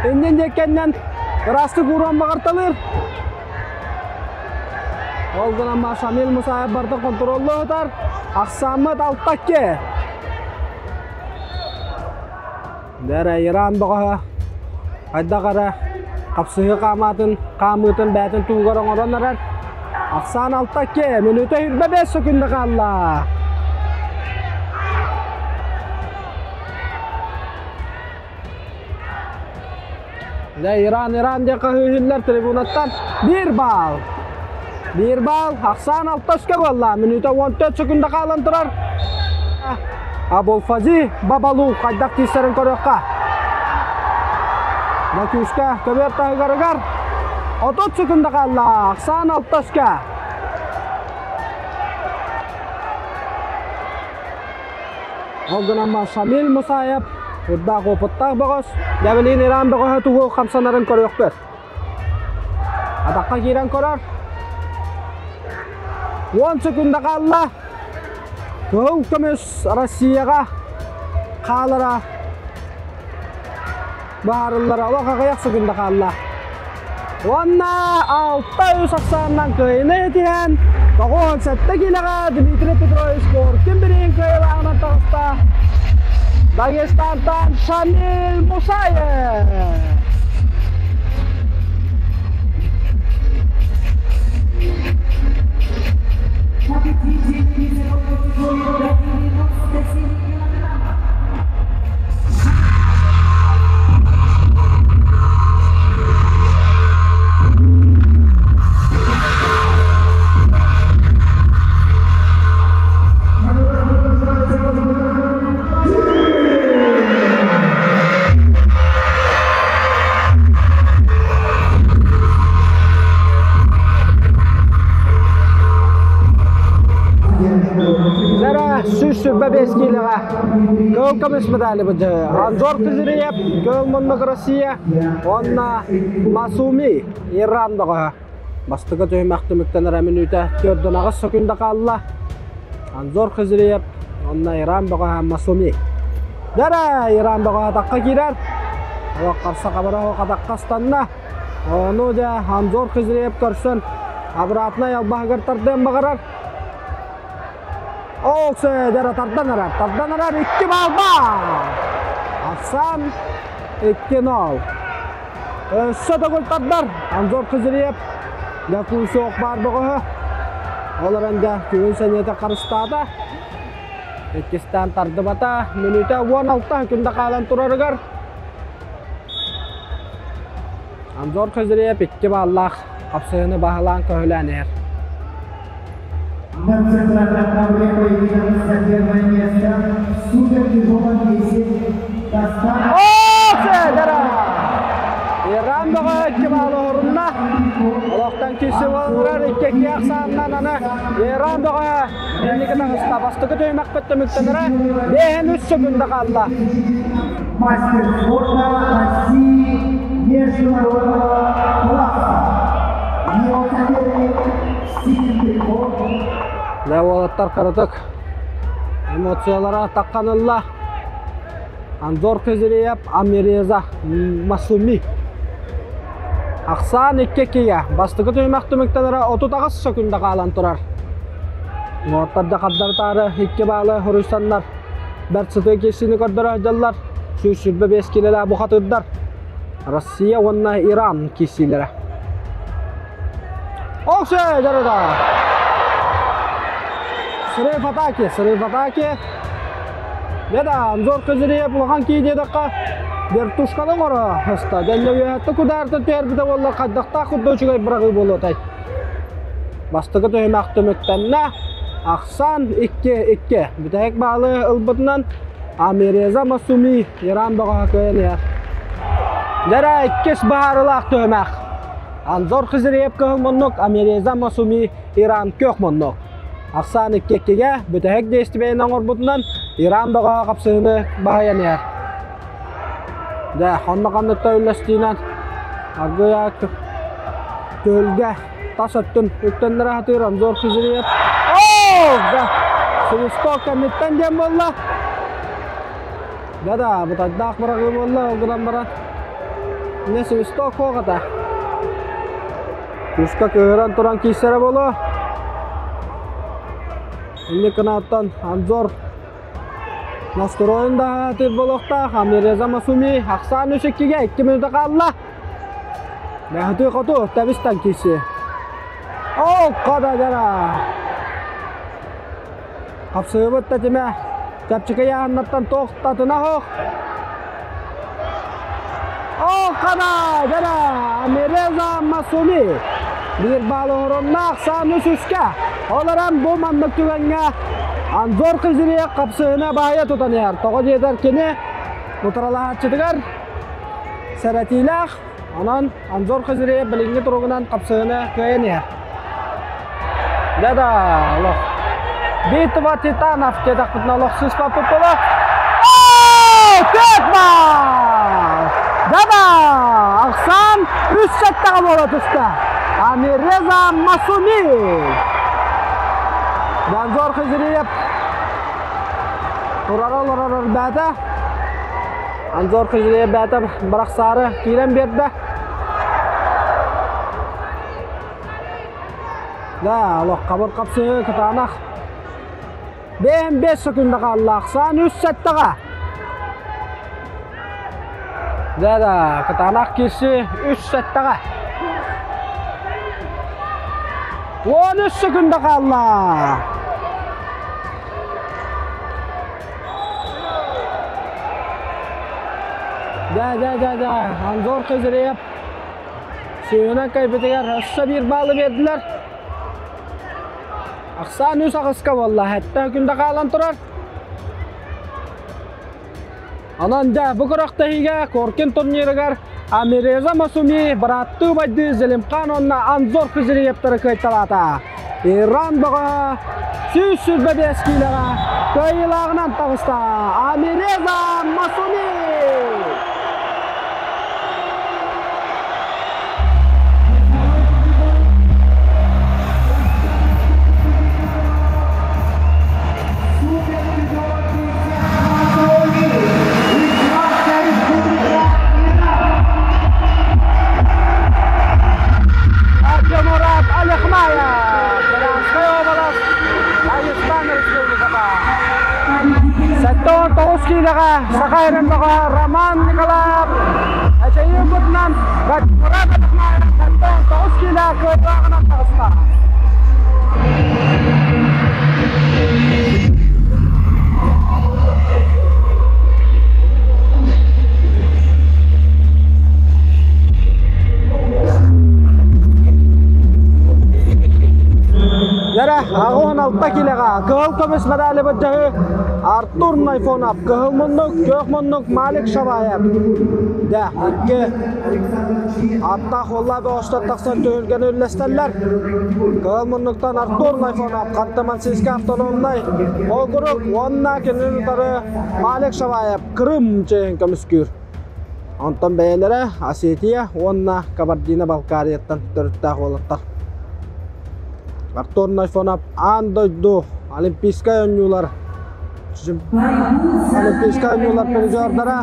иннин диэккэннэн ыраастык ууруон баҕарталыыр. Ол гынан Шамил Мусаев барда контроллуу сытар. Ахсааммыт 6-2. Дэрэ Иран бөҕөһө хайдах эрэ хапсыһыы хаамаатын, хаамыытын бэйэтин туһугар оҥорон эрэр. Ахсаан 6-2, мүнүүтэ 25 сөкүндэ хаалла. Дьэ, Иран, Иран диэн хаһыыһыллар трибунаттан биир баал. Биир баал, ахсаан алта өскө буолла. Мүнүүтэ 14 секунда хаалан турар. Абулфази Бабалу хайдах киирсэрин көрүөххэ. Макюшка көбүөр таһыгарыгар 30 секунда хаалла. Ахсаан алта өскө. Ол гынан Шамил Мусаев урдаах опыттаах бөҕөс, Дьэбилиин Иран бөҕөһө тугу хамсанарын көрүөхпүт. Атахха киирэн көрөр. 10 секунда хаалла. Кыһыл көмүс Россияҕа хаалара баарыллара олох аҕыйах секунда хаалла. Уонна 6-3 ахсаанынан кыайыыны этиһэн, 97 киилэҕэ Дмитрий Петрович Коркин бириин кыайыылааҕынан таҕыста. Дагестантан Шамиль Мусаев! Победитель призовой категории до 97 килограммов. Лера 125 киилэҕэ кыһыл көмүс медали Анзор Кызыриев, Кыһыл муннук Россия уонна Масуми Иран бөҕөһө. Бастакы түһүмэх түмүктэнэр мүнүүтэ 48 секунда хаалла. Анзор Хызриев уонна Иран бөҕөһө Масуми. Дара Иран бөҕөһө атахха киирэр. Қарса қабара атаққа ыстанна. Ону дьэ Анзор Хызриев көрсөн обратно албаһыгар тардыан баҕарар. Ол дьэ тардан арар, тардан арар, икки бал бар! Ахсан 2-0. Өссө төгүл тардар Анзор Хызриев Якусок бар бөҕөһө. Ол эрэн дьэ күһүн сэниэтэ харыстаата. Иккистээн тардыбата. Мүнүүтэ 16 күндэ хаалан турарыгар. Анзор Хызыреев икки бааллаах хапсыһыны баһылаан көһүлээн иһэр. На центральном ковре появилась за первое место в супертяжелом весе Дастан Иран бөҕө икки баалы оһорунна. Олохтон киси болар икки икки ахсааннан аны Иран бөҕө инники таҕыста. Бастакы түһүмэхпит түмүктэнэрэ бэһин үс секунда хаалла. Мастер спорта России международного класса. Его соперник Стивен Приков. Дэ уолаттар кыратык эмоциялара таққанылла. Анзор Кызыреев, Амиреза Масуми. Ахсаан икки кигэ бастакы түһүмэх түмүктэнэрэ 38 секунда хаалан турар. Уолаттар хардары икки баалы хоруйсаннар бэрт сытыы киирсиини көрдөрө сылдьаллар. 125 киилэлээх бухатырдар Россия уонна Иран киирсиилэрэ. Оксе дьарыга! Срыв атаки, срыв атаки. Дeda, Анзор Кызыреев улахан кии диэтэххэ, вертушканы оҥоро ыста. Дэннэ үөһэттэ кудаарта түһэрбитэ буоллар хайдахтаах курдук үчүгэй быраҕыы буолуотай. Бастакы түһүмэх түмүктэннэ. Ахсан 2-2. Бүтэһик баалы ылбытынан Амиреза Масуми Иран бөҕөһө кыайан иһэр. Дэрэ иккис баһаарылаах түһүмэх. Анзор Хызыреев кыһыл муннук, Амиреза Масуми Иран күөх муннук. Ахсаан 2-2-гэ бүтэһик действиены оҥорбутунан Иран бөҕөһө хапсыһыны баһыйан иһэр. Дэ, хонно ханнык үллэстиинэн аргыйа түһүлгэ тас өттүн үктэннэрэ сатыыр Анзор Хизриев. Оо! Да! Свисток кэнниттэн диэн буолла. Да-да, бытардаах быраҕыы буолла, ол гынан баран. Не свисток хоҕата. Куска кыһыран туран киирсэрэ буолуо. Инник гынааттан Анзор Настроен да сатыыр буолуохтаах. Амиреза Масуми ахсаан үс иккигэ икки минута хаалла. Бэһэтии хоту тэбистэн киирсиэ. Ол кададара. Хапсыыбыт тэтимэ чэпчэки ыйааһыннартан туохтатына оһох. Ол кададара Амиреза Масуми биир баал оҥоронно ахсаан үс үскэ. Ол эрэн бу маннык түгэҥҥэ Анзор Кызыриев хапсыһына баайа тутан иһэр. Тоҕо диэтэр кини утарылаһааччытыгар сэрэтиилээх, онон Анзор Хазиреев билиҥҥи туругунан хапсыһыны кыайан иһэр. Да-да, олох. Битва титанов диэтэхпитинэ олох сыыспаппыт буолуо. Төрт баал! Да-да, ахсаан үс сэттэҕэ буола түстэ. Амиреза Масуми! Анзор Хазиреев турара олорор өрбээтэ. Анзор Хизриев бээтэ бырахсаары киирэн биэрдэ. Да, олох хабыр хапсыһыы кытаанах. Бэйэм 5 секунда хаалла, ахсаан үс сэттэҕэ. Да, да, кытаанах киирси үс сэттэҕэ. 13 секунда хаалла. Да, да, да, да. Анзор Кызыреев сүүһүнэн кайбытыгар өссө биир баалы биэрдилэр. Ахсаан үс аҕыска буолла. Хэттэ күндэ хаалан турар. Онон дьэ бу күрэхтэһиигэ Коркин турнирыгар Амиреза Масуми бырааттыы убайдыы Зелимхан уонна Анзор Кызыреевтары кыайталаата. Иран бөҕөһө 125 киилэҕэ кыайыылааҕынан таҕыста Амиреза Масуми! Мурат Алехмаев, Брянская уобалас, Дагестан Республиката. 79 киилэҕэ Саха сирин бөҕө Роман Николаев эчэйии ылбытынан Мурат Алехмаев 79 киилэ кыайыылааҕынан таҕыста. алта килоҕа кыһыл көмүс медали былдьаһыы Артур Найфонов, кыһыл муннук, күөх муннук Малик Шабаев. Дэ, икки аттаах уоллаах бөҕөстөр тахсан түһүлгэни үллэстэллэр. Кыһыл муннуктан Артур Найфонов, Ханты-Мансийскай автономнай округ уонна кинини утары Малик Шабаев Крым чиэһин көмүскүүр. Онтон бэйэлэрэ Осетия уонна Кабардино-Балкарияттан төрүттээх уолаттар. Артур Найфонов аан дойду Олимпийскай оонньуулар Олимпийскай оонньуулар призердара,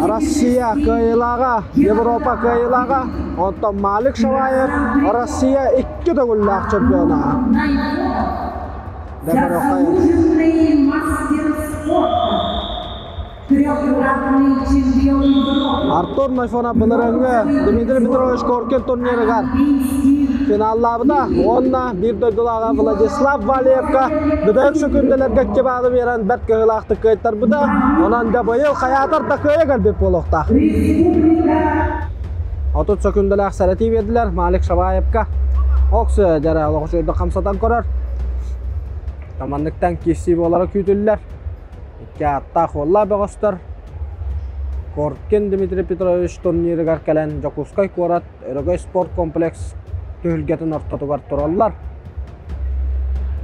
Россия кыайыылааҕа, Европа кыайыылааҕа, онтон Малик Шаваев Россия икки төгүллээх чемпиона. Заслуженный мастер спорта. Артур Найфонов былырыҥҥы Дмитрий Петрович Коркин турнирыгар финаллаабыта уонна биир дойдулааҕа Владислав Валиевка бүтэһик сөкүүндэлэргэ икки баалы биэрэн бэрт кыһыылаахтык кыайтарбыта. Онон дьэ быйыл хайаатар да кыайа кэлбит буолуохтаах. 30 сөкүүндэлээх сэрэтии биэрдилэр Малик Шабаевка. Оксу дьэрэ олох үчүгэйдик хамсатан көрөр. Манныктан киирсии буолара күүтүллэр. Икки ааттаах уоллаах бөҕөстөр Коркин Дмитрий Петрович турнирыгар кэлэн Дьокуускай куорат Өрөгөй спорт комплекс түһүлгэтин ортотугар тураллар.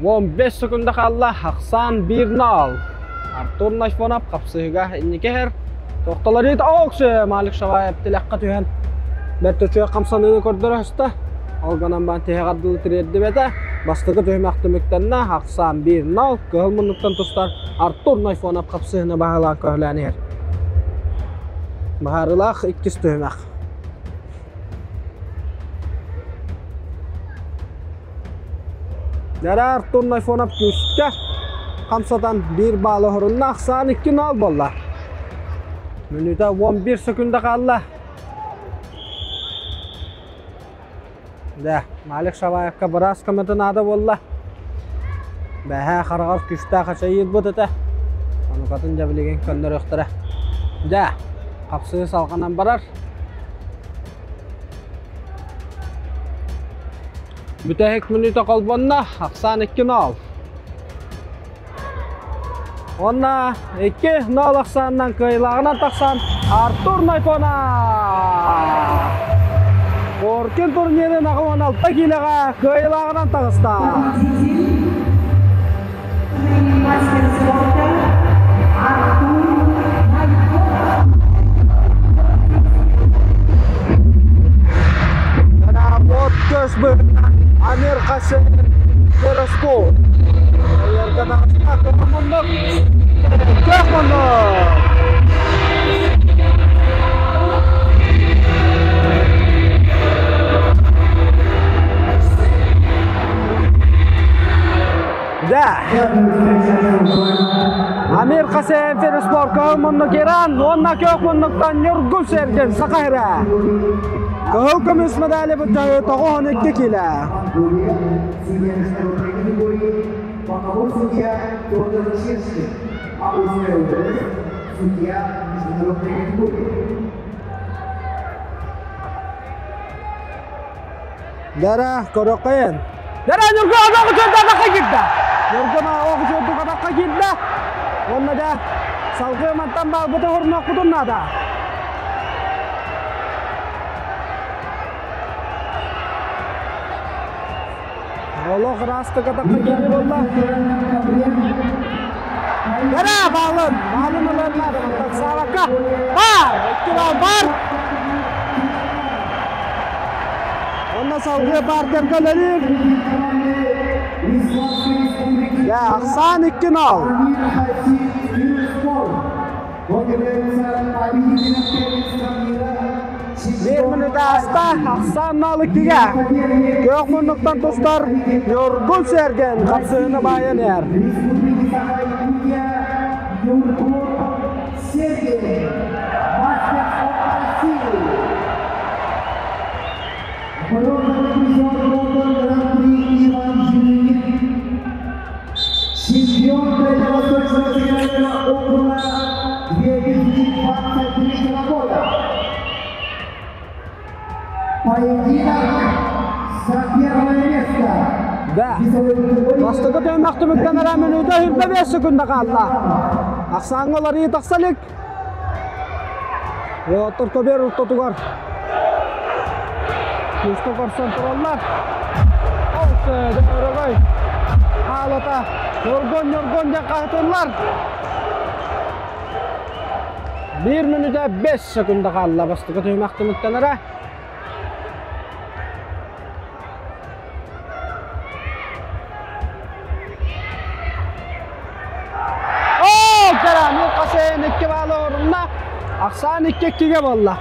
15 секунда хаалла, ахсаан 1-0. Артур Найфонов хапсыһыга инники иһэр. Тохтолорит Оксе Малик Шаваев тилэххэ түһэн бэрт үчүгэй хамсаныыны көрдөрө сыста. Ол гынан баран тиһэҕэр дылы тириэрдибэтэ. Бастакы түһүмэх түмүктэннэ. Ахсаан 1-0. Кыһыл муннуктан тустар Артур Найфонов хапсыһыны баһылаан көһүлээн иһэр. Баһаарылаах иккис түһүмэх. Дьара Артур Найфонов күүскэ хамсатан биир баалы оһорунна. Ахсаан 2-0 буолла. Мүнүүтэ 11 секунда хаалла. Да, Малик Шабаевка быраас көмөтө наада буолла. Бэһээ хараҕар күүстээх ачайыырбыт этэ. Онукатын дьэ билигин көннөрүөхтэрэ. Дьэ, хапсыы салҕанан барар. Бүтэһик мүнүүтэ холбонно, ахсаан 2-0. Уонна 2-0 ахсаанынан кыайыылааҕынан тахсан Артур Найфонов! Коркин турнирын 86 киилэҕэ кыайыылааҕынан таҕыста. Мастер спорта Артур Найфонов. Вот көс Амир Хасен Тераско. Да. Амир Хасен Ферспор кыһыл муннук Иран уонна көк муннуктан Ньургун Серген Саха сирэ. Кыһыл көмүс медали быттаһыы 92 килэ. Боковой судья Федор Чешкин, а судья международной категории. Дара көрөккөйөн. Дара Ньургун оҕо чөрдө атахха киирдэ. Ньургун оҕо чөрдө атахха киирдэ. Уонна да салгыы мантан баалбыты хорунуохпутун наада. Олох ыраастык атахха киирии буолла. Дара баалын, баалын ылыан наада мантан саалакка. Бар! Икки баал бар! Онно салгыы партерга үлэлиир. Дьэ, ахсаан 2-0. Биир мүнүүтэ ааста, ахсаан нал иккигэ. Күөх муннуктан тустар Ньургун Сэргэн хапсыһыны баайан иһэр. Мастер спорта России. Бронзовый призер Лондон Гран-при Иван Жилин. Чемпион Дальневосточного федерального округа 2023 года. Поединок за первое место. Да. Бастакы түһүмэх түмүктэнэрэ мүнүүтэ 25 секунда хаалла. Ахсааҥҥа уларыйыы тахса илик. Уолаттар көбүөр ортотугар күүскэ көрсөн тураллар. Ол Өрөгөй хаалата Ньургун Ньургун диэн хаһытыллар. Биир мүнүүтэ 5 секунда хаалла бастакы түһүмэх түмүктэнэрэ. Оо, Карамил Хасейн икки баалы орунна. Ахсаан икки-иккигэ буолла.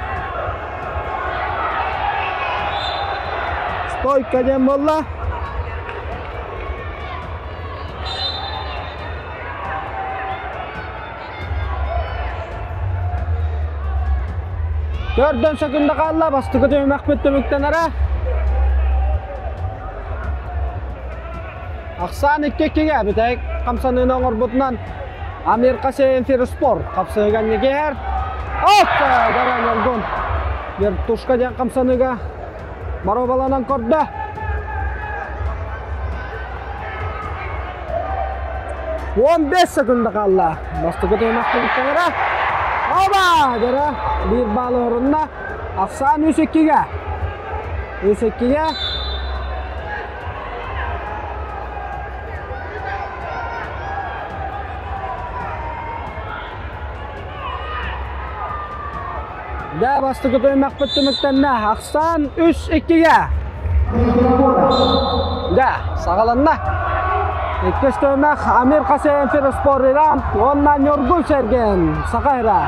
Стойка диэн буолла. Төрдөн секунда хаалла, бастакы түһүмэхпит түмүктэнэрэ. Ахсаан икки-иккигэ бүтэһик хамсаныыны оҥорбутунан Амир Хасейн Фирспор хапсыһыга ньэгиһэр. Ок! Даран Ньургун вертушка диэн хамсаныыга боруобаланан көрдө. 15 секунда хаалла. Бастакы түһүмэх түмүктэнэрэ. Оба! Дэрэ биир баалы орунна. Ахсаан 3-2-ге. 3-2-ге. Дэ бастакы түһүмэхпит түмүктэннэ. Ахсаан 3-2-ге. Дэ, саҕаланна. Иккис түһүмэх Амир Хасейн Фироспор Иран уонна Ньургун Сэргэн Саха Ира.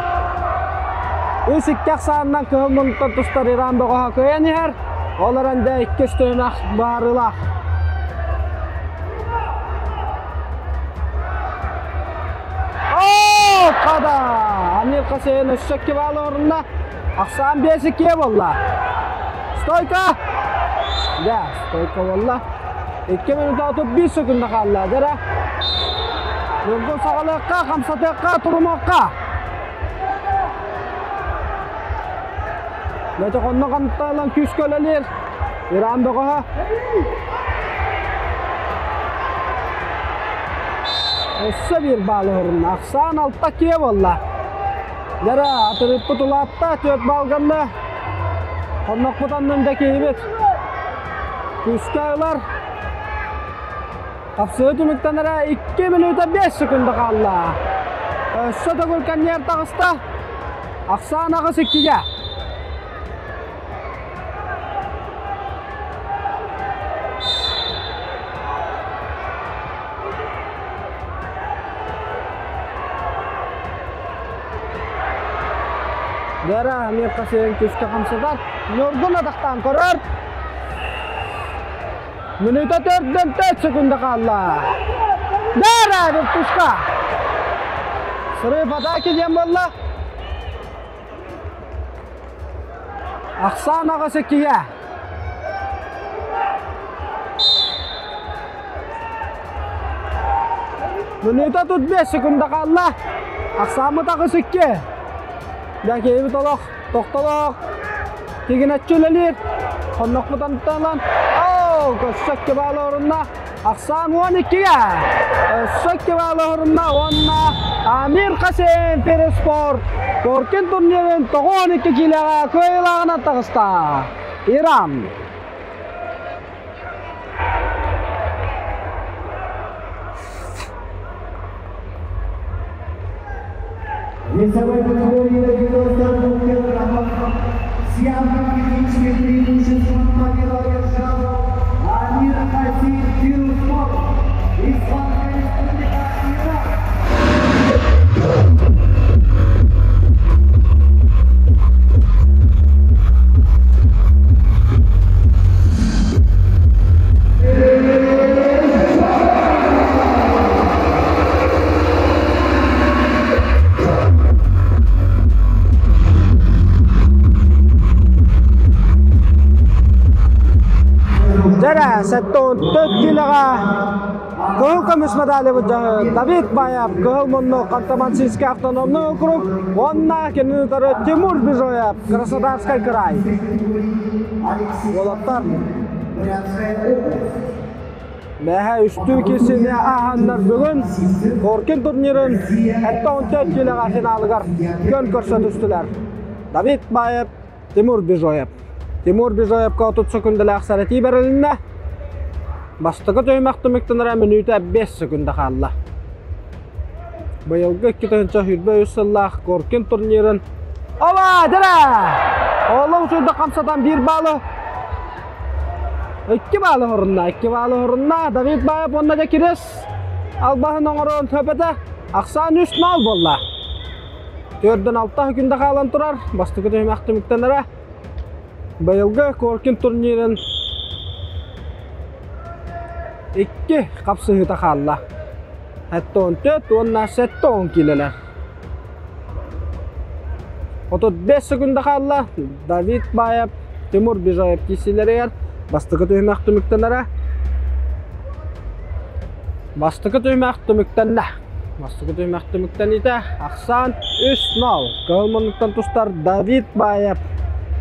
3-2 ахсаанынан кыһыл муннуктан тустар Иран бөҕөһө кыайан иһэр. Ол эрэн дэ иккис түһүмэх быһаарыылаах. Оо, хада! Амир Хасейн өссө икки баал орунна. Ахсаан биэс иккиэ буолла. Стойка! Да, стойка буолла. 2 минута 35 секунда хаалла. Дэрэ. Ньургун саҕалыахха, хамсатыахха, турумуохха. Бөтөхонно хантаалан күүскэ үлэлиир. Иран бөҕөһө. Өссө биир баалы орунна. Ахсаан алта киэ буолла. Дэрэ, атырыппыт улаатта, түөрт баалганна. Хоннохпут аннын да киһибит. Күүскэ ылар. Хапсыы түмүктэнэрэ 2 мүнүүтэ 5 секунда хаалла. Өссө төгүл коньер таҕыста. Ахсаан аҕыс иккигэ. Дара Америка сирин күүскэ хамсатар. Ньургун атахтаан көрөр. Мүнүүтэ төрдөн 4 секунда хаалла. Дара вертушка. Срыв атаки диэн буолла. Ахсаан аҕыс иккигэ. Мүнүүтэ тут 5 секунда хаалла. Ахсааммыт аҕыс икки. Дьэ, олох тохтолоох тигинэччи үлэлиир. Хоннохпут анталан. Оо, өссө икки баал орунна. Ахсаан 12-ге. Өссө икки баал орунна уонна Амир Хасен Переспорт Коркин турнирын 92 киилэҕэ кыайыылааҕынан таҕыста. Иран. Весовой категории до 92 килограммов с явным техническим преимуществом победу одержал Амир Хасин Фирузпор, Исламская Республика Иран. Дьэрэ, 74 килоҕа кыһыл көмүс медали Давид Баев кыһыл муннук Ханты-Мансийский автономный округ уонна кинини утары Тимур Бижоев Краснодарскай край. Уолаттар. Бэһэ үстүү киирсиини ааһаннар бүгүн Коркин турнирын 74 киилэҕэ финалыгар күөн көрсө түстүлэр. Давид Баев, Тимур Бижоев. Тимур Бижоевка 30 секундалаах сэрэтии бэрилиннэ. Бастакы түһүмэх түмүктэнэрэ мүнүүтэ 5 секунда хаалла. Быйылгы 2023 сыллаах Коркин турнирын Ова, дэрэ! Олох учуйда хамсатан биир баалы Икки баалы хорунна, икки баалы хорунна. Давид Баев уонна да Кирис албаһын оҥорон хөпөтө. Ахсаан үс нал буолла. Төрдөн алта күндэ хаалан турар. Бастакы түһүмэх түмүктэнэрэ. Быйылгы Коркин турнирын икки хапсыһыыта хаалла. 74 уонна 70 киилэлэр. 35 секунда хаалла. Давид Баев, Тимур Бижоев киирсиилэригэр бастакы түһүмэх түмүктэнэрэ. Бастакы түһүмэх түмүктэннэ. Бастакы түһүмэх түмүктэниитэ ахсаан 3-0. Кыһыл муннуктан тустар Давид Баев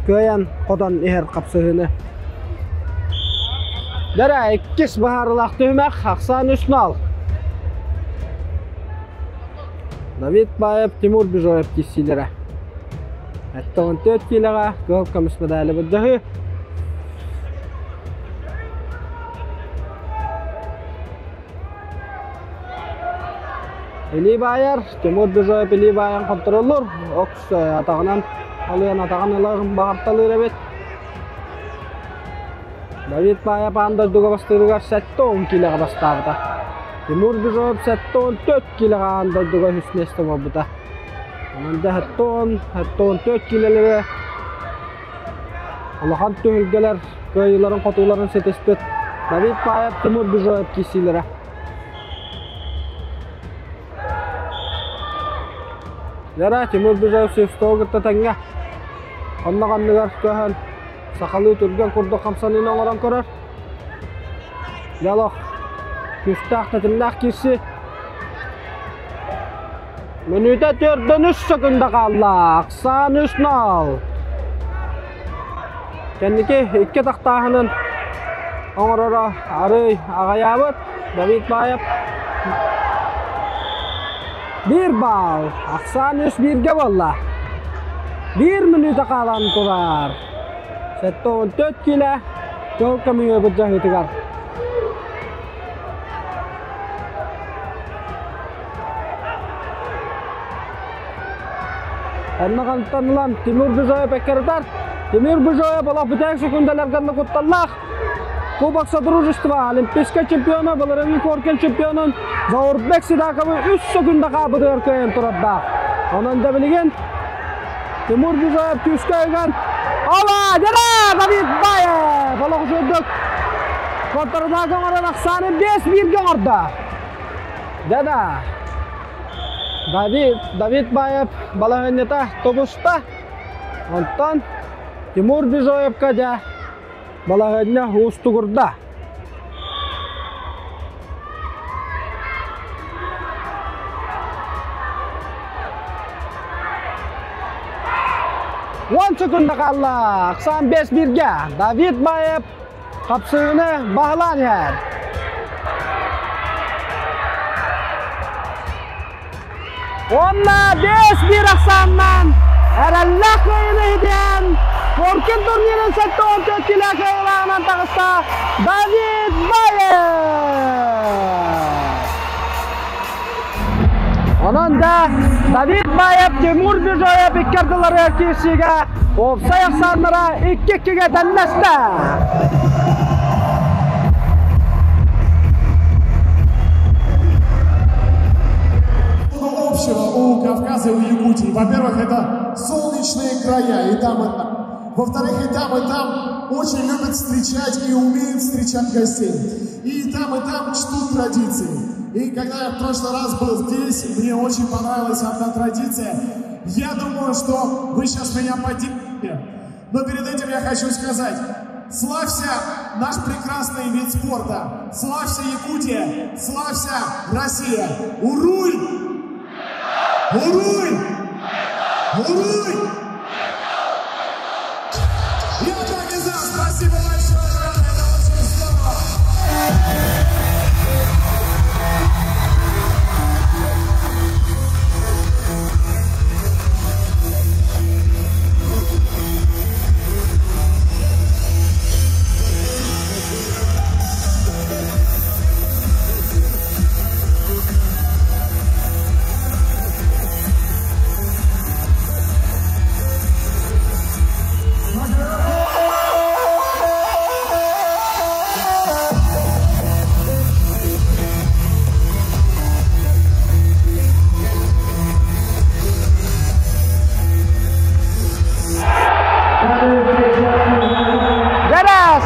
кыайан хотон иһэр хапсыһыыны. Дэрэ иккис быһаарылаах түһүмэх ахсаан 3-0. Давид Баев, Тимур Бижоев киирсиилэрэ. 74 киилэҕэ кыһыл көмүс медали былдьаһыы. Илии баайар, Тимур Бижоев илии баайан хонтороллор. Окс атаҕынан алыан атаҕын ылар баҕарталыыр эбит. Давид Баайап аан дойдуга бастыырыгар 70 киилэҕэ бастаабыта. Тимур Бижоев 74 киилэҕэ аан дойдуга үһүс миэстэ буолбута. Онон дьэ 74 киилэлэри улахан түһүлгэлэр кыайыыларын-хотууларын ситиспит Давид Баев, Тимур Бижоев киирсиилэрэ. Дьара Тимур Бижоев Севстоҕу кытта тэҥҥэ онно ханныгар көһөн сахалыы түргэн курдук хамсаныыны оҥорон көрөр. Дьэ күүстээх тэтимнээх киирсии. Мүнүүтэ төрдөн үс секунда хаалла. Ахсаан үс нал. Кэнники икки тахтааһынын оҥороро арыый аҕайаабыт. Давид Баев биир баал. Ахсаан үс бииргэ буолла. Биир мүнүүтэ хаалан турар. 74 киилэ кыл көмүө былдьаһыытыгар. Онно хантан ылан Тимур Бижоев эккирэтэр. Тимур Бижоев олох бүтээх секундаларга кутталлаах. Кубок Содружества Олимпийскай чемпиона, былырыҥҥы Коркин чемпионун Заурбек Сидаковы үс секунда хаабытыгар кыайан турардаах. Онон да билигин Тимур Бижоев күүскэ ыган Ола! Дера! Давид Баев! Олох үчүгдүк контратака оҥорон ахсааны 5-1-ге оҥордо. Да-да. Давид, Давид Баев балаһыанньата тубуста. Онтон Тимур Бижоевка дьэ балаһыанньа уустугурда. Он секунда хаалла. Ахсаан 5-1-ге. Давид Баев хапсыыны баһылаан иһэр. Уонна 5-1 ахсаанынан эрэллээх кыайыыны иһитиэн Коркин турнирын 74 килэ кыайыылааҕынан таҕыста Давид Баев! Онон да Давид Баев, Тимур Бижоев икки ардыларыгар киирсиигэ уопсай ахсааннара 2-2-гэ тэннэстэ. Общего у Кавказа и у Якутии? Во-первых, это солнечные края, и там, и там. Во-вторых, и там, и там очень любят встречать и умеют встречать гостей. И там, и там чтут традиции. И когда я в прошлый раз был здесь, мне очень понравилась одна традиция. Я думаю, что вы сейчас меня поддержите. Но перед этим я хочу сказать, славься наш прекрасный вид спорта, славься Якутия, славься Россия. Уруй! Уруй! Уруй! Я так и знал, спасибо большое, ребята, это очень здорово.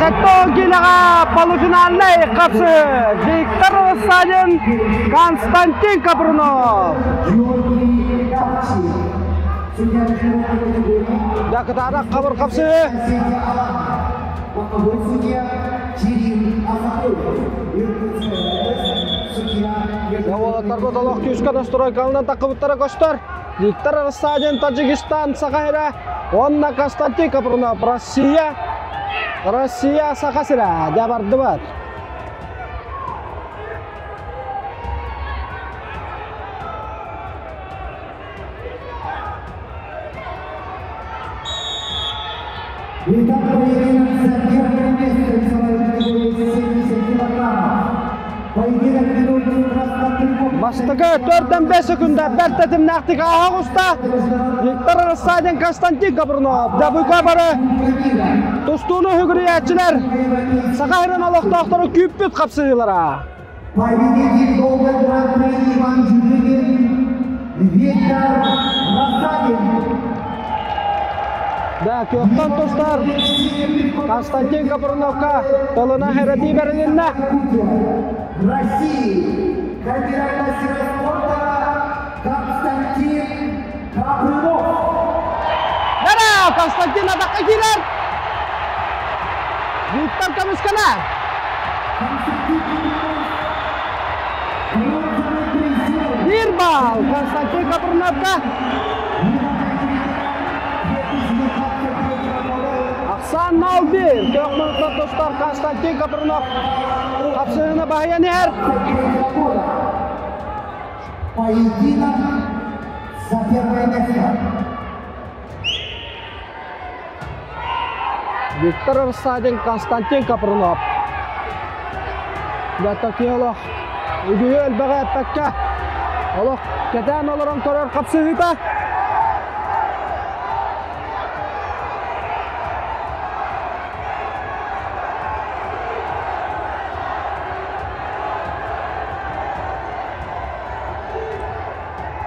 Сэттэ киилэҕэ полуфинальнай хапсы Виктор Рассадин, Константин Капрунов. Дакытаанах хабыр хапсыы. Уолаттарбыт олох күүскэ настройкалынан таххыбыттара көстөр. Виктор Рассадин Таджикистан Саха сирэ уонна Константин Капрунов Россия Россия Саха сирэ дьэ бардыбыт. Итак, поединок за первое место весовой категории 70 килограммов. Поединок ведут Бастакы төрдөн бес секунда бэрт тэтимнээхтик ааһа оҕуста. Виктор Рассадин, Константин Капрунов дабыка бары тустууну үгүрүйээччилэр Саха сирин олохтоохтору күүппүт хапсыһыылара. Победитель долга Гран-при Иван Жужигин, Виктор Рассадин. Да, күөхтэн тустар Константин Капруновка тылына хэрэтии бэрилиннэ. России, кандидат мастера спорта Константин Капрунов. Бара, Константин атаққа киирэр. Виктор көмүскэнэ. Биир бал Константин Капруновка. Ахсаан 0-1. Көх мунуктан тустар Константин Капрунов хапсыһыны баһыйан иһэр. Поединок за первое место. Виктор Рассадин, Константин Капрунов. Датакиолох үгүһү элбэҕи эппэккэ олох кэтээн олорон көрөр хапсыһыыта.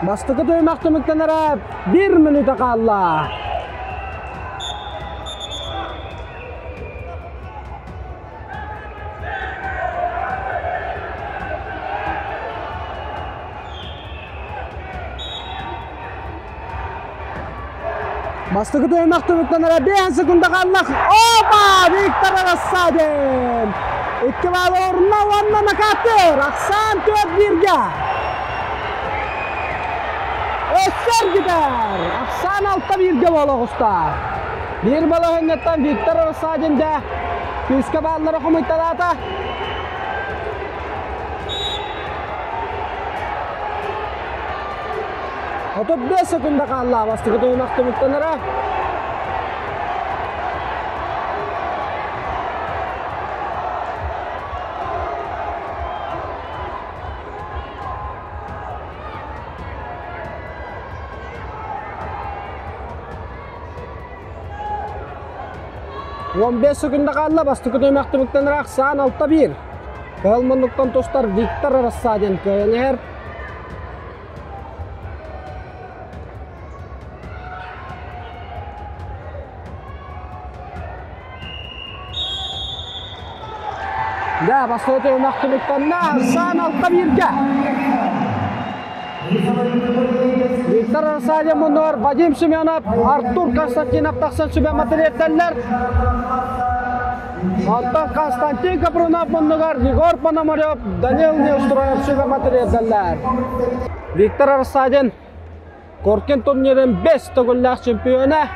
Бастакы түһүмэх түмүктэнэрэ биир мүнүүтэ хаалла. Бастакы түһүмэх түмүктэнэрэ 5 секунда хаалла. Опа! Виктор Рассадин! Икки баал орунна уонна накаттыр. Ахсаан түөрт бииргэ. Өссөр гитар! Ахсаан алта бииргэ буола оҕуста. Биир балаһыанньаттан Виктор Рассадин да күүскэ бааллары хомуйталаата. 35 секунда хаалла бастакы түһүмэх түмүктэнэрэ. 15 секунда хаалла бастакы түһүмэх түмүктэнэрэ ахсаан 6-1. Кыһыл муннуктан тустар Виктор Рассадин кыайан иһэр. Да, бастакы түһүмэх түмүктэннэ ахсаан 6-1-гэ. Виктор Рассадин муннугар Вадим Семенов, Артур Константинов тахсан сүбэ матырыйатталлар. Онтон Константин Капрунов муннугар Егор Пономарев, Данил Неустроев сүбэ матырыйатталлар. Виктор Рассадин Коркин турнирын 5 төгүллээх чемпиона.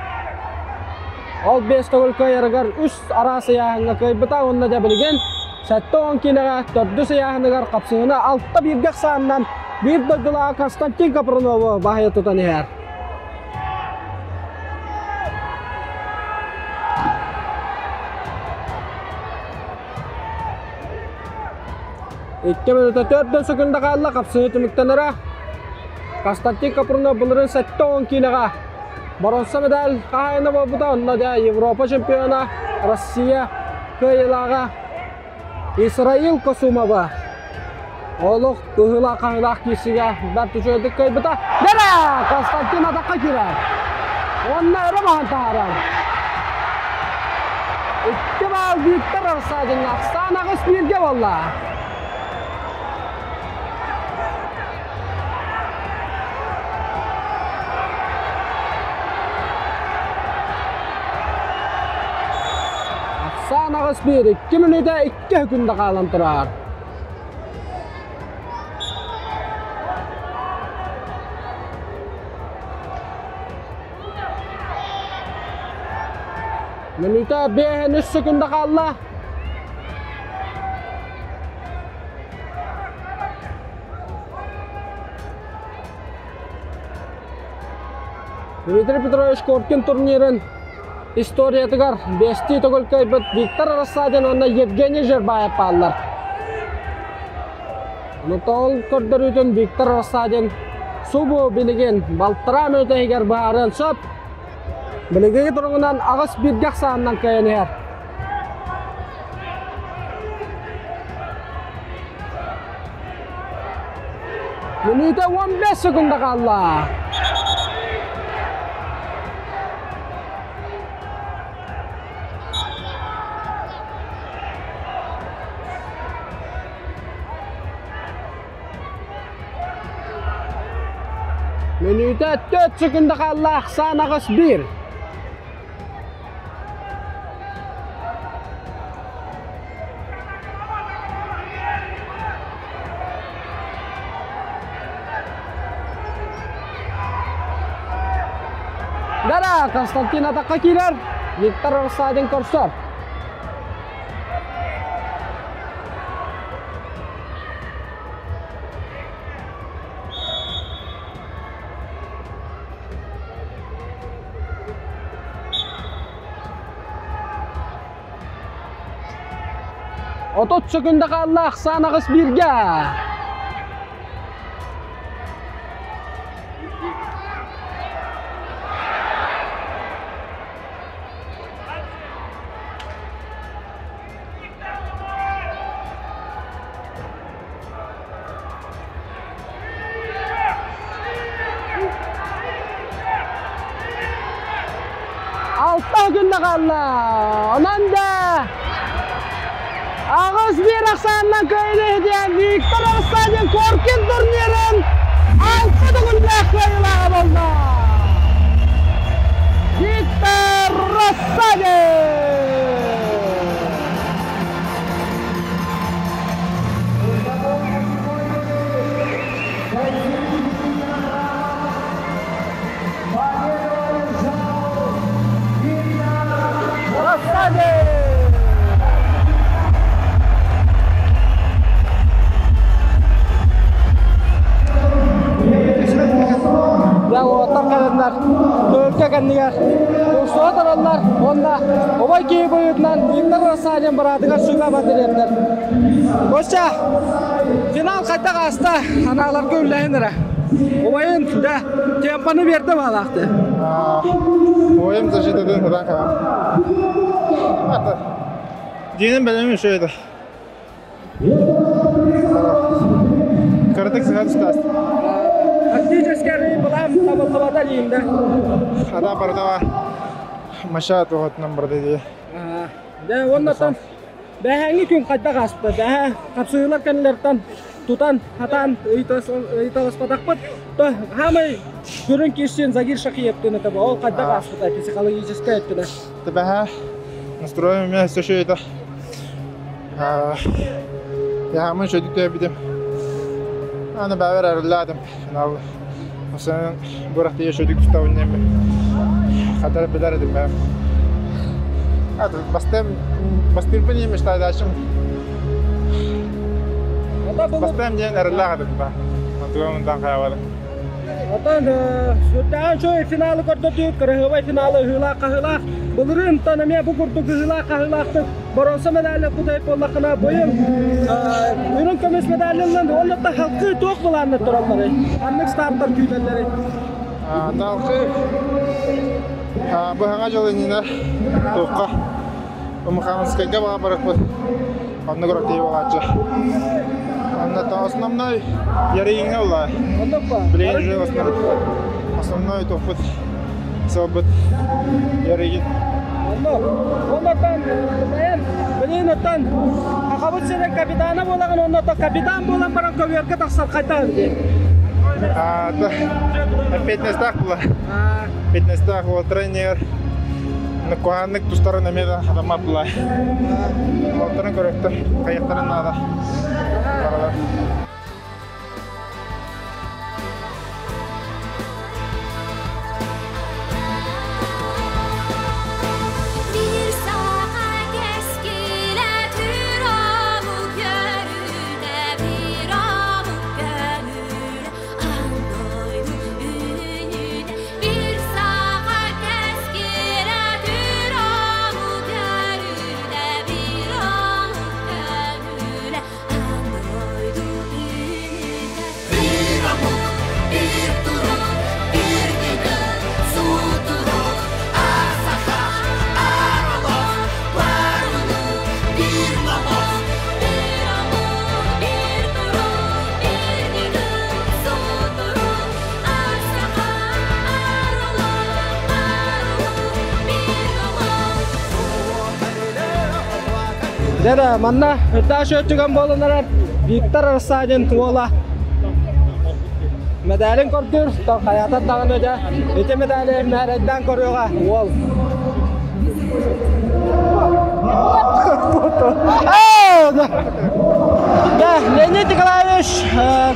Ол 5 төгүл кыайарыгар үс араас ыйааһыҥҥа кыайбыта уонна дьэ билигин 70 киилэҕэ төрдүс ыйааһыныгар хапсыһыына алта бииргэ ахсаанынан биир дойдулааҕа Константин Капрунову баһыйа тутан иһэр. Икки мүнүүтэ төрдөн секунда хаалла хапсыһыы түмүктэнэрэ. Константин Капрунов былырыын 70 киилэҕэ боруонса медаль хаһаайына буолбута. Онно дьэ Европа чемпиона, Россия кыайыылааҕа Исраил Косумова олох ыһыылаах-хаһыылаах киирсигэ бэрт үчүгэйдик кыайбыта. Дэрэ! Константин атахха киирэр. Уонна өрө маһан таһаарар. Икки баал Виктор Рассадиҥҥа ахсаан аҕыс бииргэ буолла. Ахсаан аҕыс биир, икки мүнүүтэ икки күндэ хаалан турар. Мүнүүтэ биэһин үс секунда хаалла. Дмитрий Петрович Коркин турнирын историятыгар бэстии төгүл кыайбыт Виктор Рассадин уонна Евгений Жербаев бааллар. Онтон көрдөрүүтүн Виктор Рассадин субу билигин балтараа мүнүүтэ иһигэр быһаарыан сөп. Билигин туругунан аҕыс бииргэ ахсаанынан кыайан иһэр. Мүнүүтэ 15 секунда хаалла. Мүнүүтэ 4 секунда хаалла, ахсаан аҕыс биир. Дара Константин атаққа киирэр, Виктор Рассадин көрсөр. Отут секунда хаалла ахсаан аҕыс бииргэ. Алта күннэ хаалла. Онон да аҕыс биир ахсаанынан кыайыыны иһитиэн Виктор Арсадин Коркин турнирын алта төгүллээх кыайыылааҕа буолла. Виктор Рассадин! Дьэ, уолаттар кэлэннэр, түөлкэ кэннигэр курсуга тураллар уонна убай киһи быһыытынан Виктор Рассадин быраатыгар сүгэ-ама тириэрдэр. Костя, финал хайдах ааста? Анааларга үллэһин эрэ. Убайын, дьэ, темпаны биэрдэ баалаахты. Убайым защитатын ытан кэлэн. Диэнин бэлэмим үчүгэй этэ. Кыратык сыһан устаас. Фактически былаан табыллыбата диин да. Ата барда Маша туһатынан барда дии. Дэ уоннатан бэһээҥҥи күн хайдах ааспыта? Бэһээ хапсыһыылар кэннилэриттэн тутан, хатаан ыйыталаспатахпыт. То хаамай сүрүн киирсиин Загир Шахиевтыын это ол хайдах ааспыта психологическай өттүнэн? Бэһээ настроение меня все это Яамын шөйдүк төбүтүм. Аны бэбэр арыллаатым. Финал. Осен бурахтыйа шөйдүк тустабын немме. Хатар билер эдим бэм. Аты бастым бастырбын емеш тайдашым. Бастым диэн арыллаах этим ба. Антуга мындан хаябады. Отон сүрдээн үчүгэй финалы көрдөтүү, кыраһыабай финалы ыһыылаах-хаһыылаах. Былырыын эмиэ бу курдук ыһыылаах-хаһыылаахтык боруонса медали кутайып буоллаххына, быйыл үрүҥ көмүс медали ыллан, оннуттан халкыы туох былааннар туралларый? Ханнык старттар күүтэллэрий? Талкы быһаҥа дьыл иннинэ туохха Мухаммедскайга баҕа барыппыт. Онно көрөктии буолааччы. Онно основной ярыйыҥа була. Билигин уже основной основной тохпут сылбыт ярыйын. Онно оннотон бэйэн билигин оттон Хахабыт сирин капитана буолаҕын онно капитан буолан баран көбүөргэ тахсар хайдах диэн. Эппиэтинэстээх була. Эппиэтинэстээх уол тренер куһааннык тустарын эмиэ да хатаммат була. Уолтарын көрөктөр, хайыктарын наада. Баралар. Биир саха кэскилэ түр омук көрүнэ, биир омук көҥүлэ, аан дойду үүнүүтэ. Биир саха кэскилэ түр омук көрүнэ, биир омук көҥүлэ, аан дойду үүнүүтэ. Биир омук, биир турук, биир ньыгыл, сутурук, аар саха, аар олох, бар улуу, биир номох. Биир омук, биир турук, биир ньыгыл, сутурук, аар саха, аар олох, бар улуу, биир номох. Дьэ манна үрдээх өттүгэн буолан эрэр Виктор Рассадин уола мэдээлин көрдүүр, хайаатар даҕаны дьэ ити мэдээли мээрэйдээн көрүөҕэ уол. Дьэ, Леонид Николаевич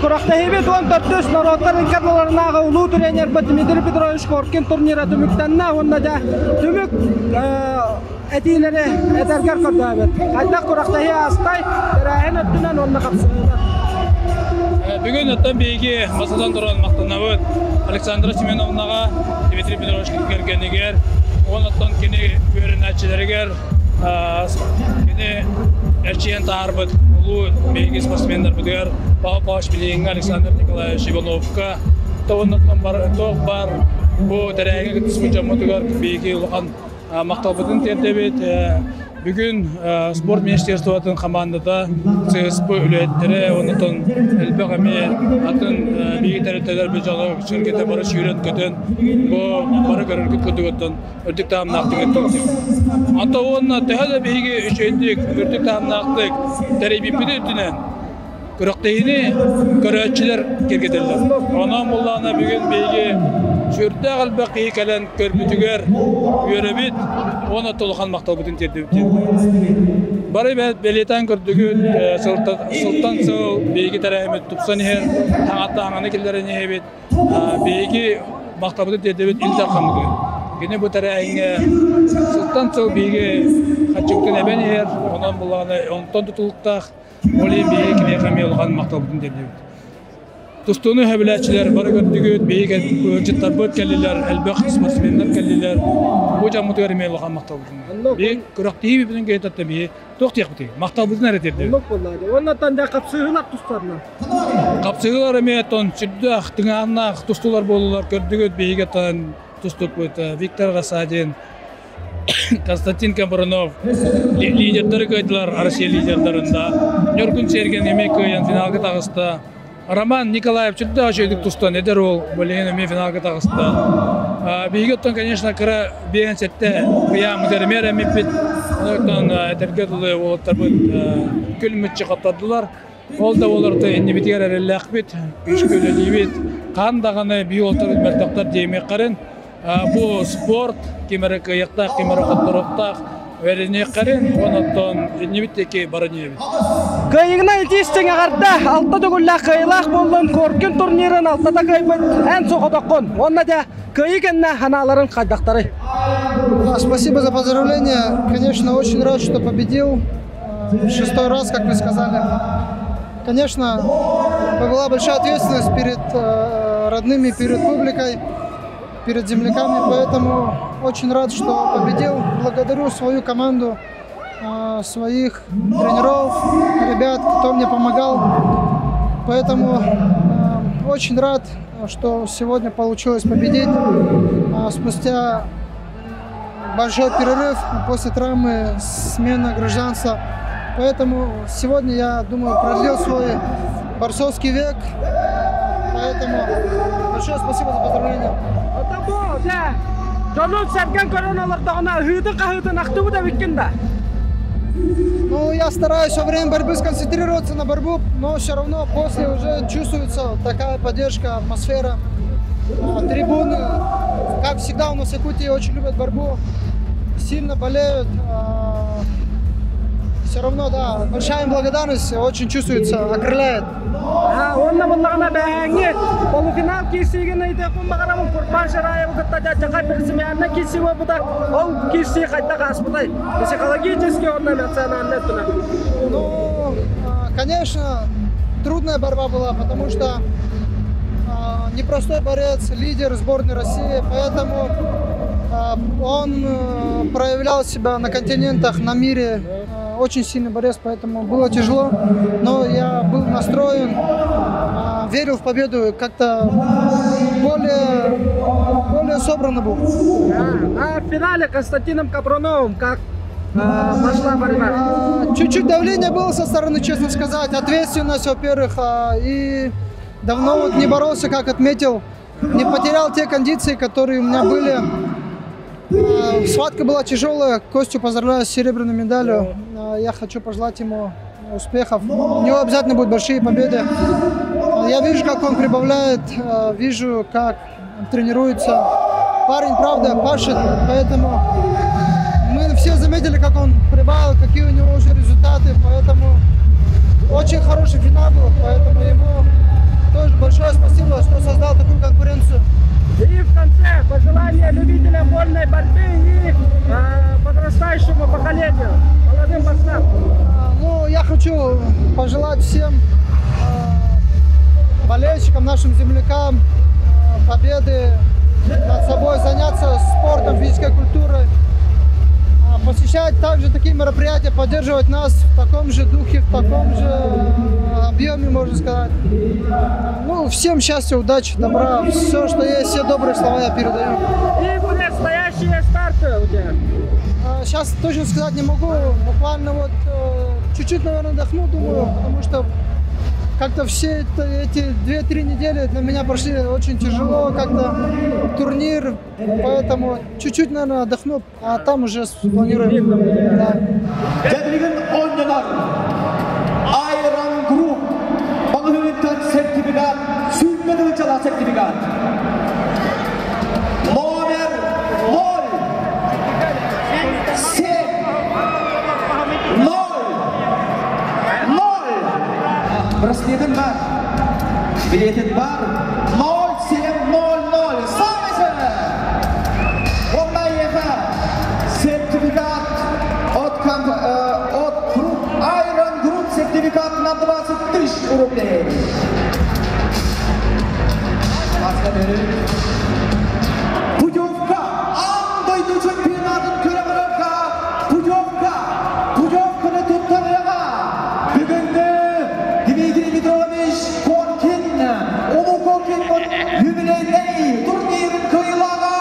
күрэхтэһиибит 14 норуоттар ыккардыларынааҕы улуу тренербит Дмитрий Петрович Коркин турнира түмүктэннэ уонна дьэ түмүк этиилэри этэргэр көрдөөбүт. Хайдах күрэхтэһии аастай, тэрээһин өттүнэн уонна хапсыһыылар. Бүгүн оттон биһиги бастатан туран махтанабыт Александра Семеновнаҕа, Дмитрий Петрович кэргэнигэр, уонна кини үөрэнээччилэригэр кини эрчийэн таһаарбыт улуу биһиги спортсменнарбытыгар Павел Павлович Билиҥҥэ, Александр Николаевич Ивановка, туох баар бу тэрээһиҥҥэ кыттыспыт дьоммутугар биһиги улахан Махталбытын тиэрдэбит. Бүгүн спорт министерствотын хамаандата ЦСП үлэһиттэрэ онтон элбэх эмиэ атын биһиги тэрилтэлэр дьоно сэргэтэ бары сүүрэн-көтөн бу бары көрөргүт курдугуттан үрдүк таһымнаахтык ыттыбыт. Онто уонна төһө да биһиги үчүгэйдик үрдүк таһымнаахтык тэрийбиппит үрдүнэн Күрэхтэһиини көрөөччүлэр киэргэтэллэр. Онон буллаҕына бүгүн биһиги сүрдээх элбэх киһи кэлэн көрбүтүгэр үөрэбит уонна улахан махталбытын тиэрдэбит. Бары бэлиэтээн көрдүгүт, сылтан сыл биһиги тэрээһиммит тупсан иһэр, таҥаттааҥаны киллэрэн иһэбит. Биһиги махталбытын тиэрдэбит Ил Дархаммытыгар. Кини бу тэрээһиҥҥэ сылтан сыл биһиги хаччыбытын эбэн иһэр, онон буллаҕына онтон тутулуктаах Ол иһин биһиги киниэхэ эмиэ улахан махталбытын тиэрдэбит. Тустууну сөбүлээччилэр бары көрдүгүт, биһиги ыалдьыттарбыт кэллилэр, элбэх спортсменнар кэллилэр. Бу дьоммутугар эмиэ улахан махталбытын. Биһиги күрэхтэһии бүтүн киһи биһи туох диэхпитий? Махталбытын эрэ тиэрдэбит. Оннук буоллаҕа. Уонна да хапсыһыылар тустарынан. Хапсыһыылар эмиэ тон сүрдээх тыҥааннаах тустуулар буоллулар. Көрдүгүт биһиги тон туступпут Виктор Рассадин, Константин Комбрунов лидердары кыайдылар Россия лидердарында. Ньургун Серген эмиэ кыайан финалга таҕыста. Роман Николаев сүрдээх үчүгэйдик тустан эдэр уол билигин эмиэ финалга таҕыста. Биһиги оттон, конечно, кыра биэһэн сэттэ кыйааммыт эмиэ эрэммиппит. Оттон этэргэ дылы уолаттарбыт күл мүччү хоттордулар. Ол да буолар иннибитигэр эрэллээхпит, күүскэ үлэлиибит. Хаан даҕаны биир уолаттар мөлтөхтөр диэмиэххэрин. Бу спорт ким эрэ кыайыахтаах, ким эрэ хотторуохтаах үөрэниэххэрин, онон иннибит диэки баран иһэбит. Кыайыгынан итиистиҥ эҕэрдэ! Алта төгүллээх кыайыылаах буоллун Коркин турнирын алтата кыайбыт эн соҕотоххун. Уонна дьэ кыайыы кэннэ санааларын хайдахтарый? Спасибо за поздравления. Конечно, очень рад, что победил. Шестой раз, как вы сказали. Конечно, была большая ответственность перед родными, перед публикой, перед земляками, поэтому очень рад, что победил. Благодарю свою команду, своих тренеров, ребят, кто мне помогал. Поэтому очень рад, что сегодня получилось победить. Спустя большой перерыв после травмы, смена гражданства. Поэтому сегодня, я думаю, продлил свой борцовский век. Поэтому большое спасибо за поздравления. Да. Дьонун сэргэн көрөн олордоҕуна ыһыытын-хаһыытын ахтыбыт эбиккин да? Ну, я стараюсь во время борьбы сконцентрироваться на борьбу, но все равно после уже чувствуется такая поддержка, атмосфера, трибуны. Как всегда у нас в Якутии очень любят борьбу, сильно болеют. Все равно, да, большая им благодарность, очень чувствуется, окрыляет. Онно буллаҕына бэһээҥҥи полуфинал киирсиигин ыйытыахпын баҕарабын Курбан Шараевы кытта дьадьахай Пресмианна киирсии буолбута. Ол киирсии хайдах ааспытай? Психологически уонна эмоциональнай өттүнэн. Ну, конечно, трудная борьба была, потому что непростой борец, лидер сборной России, поэтому он проявлял себя на континентах, на мире, очень сильный борец, поэтому было тяжело, но я был настроен, верил в победу, как-то более, более собранно был. А в финале Константином Капруновым как пошла борьба? Чуть-чуть давление было со стороны, честно сказать, ответственность, во-первых, и давно вот не боролся, как отметил, не потерял те кондиции, которые у меня были. Схватка была тяжелая. Костю поздравляю с серебряной медалью. Я хочу пожелать ему успехов. У него обязательно будут большие победы. Я вижу, как он прибавляет, вижу, как он тренируется. Парень, правда, пашет, поэтому мы все заметили, как он прибавил, какие у него уже результаты, поэтому очень хороший финал был, поэтому ему тоже большое спасибо, что создал такую конкуренцию. И в конце пожелания любителям вольной борьбы и подрастающему поколению, молодым борцам. Ну, я хочу пожелать всем болельщикам, нашим землякам победы над собой, заняться спортом, физической культурой, посещать также такие мероприятия, поддерживать нас в таком же духе, в таком же объеме, можно сказать. Ну, всем счастья, удачи, добра, все, что есть, все добрые слова я передаю. И предстоящие старты у тебя? Сейчас точно сказать не могу, буквально вот чуть-чуть, наверное, отдохну, думаю, потому что как-то все эти 2-3 недели для меня прошли очень тяжело, как-то турнир, поэтому чуть-чуть, наверное, отдохну, а там уже спланируем. Да. Дьэ билигин оонньонор Айрон Групп маҕаһыыныттан сертификат, 20 тыһыынчалаах сертификат. Номер 0 7 0 0 Браслетин бар. Билетин бар. 0700 Самысы! Онна сертификат от Group Iron Group сертификат на 20 тысяч рублей. Путевка! Аан дойду чемпионатын көрө барарга путевка! Путевканы туттарыаҕа! Бүгүҥҥү Дмитрий Петрович Коркин, Улуу Коркин юбилейный турнирын кыайыылааҕа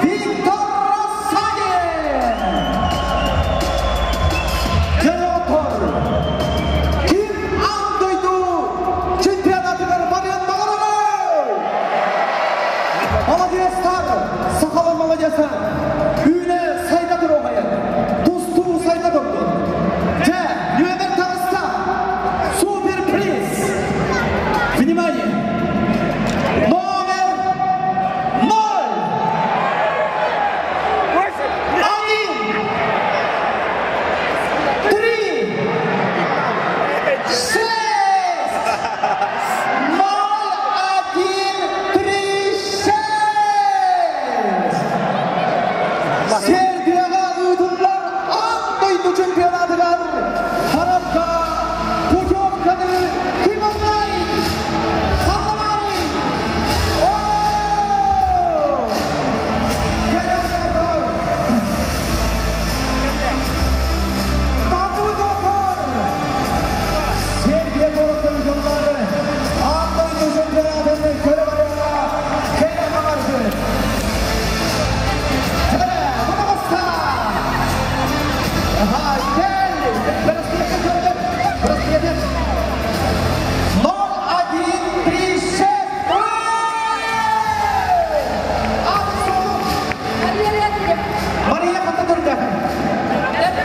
Виктор Рассадин! Дьэ, ким аан дойду чемпионатыгар барыан баҕарарый?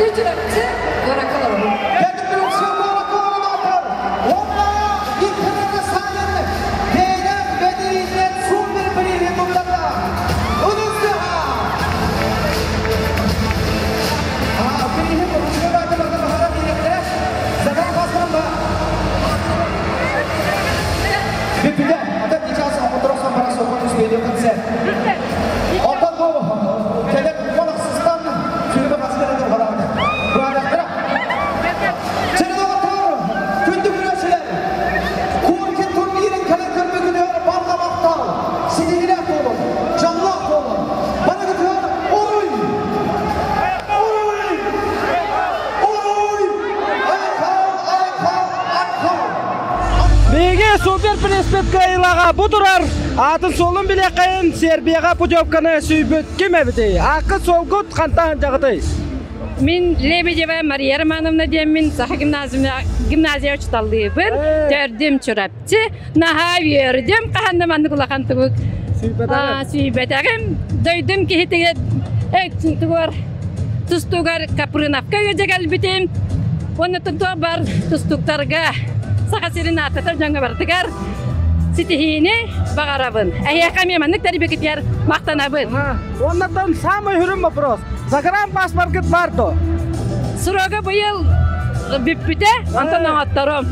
Төрдү Чурапчы куоракка Биһиги супер приспит кыайыылааҕа бу турар аатын-суолун билиэххэйин Сербияҕа путевканы сүүйбүт ким эбитий? Ааккыт суолгут хантан дьаҕытый? Мин Лебедева Мария Романовна диэммин Саха гимназия учуталлыыбын. Төрдүм Чурапчы. Наһаа үөрдүм. Хаһан да маннык улахан тугу сүүйбэтэҕим. Дойдум киһитигэр тугар тустуугар Капрыновка ыдьа кэлбитим. Уонна туох бар тустууктарга Саха сирин ааттатар дьоҥҥо барытыгар ситиһиини баҕарабын. Эһиэхэ эмиэ маннык тэрийбикитигэр махтанабын. Оннотон самый хүрүм вопрос. Загранпаспоргыт бар дуо? Срога быйыл бүппүтэ, онтон оҥотторум.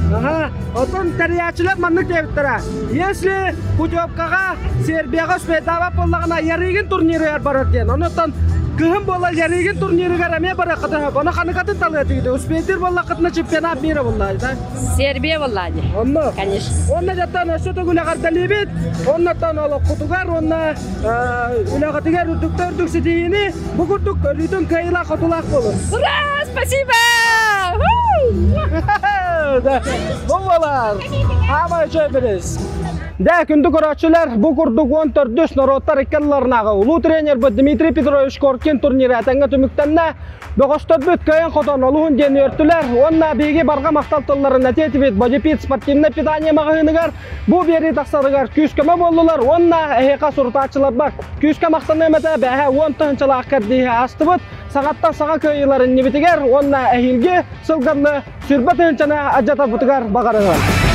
Отон тэрийээччилэр маннык диэбиттэрэ. Если путевкаҕа Сербияҕа успейдаабат буоллаҕына, Ярыгин турнирыгар барар диэн. Онуттан кыһын буола Ярыгин турнирыгар эмиэ барыаххытын сөп. Ону ханыкатын талыа этигит. Успейдир буоллаххытына чемпионат мира буоллаа да? Сербия буоллаа дии. Онно. Конечно. Онно жаттан өссө төгүл эҕэрдэлиибит. Оннотон олоххутугар уонна үлэҕитигэр үрдүктэ үрдүк ситиһиини бу курдук өлүүтүн кыайыылаах-хотуулаах буолун. Ура! Спасибо! Бу буолар. Хаамай үчүгэй билис. Дэ, күндү көрөөччүлэр, бу курдук 14 норуоттар икки ардыларынааҕы улуу тренербит Дмитрий Петрович Коркин турнира этэҥҥэ түмүктэннэ. Бөҕөстөрбүт кыайан-хотон олуһун диэн үөртүлэр уонна биһиги барҕа махтал тылларын этиэ этибит Бодипит спортивное питание маҕаһыыныгар бу биэрии тахсарыгар күүс-көмө буоллулар уонна эһиэхэ сурутааччыларбар күүскэ махтаныам этэ бээһэ уон тыһыынчалаах кэрдииһи аастыбыт саҥаттан саҥа кыайыылар иннибитигэр уонна эһиилги сылганы сүрбэ тыһыынчаны адьатарбытыгар баҕарыһын.